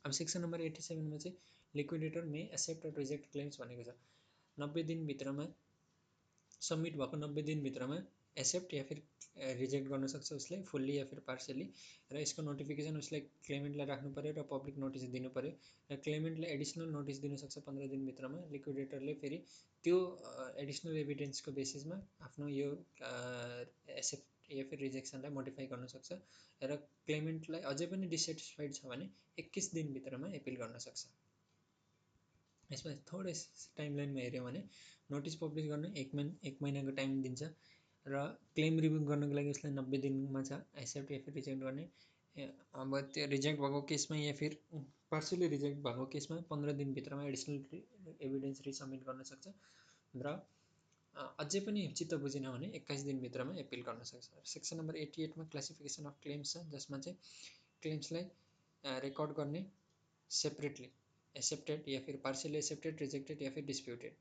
अब सेक्सन नम्बर 87मा चाहिँ लिक्विडेटर मे एक्सेप्ट र रिजेक्ट क्लेम्स भनेको छ। 90 दिनभित्रमा सबमिट भएको 90 दिनभित्रमा एक्सेप्ट या फिर रिजेक्ट गर्न सक्छ उसले फुल्ली या फिर पार्सियली, र यसको नोटिफिकेसन उसले क्लेमेन्टलाई राख्नु पर्यो र पब्लिक नोटिस दिनु पर्यो। र क्लेमेन्टले एडिसनल नोटिस दिन सक्छ 15 दिनभित्रमा। लिक्विडेटरले फेरि त्यो एडिसनल एभिडेन्सको बेसिसमा आफ्नो यो एक्सेप्ट या फिर रिजेक्सनलाई मोडिफाई गर्न सक्छ, र क्लेमेन्टलाई अझै पनि डिसेटिस्फाइड छ भने 21 दिनभित्रमा एपिल गर्न सक्छ। यसमा थोरै टाइमलाइनमा हेऱ्यो भने नोटिस पब्लिस गर्न 1 महिनाको टाइम दिन्छ, र क्लेम रिभ्यू गर्नको लागि उसलाई 90 दिनमा छ एक्सेप्ट या फिर रिजेक्ट गर्ने। अब त्यो रिजेक्ट भएको केसमा या फिर पार्सियली रिजेक्ट भएको केसमा 15 दिनभित्रमा एडिसनल एभिडेन्स रिसबमिट गर्न सक्छ। र अझै पनि चित्त बुझेन भने 21 दिनभित्रमा एपिल गर्न सक्छ। सेक्सन नम्बर 88 मा क्लासिफिकेसन अफ क्लेम्स छ, जसमा चाहिँ क्लेम्सलाई रेकर्ड गर्ने सेपरेटली एक्सेप्टेड या फिर पार्सियली एक्सेप्टेड, रिजेक्टेड या फिर डिस्प्युटेड।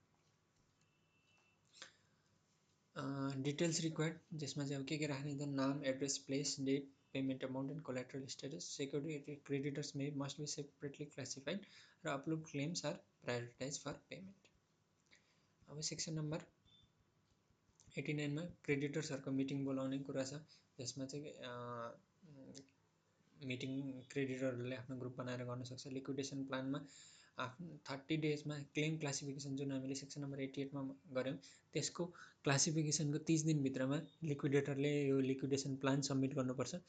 डिटेल्स रिक्वायर्ड, जसमा चाहिँ अब के राख्ने त नाम, address, place, date, payment amount and collateral status, security creditors may must be separately classified र upload claims are prioritize for payment. अब सेक्सन नम्बर 89 मा क्रेडिटर्सहरूको मिटिङ बोलाउने कुरा छ, जसमा चाहिँ मिटिङ क्रेडिटरहरूले आफ्नो ग्रुप बनाएर गर्न सक्छ। लिक्विडेसन प्लानमा आफ्नो 30 डेजमा क्लेम क्लासिफिकेसन जुन हामीले सेक्सन नम्बर 88 मा गऱ्यौँ त्यसको क्लासिफिकेसनको 30 दिनभित्रमा लिक्विडेटरले यो लिक्विडेसन प्लान सब्मिट गर्नुपर्छ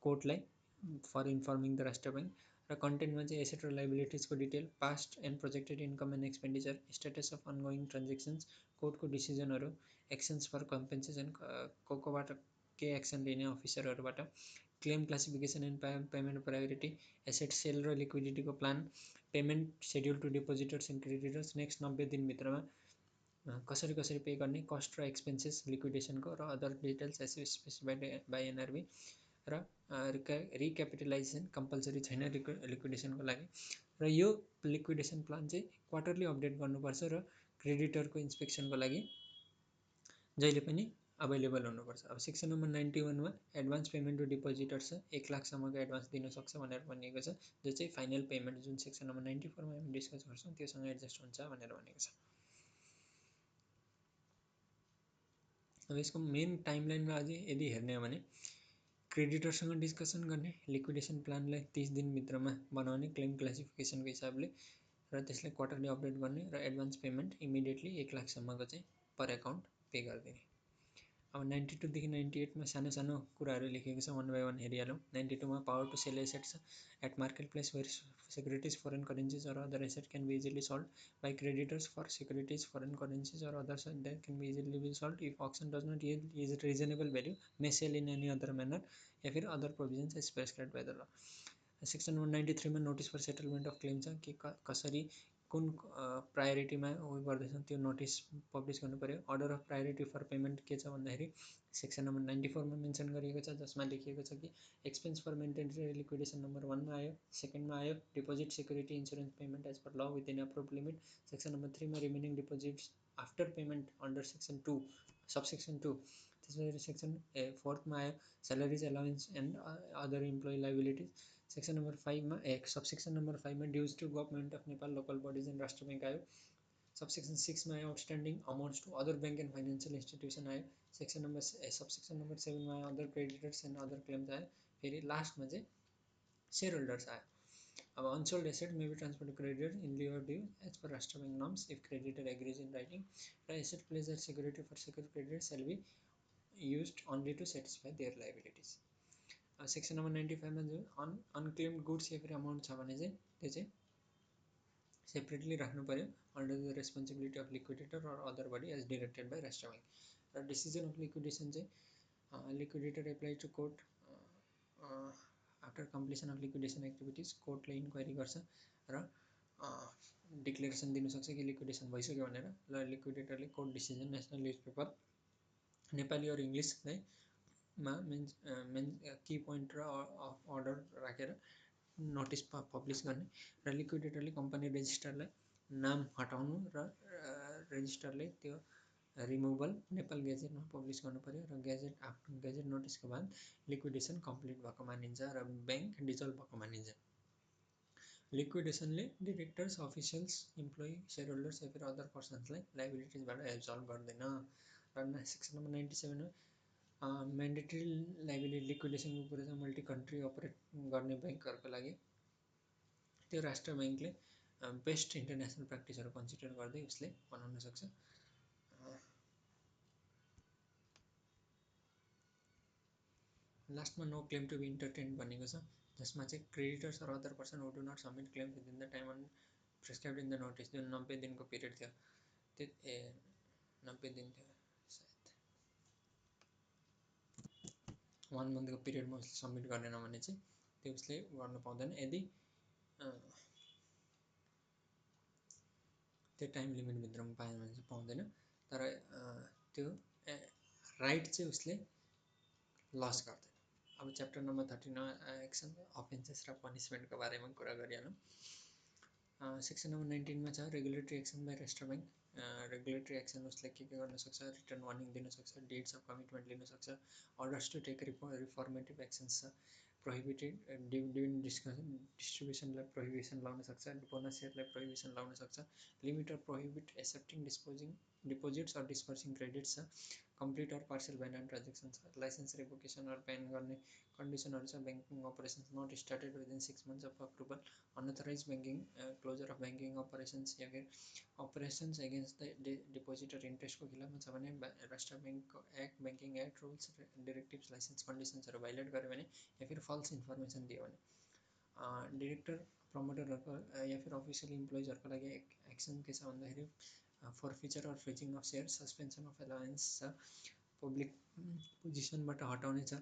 कोर्टलाई for informing the Rastra bank. र कन्टेन्टमा चाहिँ एसेट र लाइबिलिटिजको detail, past and projected income and expenditure, status of ongoing transactions, कोर्टको डिसिजनहरू, एक्सन्स फर कम्पेन्सेसन, कोबाट के एक्सन लिने अफिसरहरूबाट, claim classification and payment priority, asset sale र लिक्विडिटीको plan, payment schedule to depositors and creditors, next 90 दिनभित्रमा कसरी कसरी पे गर्ने, कस्ट र एक्सपेन्सेस लिक्विडेसनको र other details as specified by NRB. र रिक्यापिटलाइजेसन कम्पलसरी छैन लिक्विडेसनको लागि। र यो लिक्विडेसन प्लान चाहिँ क्वार्टरली अपडेट गर्नुपर्छ र क्रेडिटरको इन्सपेक्सनको लागि जहिले पनि अभाइलेबल हुनुपर्छ। अब सेक्सन नम्बर 91 मा एडभान्स पेमेन्ट टु डिपोजिटर्स छ, 1 लाखसम्मको एडभान्स दिन सक्छ भनेर भनिएको छ, जो चाहिँ फाइनल पेमेन्ट जुन सेक्सन नम्बर 94 मा हामी डिस्कस गर्छौँ त्योसँग एडजस्ट हुन्छ भनेर भनेको छ। अब यसको मेन टाइमलाइनमा अझै यदि हेर्ने हो भने क्रेडिटरसँग डिस्कसन गर्ने, लिक्विडेसन प्लानलाई 30 दिनभित्रमा बनाउने क्लेम क्लासिफिकेसनको हिसाबले र त्यसलाई क्वार्टरली अपडेट गर्ने र एडभान्स पेमेन्ट इमिडिएटली 1 लाखसम्मको चाहिँ पर एकाउन्ट पे गरिदिने। अब 92 देखि 98 मा सानो सानो कुराहरू लेखेको छ, वन बाई वन हेरिहालौँ। 92 मा पावर टु सेल एसेट छ, at market place where securities, foreign currencies or other asset can be easily sold by creditors for securities, foreign currencies or other asset that can be easily be sold if auction does not yield reasonable value, may sell in any other manner या फिर other provisions as prescribed by the law। Section 193 मा notice for settlement of claim छ, कि कसरी कुन प्रायोरिटीमा उयो गर्दैछौँ त्यो नोटिस पब्लिस गर्नु पर्यो। Order of priority for payment के छ भन्दाखेरि सेक्सन नम्बर 94 मा मेन्सन गरिएको छ, जसमा लेखिएको छ कि expense for maintenance liquidation number 1 मा आयो, सेकेन्डमा आयो deposit security insurance payment as per law within approve limit, section number 3 मा remaining deposits after payment under section 2 subsection 2, त्यसपछि सेक्सन 4 मा आयो salaries allowance and other employee liabilities, section number 5 मा subsection number 5 मा dues to government of Nepal, local bodies and Rastra bank आयो, subsection 6 मा आयो outstanding amounts to other bank and financial institution आयो, subsection number 7 मा आयो other creditors and other claims आयो, फेरि लास्टमा चाहिँ सेयर होल्डर्स आयो। अब unsold asset may be transfer to creditor in lieu of due as per Rastra bank norms if creditor agrees in writing, र asset pledge as security for secure creditor shall be used only to satisfy their liabilities. Section number 95 मा जो unclaimed goods या फिर amount छ भने चाहिँ त्यो चाहिँ separately राख्नु पर्यो under the responsibility of liquidator or other body as directed by Rastra bank. र डिसिजन अफ लिक्विडेसन चाहिँ liquidator apply to court after completion of liquidation activities, कोर्टले इन्क्वायरी गर्छ र डिक्लेरेसन दिनुसक्छ कि लिक्विडेसन भइसक्यो भनेर। र लिक्विडेटरले court decision national newspaper Nepali or इङ्ग्लिसलाई मा की पोइन्ट र अर्डर राखेर नोटिस पब्लिस गर्ने, र लिक्विडेटरले कम्पनी रेजिस्टरलाई नाम हटाउनु र रेजिस्टरले त्यो रिमुभल नेपाल गेजेटमा पब्लिस गर्नु पर्यो, र गेजेट नोटिसको बाद लिक्विडेसन कम्प्लिट भएको मानिन्छ र ब्याङ्क डिजल्भ भएको मानिन्छ। लिक्विडेसनले directors, officials, employee, shareholders या फिर अदर पर्सन्सलाई लाइबिलिटिजबाट एब्जल्भ गर्दैन। र सेक्सन नम्बर 97 मा म्यान्डेटरी लाइबिलिटी लिक्विडेसनको कुरा छ, मल्टी कन्ट्री अपरेट गर्ने ब्याङ्कहरूको लागि त्यो राष्ट्र ब्याङ्कले बेस्ट इन्टरनेसनल प्र्याक्टिसहरू कन्सिडर गर्दै उसले बनाउन सक्छ। लास्टमा no claim to be entertain भनेको छ, जसमा चाहिँ creditors or other person who do not submit claim within the time prescribed in the notice, जुन 90 दिनको पिरियड थियो त्यो 90 दिन थियो सायद 1 मन्थको पिरियडमा उसले सबमिट गरेन भने चाहिँ त्यो उसले गर्न पाउँदैन, यदि त्यो टाइम लिमिटभित्रमा पाएन भने चाहिँ पाउँदैन। तर त्यो राइट चाहिँ उसले लस गर्दैन। अब च्याप्टर नम्बर 13 एक्सन अफेन्सेस र पनिसमेन्टको बारेमा कुरा गरिहालौँ। सेक्सन नम्बर 19 मा छ regulatory action by Rastra bank. Regulatory action उसले के गर्न सक्छ, रिटर्न वार्निङ दिन सक्छ, डेट्स अफ कमिटमेन्ट लिन सक्छ, orders to take reformative actions छ, प्रोहिबिटेड डिभिडेन्ड डिस्ट्रिब्युसनलाई प्रोहिबिसन लाउन सक्छ, बोनस सेयरलाई प्रोहिबिसन लाउन सक्छ, limit or prohibit accepting deposits or dispersing credits छ, complete or partial ban and transaction छ, लाइसेन्स रिभोकेसन अर ब्यान गर्ने कन्डिसनहरू छ, banking operations not started within 6 months of approval, unauthorise banking closure of banking operations या फिर operations against the depositor इन्ट्रेस्टको खिलाफमा छ भने, राष्ट्र ब्याङ्कको act, banking act, rules, directives, licence कन्डिसन्सहरू भाइलेट गर्यो भने या फिर फल्स इन्फर्मेसन दियो भने, डिरेक्टर प्रमोटरहरूको या फिर अफिसियल इम्प्लोइजहरूको लागि एक्सन के छ भन्दाखेरि forfeiture or freezing of share, suspension of allowance छ, पब्लिक पोजिसनबाट हटाउने छ,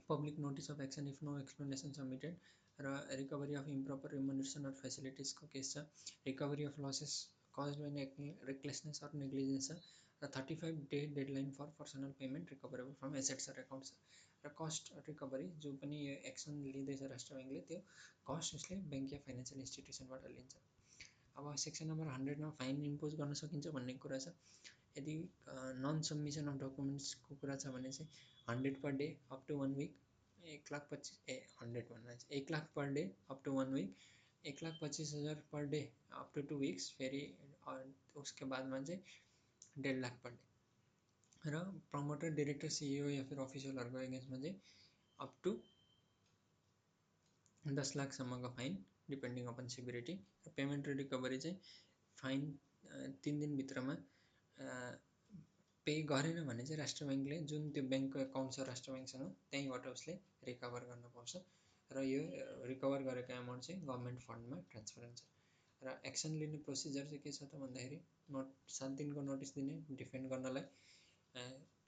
public notice of action if no explanation submitted, र recovery of improper remuneration or फेसिलिटिजको केस छ, recovery of losses caused by recklessness or negligence छ, र 35 day deadline for personal payment recoverable from assets or accounts छ, र cost recovery जो पनि यो एक्सन लिँदैछ राष्ट्र ब्याङ्कले त्यो कस्ट उसले ब्याङ्क या फाइनेन्सियल इन्स्टिट्युसनबाट लिन्छ। अब सेक्सन नम्बर 100 मा फाइन इम्पोज गर्न सकिन्छ भन्ने कुरा छ। यदि नन सबमिसन अफ डकुमेन्ट्सको कुरा छ भने चाहिँ 100 per day up to 1 week, 1,25,000 भन्दा 1 lakh per day up to 1 week, 1,25,000 per day up to 2 weeks, फेरि उसके बादमा चाहिँ 1.5 लाख पर डे, र प्रमोटर, डिरेक्टर, सिइओ या फिर अफिसियलहरूको एगेन्स्टमा चाहिँ अप टु 10 लाखसम्मको फाइन डिपेन्डिङ अपन सिभिरिटी, र पेमेन्ट र रिकभरी चाहिँ फाइन 3 दिनभित्रमा पे गरेन भने चाहिँ राष्ट्र ब्याङ्कले जुन त्यो ब्याङ्कको एकाउन्ट छ राष्ट्र ब्याङ्कसँग त्यहीँबाट उसले रिकभर गर्न पाउँछ, र यो रिकभर गरेको एमाउन्ट चाहिँ गभर्मेन्ट फन्डमा ट्रान्सफर हुन्छ। र एक्सन लिने प्रोसिजर चाहिँ के छ त भन्दाखेरि 7 दिनको नोटिस दिने डिफेन्ड गर्नलाई,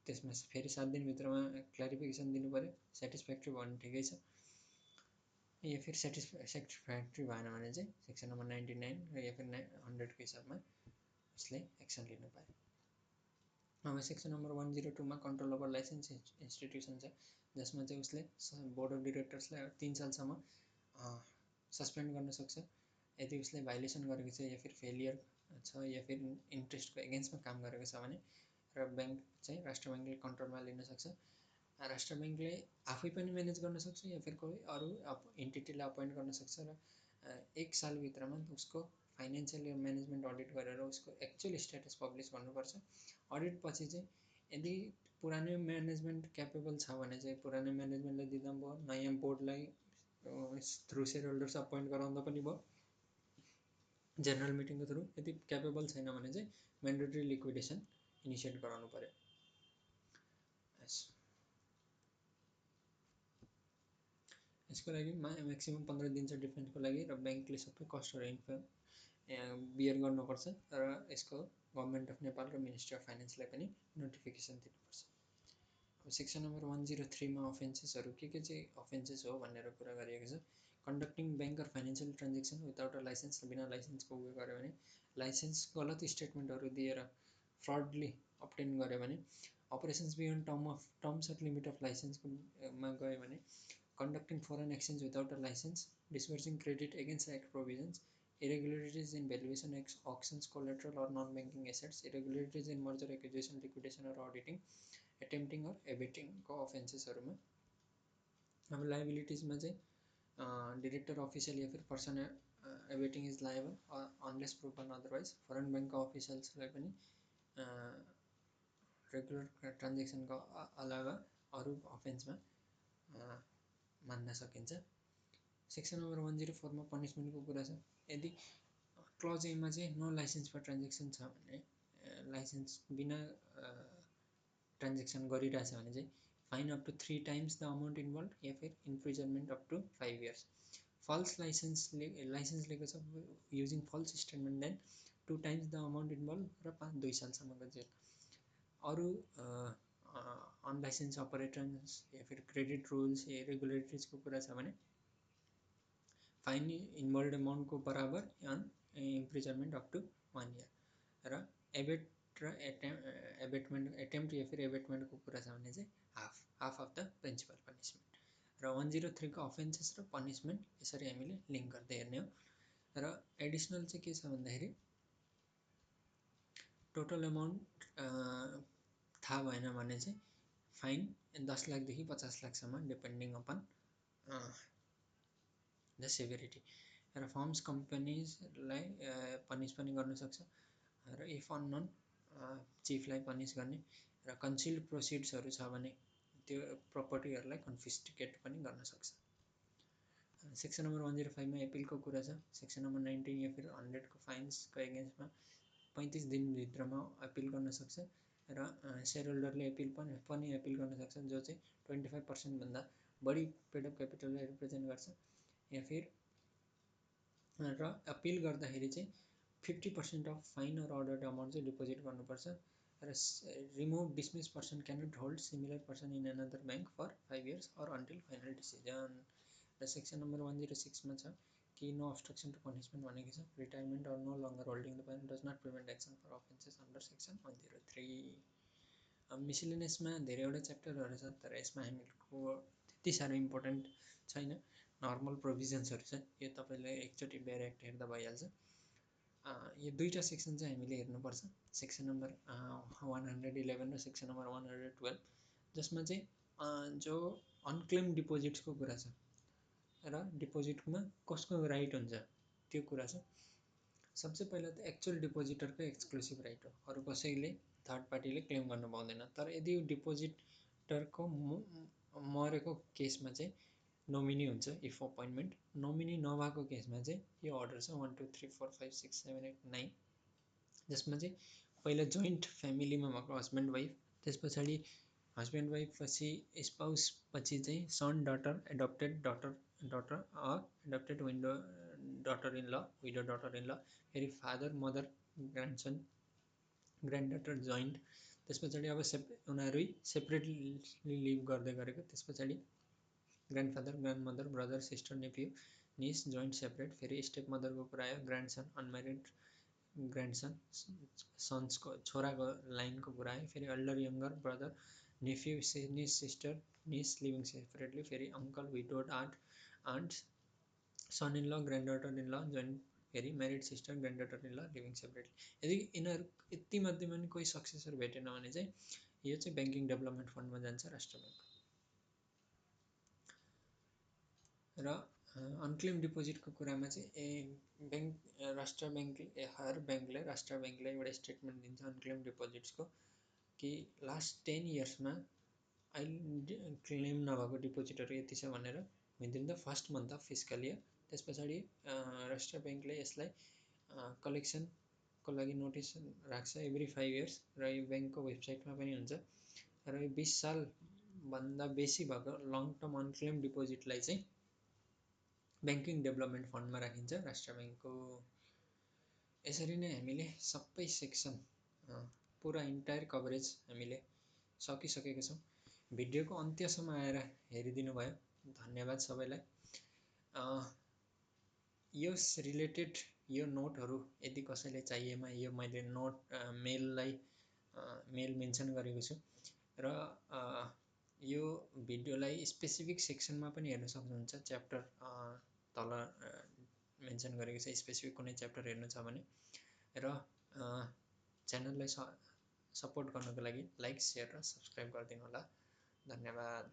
त्यसमा फेरि 7 दिनभित्रमा क्ल्यारिफिकेसन दिनु पऱ्यो, सेटिस्फ्याक्ट्री भयो भने ठिकै छ, या फिर सेटिस्फ्याक्ट्री भएन भने चाहिँ सेक्सन नम्बर 99 या फिर 100को हिसाबमा उसले एक्सन लिनु पायो। अब सेक्सन नम्बर 102 मा कन्ट्रोल ओभर लाइसेन्स इन्स्टिट्युसन छ, जसमा चाहिँ उसले बोर्ड अफ डिरेक्टर्सलाई 3 सालसम्म सस्पेन्ड गर्न सक्छ यदि उसले भाइलेसन गरेको छ या फिर फेलियर छ या फिर इन्ट्रेस्टको एगेन्स्टमा काम गरेको छ भने, र ब्याङ्क चाहिँ राष्ट्र ब्याङ्कले कन्ट्रोलमा लिन सक्छ। राष्ट्र ब्याङ्कले आफै पनि म्यानेज गर्न सक्छ या फिर कोही अरू इन्टिटीलाई अपोइन्ट गर्न सक्छ, र 1 सालभित्रमा उसको फाइनेन्सियल म्यानेजमेन्ट अडिट गरेर उसको एक्चुअल स्ट्याटस पब्लिस गर्नुपर्छ। अडिट पछि चाहिँ यदि पुरानै म्यानेजमेन्ट क्यापेबल छ भने चाहिँ पुरानै म्यानेजमेन्टलाई दिँदा पनि भयो, नयाँ बोर्डलाई थ्रु सेयर होल्डर्स अपोइन्ट गराउँदा पनि भयो जेनरल मिटिङको थ्रु, यदि क्यापेबल छैन भने चाहिँ म्यान्डेटरी लिक्विडेसन इनिसिएट गराउनु पर्यो। यसको लागि म्याक्सिमम् 15 दिन छ डिफेन्सको लागि, र ब्याङ्कले सबै कस्टहरू बियर गर्नुपर्छ, र यसको गभर्मेन्ट अफ नेपाल र मिनिस्ट्री अफ फाइनेन्सलाई पनि नोटिफिकेसन दिनुपर्छ। अब सेक्सन नम्बर 103 मा अफेन्सेसहरू के चाहिँ अफेन्सेस हो भनेर कुरा गरिएको छ। Conducting bank or financial transaction without a licence, बिना लाइसेन्सको उयो गर्यो भने, लाइसेन्स गलत स्टेटमेन्टहरू दिएर फ्रडली अप्टेन गर्यो भने, operations beyond terms of limit of लाइसेन्समा गयो भने, conducting foreign exchange without a license, disbursing credit against act provisions, irregularities in valuation, auctions, collateral or non-banking assets, irregularities in merger, acquisition, liquidation or auditing, attempting or abetting को अफेन्सेसहरूमा। अब लाइबिलिटिजमा चाहिँ director, official या फिर person abetting is liable unless proven otherwise, foreign ब्याङ्कको अफिसियल्सलाई पनि regular ट्रान्जेक्सनको अलावा अरू अफेन्समा मान्न सकिन्छ। सेक्सन नम्बर 104 मा पनिसमेन्टको कुरा छ। यदि क्लज एमा चाहिँ नो लाइसेन्स फर ट्रान्जेक्सन छ भने, लाइसेन्स बिना ट्रान्जेक्सन गरिरहेछ भने चाहिँ fine up to 3 times the amount involve या फिर imprisonment up to 5 years। False license लिएको छ using false statement then 2 times the amount involve, र 2 सालसम्मको जेल। अरू अनलाइसेन्स अपरेटर्स या फिर क्रेडिट रुल्स इरेगुलेटरिजको कुरा छ भने फाइन इन्भल्भ अमाउन्टको बराबर and imprisonment up to 1 year, र एबेट र एटेम्प्ट या फिर एबेटमेन्टको कुरा छ भने चाहिँ half of the principal punishment. र 103 को अफेन्सेस र पनिसमेन्ट यसरी हामीले लिङ्क गर्दै हेर्ने हो। र एडिसनल चाहिँ के छ भन्दाखेरि टोटल अमाउन्ट थाहा भएन भने चाहिँ फाइन 10 लाखदेखि 50 लाखसम्म डिपेन्डिङ अपन द सेभेरिटी। र फर्म्स कम्पनीजलाई पनिस पनि गर्न सक्छ र इफ अननोन चिफलाई पनिस गर्ने। र कन्सिल्ड प्रोसिड्सहरू छ भने त्यो प्रपर्टीहरूलाई कन्फिस्टिकेट पनि गर्न सक्छ। सेक्सन नम्बर 105 मा एपिलको कुरा छ। सेक्सन नम्बर 19 या फिर 100 को फाइन्सको एगेन्स्टमा 35 दिनभित्रमा अपिल गर्न सक्छ। र सेयर होल्डरले एपिल पनि एपिल गर्न सक्छ जो चाहिँ 25% भन्दा बढी पेड अफ क्यापिटललाई रिप्रेजेन्ट गर्छ। या फिर र अपिल गर्दाखेरि चाहिँ 50% of fine or ordered amount चाहिँ डिपोजिट गर्नुपर्छ। र remove dismiss person cannot hold similar person in another bank for 5 years or until final decision. र सेक्सन नम्बर 106 मा छ कि नो अब्स्ट्रक्सन टु पनिसमेन्ट भनेको छ। Retirement or no longer holding the pen does not prevent action for offences under section 103। अब मिसिलेनियसमा धेरैवटा च्याप्टरहरू छ तर यसमा हामीको त्यति साह्रो इम्पोर्टेन्ट छैन, नर्मल प्रोभिजन्सहरू छ। यो तपाईँले एकचोटि बेयर एक्ट हेर्दा भइहाल्छ। यो दुईवटा सेक्सन चाहिँ हामीले हेर्नुपर्छ, सेक्सन नम्बर 111 र सेक्सन नम्बर 112, जसमा चाहिँ जो अनक्लेम डिपोजिट्सको कुरा छ र डिपोजिटमा कसको राइट हुन्छ त्यो कुरा छ। सबसे पहिला त एक्चुअल डिपोजिटरको एक्सक्लुसिभ राइट हो, अरू कसैले थर्ड पार्टीले क्लेम गर्न पाउँदैन। तर यदि यो डिपोजिटरको मरेको केसमा चाहिँ नोमिनी हुन्छ इफ अपोइन्टमेन्ट। नोमिनी नभएको केसमा चाहिँ यो अर्डर छ 1 2 3 4 5 6 7 8 9, जसमा चाहिँ पहिला जोइन्ट फ्यामिलीमा भएको हस्बेन्ड वाइफ, त्यस पछाडि हस्बेन्ड वाइफ पछि स्पाउस, पछि चाहिँ son daughter, adopted daughter adopted daughter in law, widow daughter in law, फेरि father mother grandson grand daughter joint, त्यस पछाडि अब उनीहरू सेपरेटली लिभ गर्दै गरेको, त्यस पछाडि grandfather grand mother brother sister nephew niece joint separate, फेरि स्टेप मदरको कुरा आयो, ग्रान्डसन अनम्यारिड ग्रान्डसन सन्सको छोराको लाइनको कुरा आयो, फेरि elder younger brother nephew niece sister niece living separately, फेरि uncle widowed aunt son in law grand daughter in law joint, फेरि married sister grand daughter in law living separately. यदि यिनीहरू यति मध्येमा पनि कोही सक्सेसर भेटेन भने चाहिँ यो चाहिँ ब्याङ्किङ डेभलपमेन्ट फन्डमा जान्छ राष्ट्र ब्याङ्क। र अनक्लेम डिपोजिटको कुरामा चाहिँ राष्ट्र ब्याङ्कले हर ब्याङ्कले राष्ट्र ब्याङ्कले एउटा स्टेटमेन्ट दिन्छ अनक्लेम डिपोजिट्सको कि लास्ट 10 yearsमा अहिले क्लेम नभएको डिपोजिटहरू यति छ भनेर within the first month of fiscal year. त्यस पछाडि राष्ट्र ब्याङ्कले यसलाई कलेक्सनको लागि नोटिस राख्छ एभ्री 5 years र यो ब्याङ्कको वेबसाइटमा पनि हुन्छ। र यो 20 सालभन्दा बेसी भएको लङ टर्म अनक्लेम डिपोजिटलाई चाहिँ ब्याङ्किङ डेभलपमेन्ट फन्डमा राखिन्छ राष्ट्र ब्याङ्कको। यसरी नै हामीले सबै सेक्सन पुरा इन्टायर कभरेज हामीले सकिसकेका छौँ। भिडियोको अन्त्यसम्म आएर हेरिदिनु भयो, धन्यवाद सबैलाई। यस रिलेटेड यो नोटहरू यदि कसैले चाहिएमा यो मैले मेल मेन्सन गरेको छु र यो भिडियोलाई स्पेसिफिक सेक्सनमा पनि हेर्न सक्नुहुन्छ। च्याप्टर तल मेन्सन गरेको छ, स्पेसिफिक कुनै च्याप्टर हेर्नु छ भने। र च्यानललाई सपोर्ट गर्नको लागि लाइक, सेयर र सब्सक्राइब गरिदिनु होला। धन्यवाद।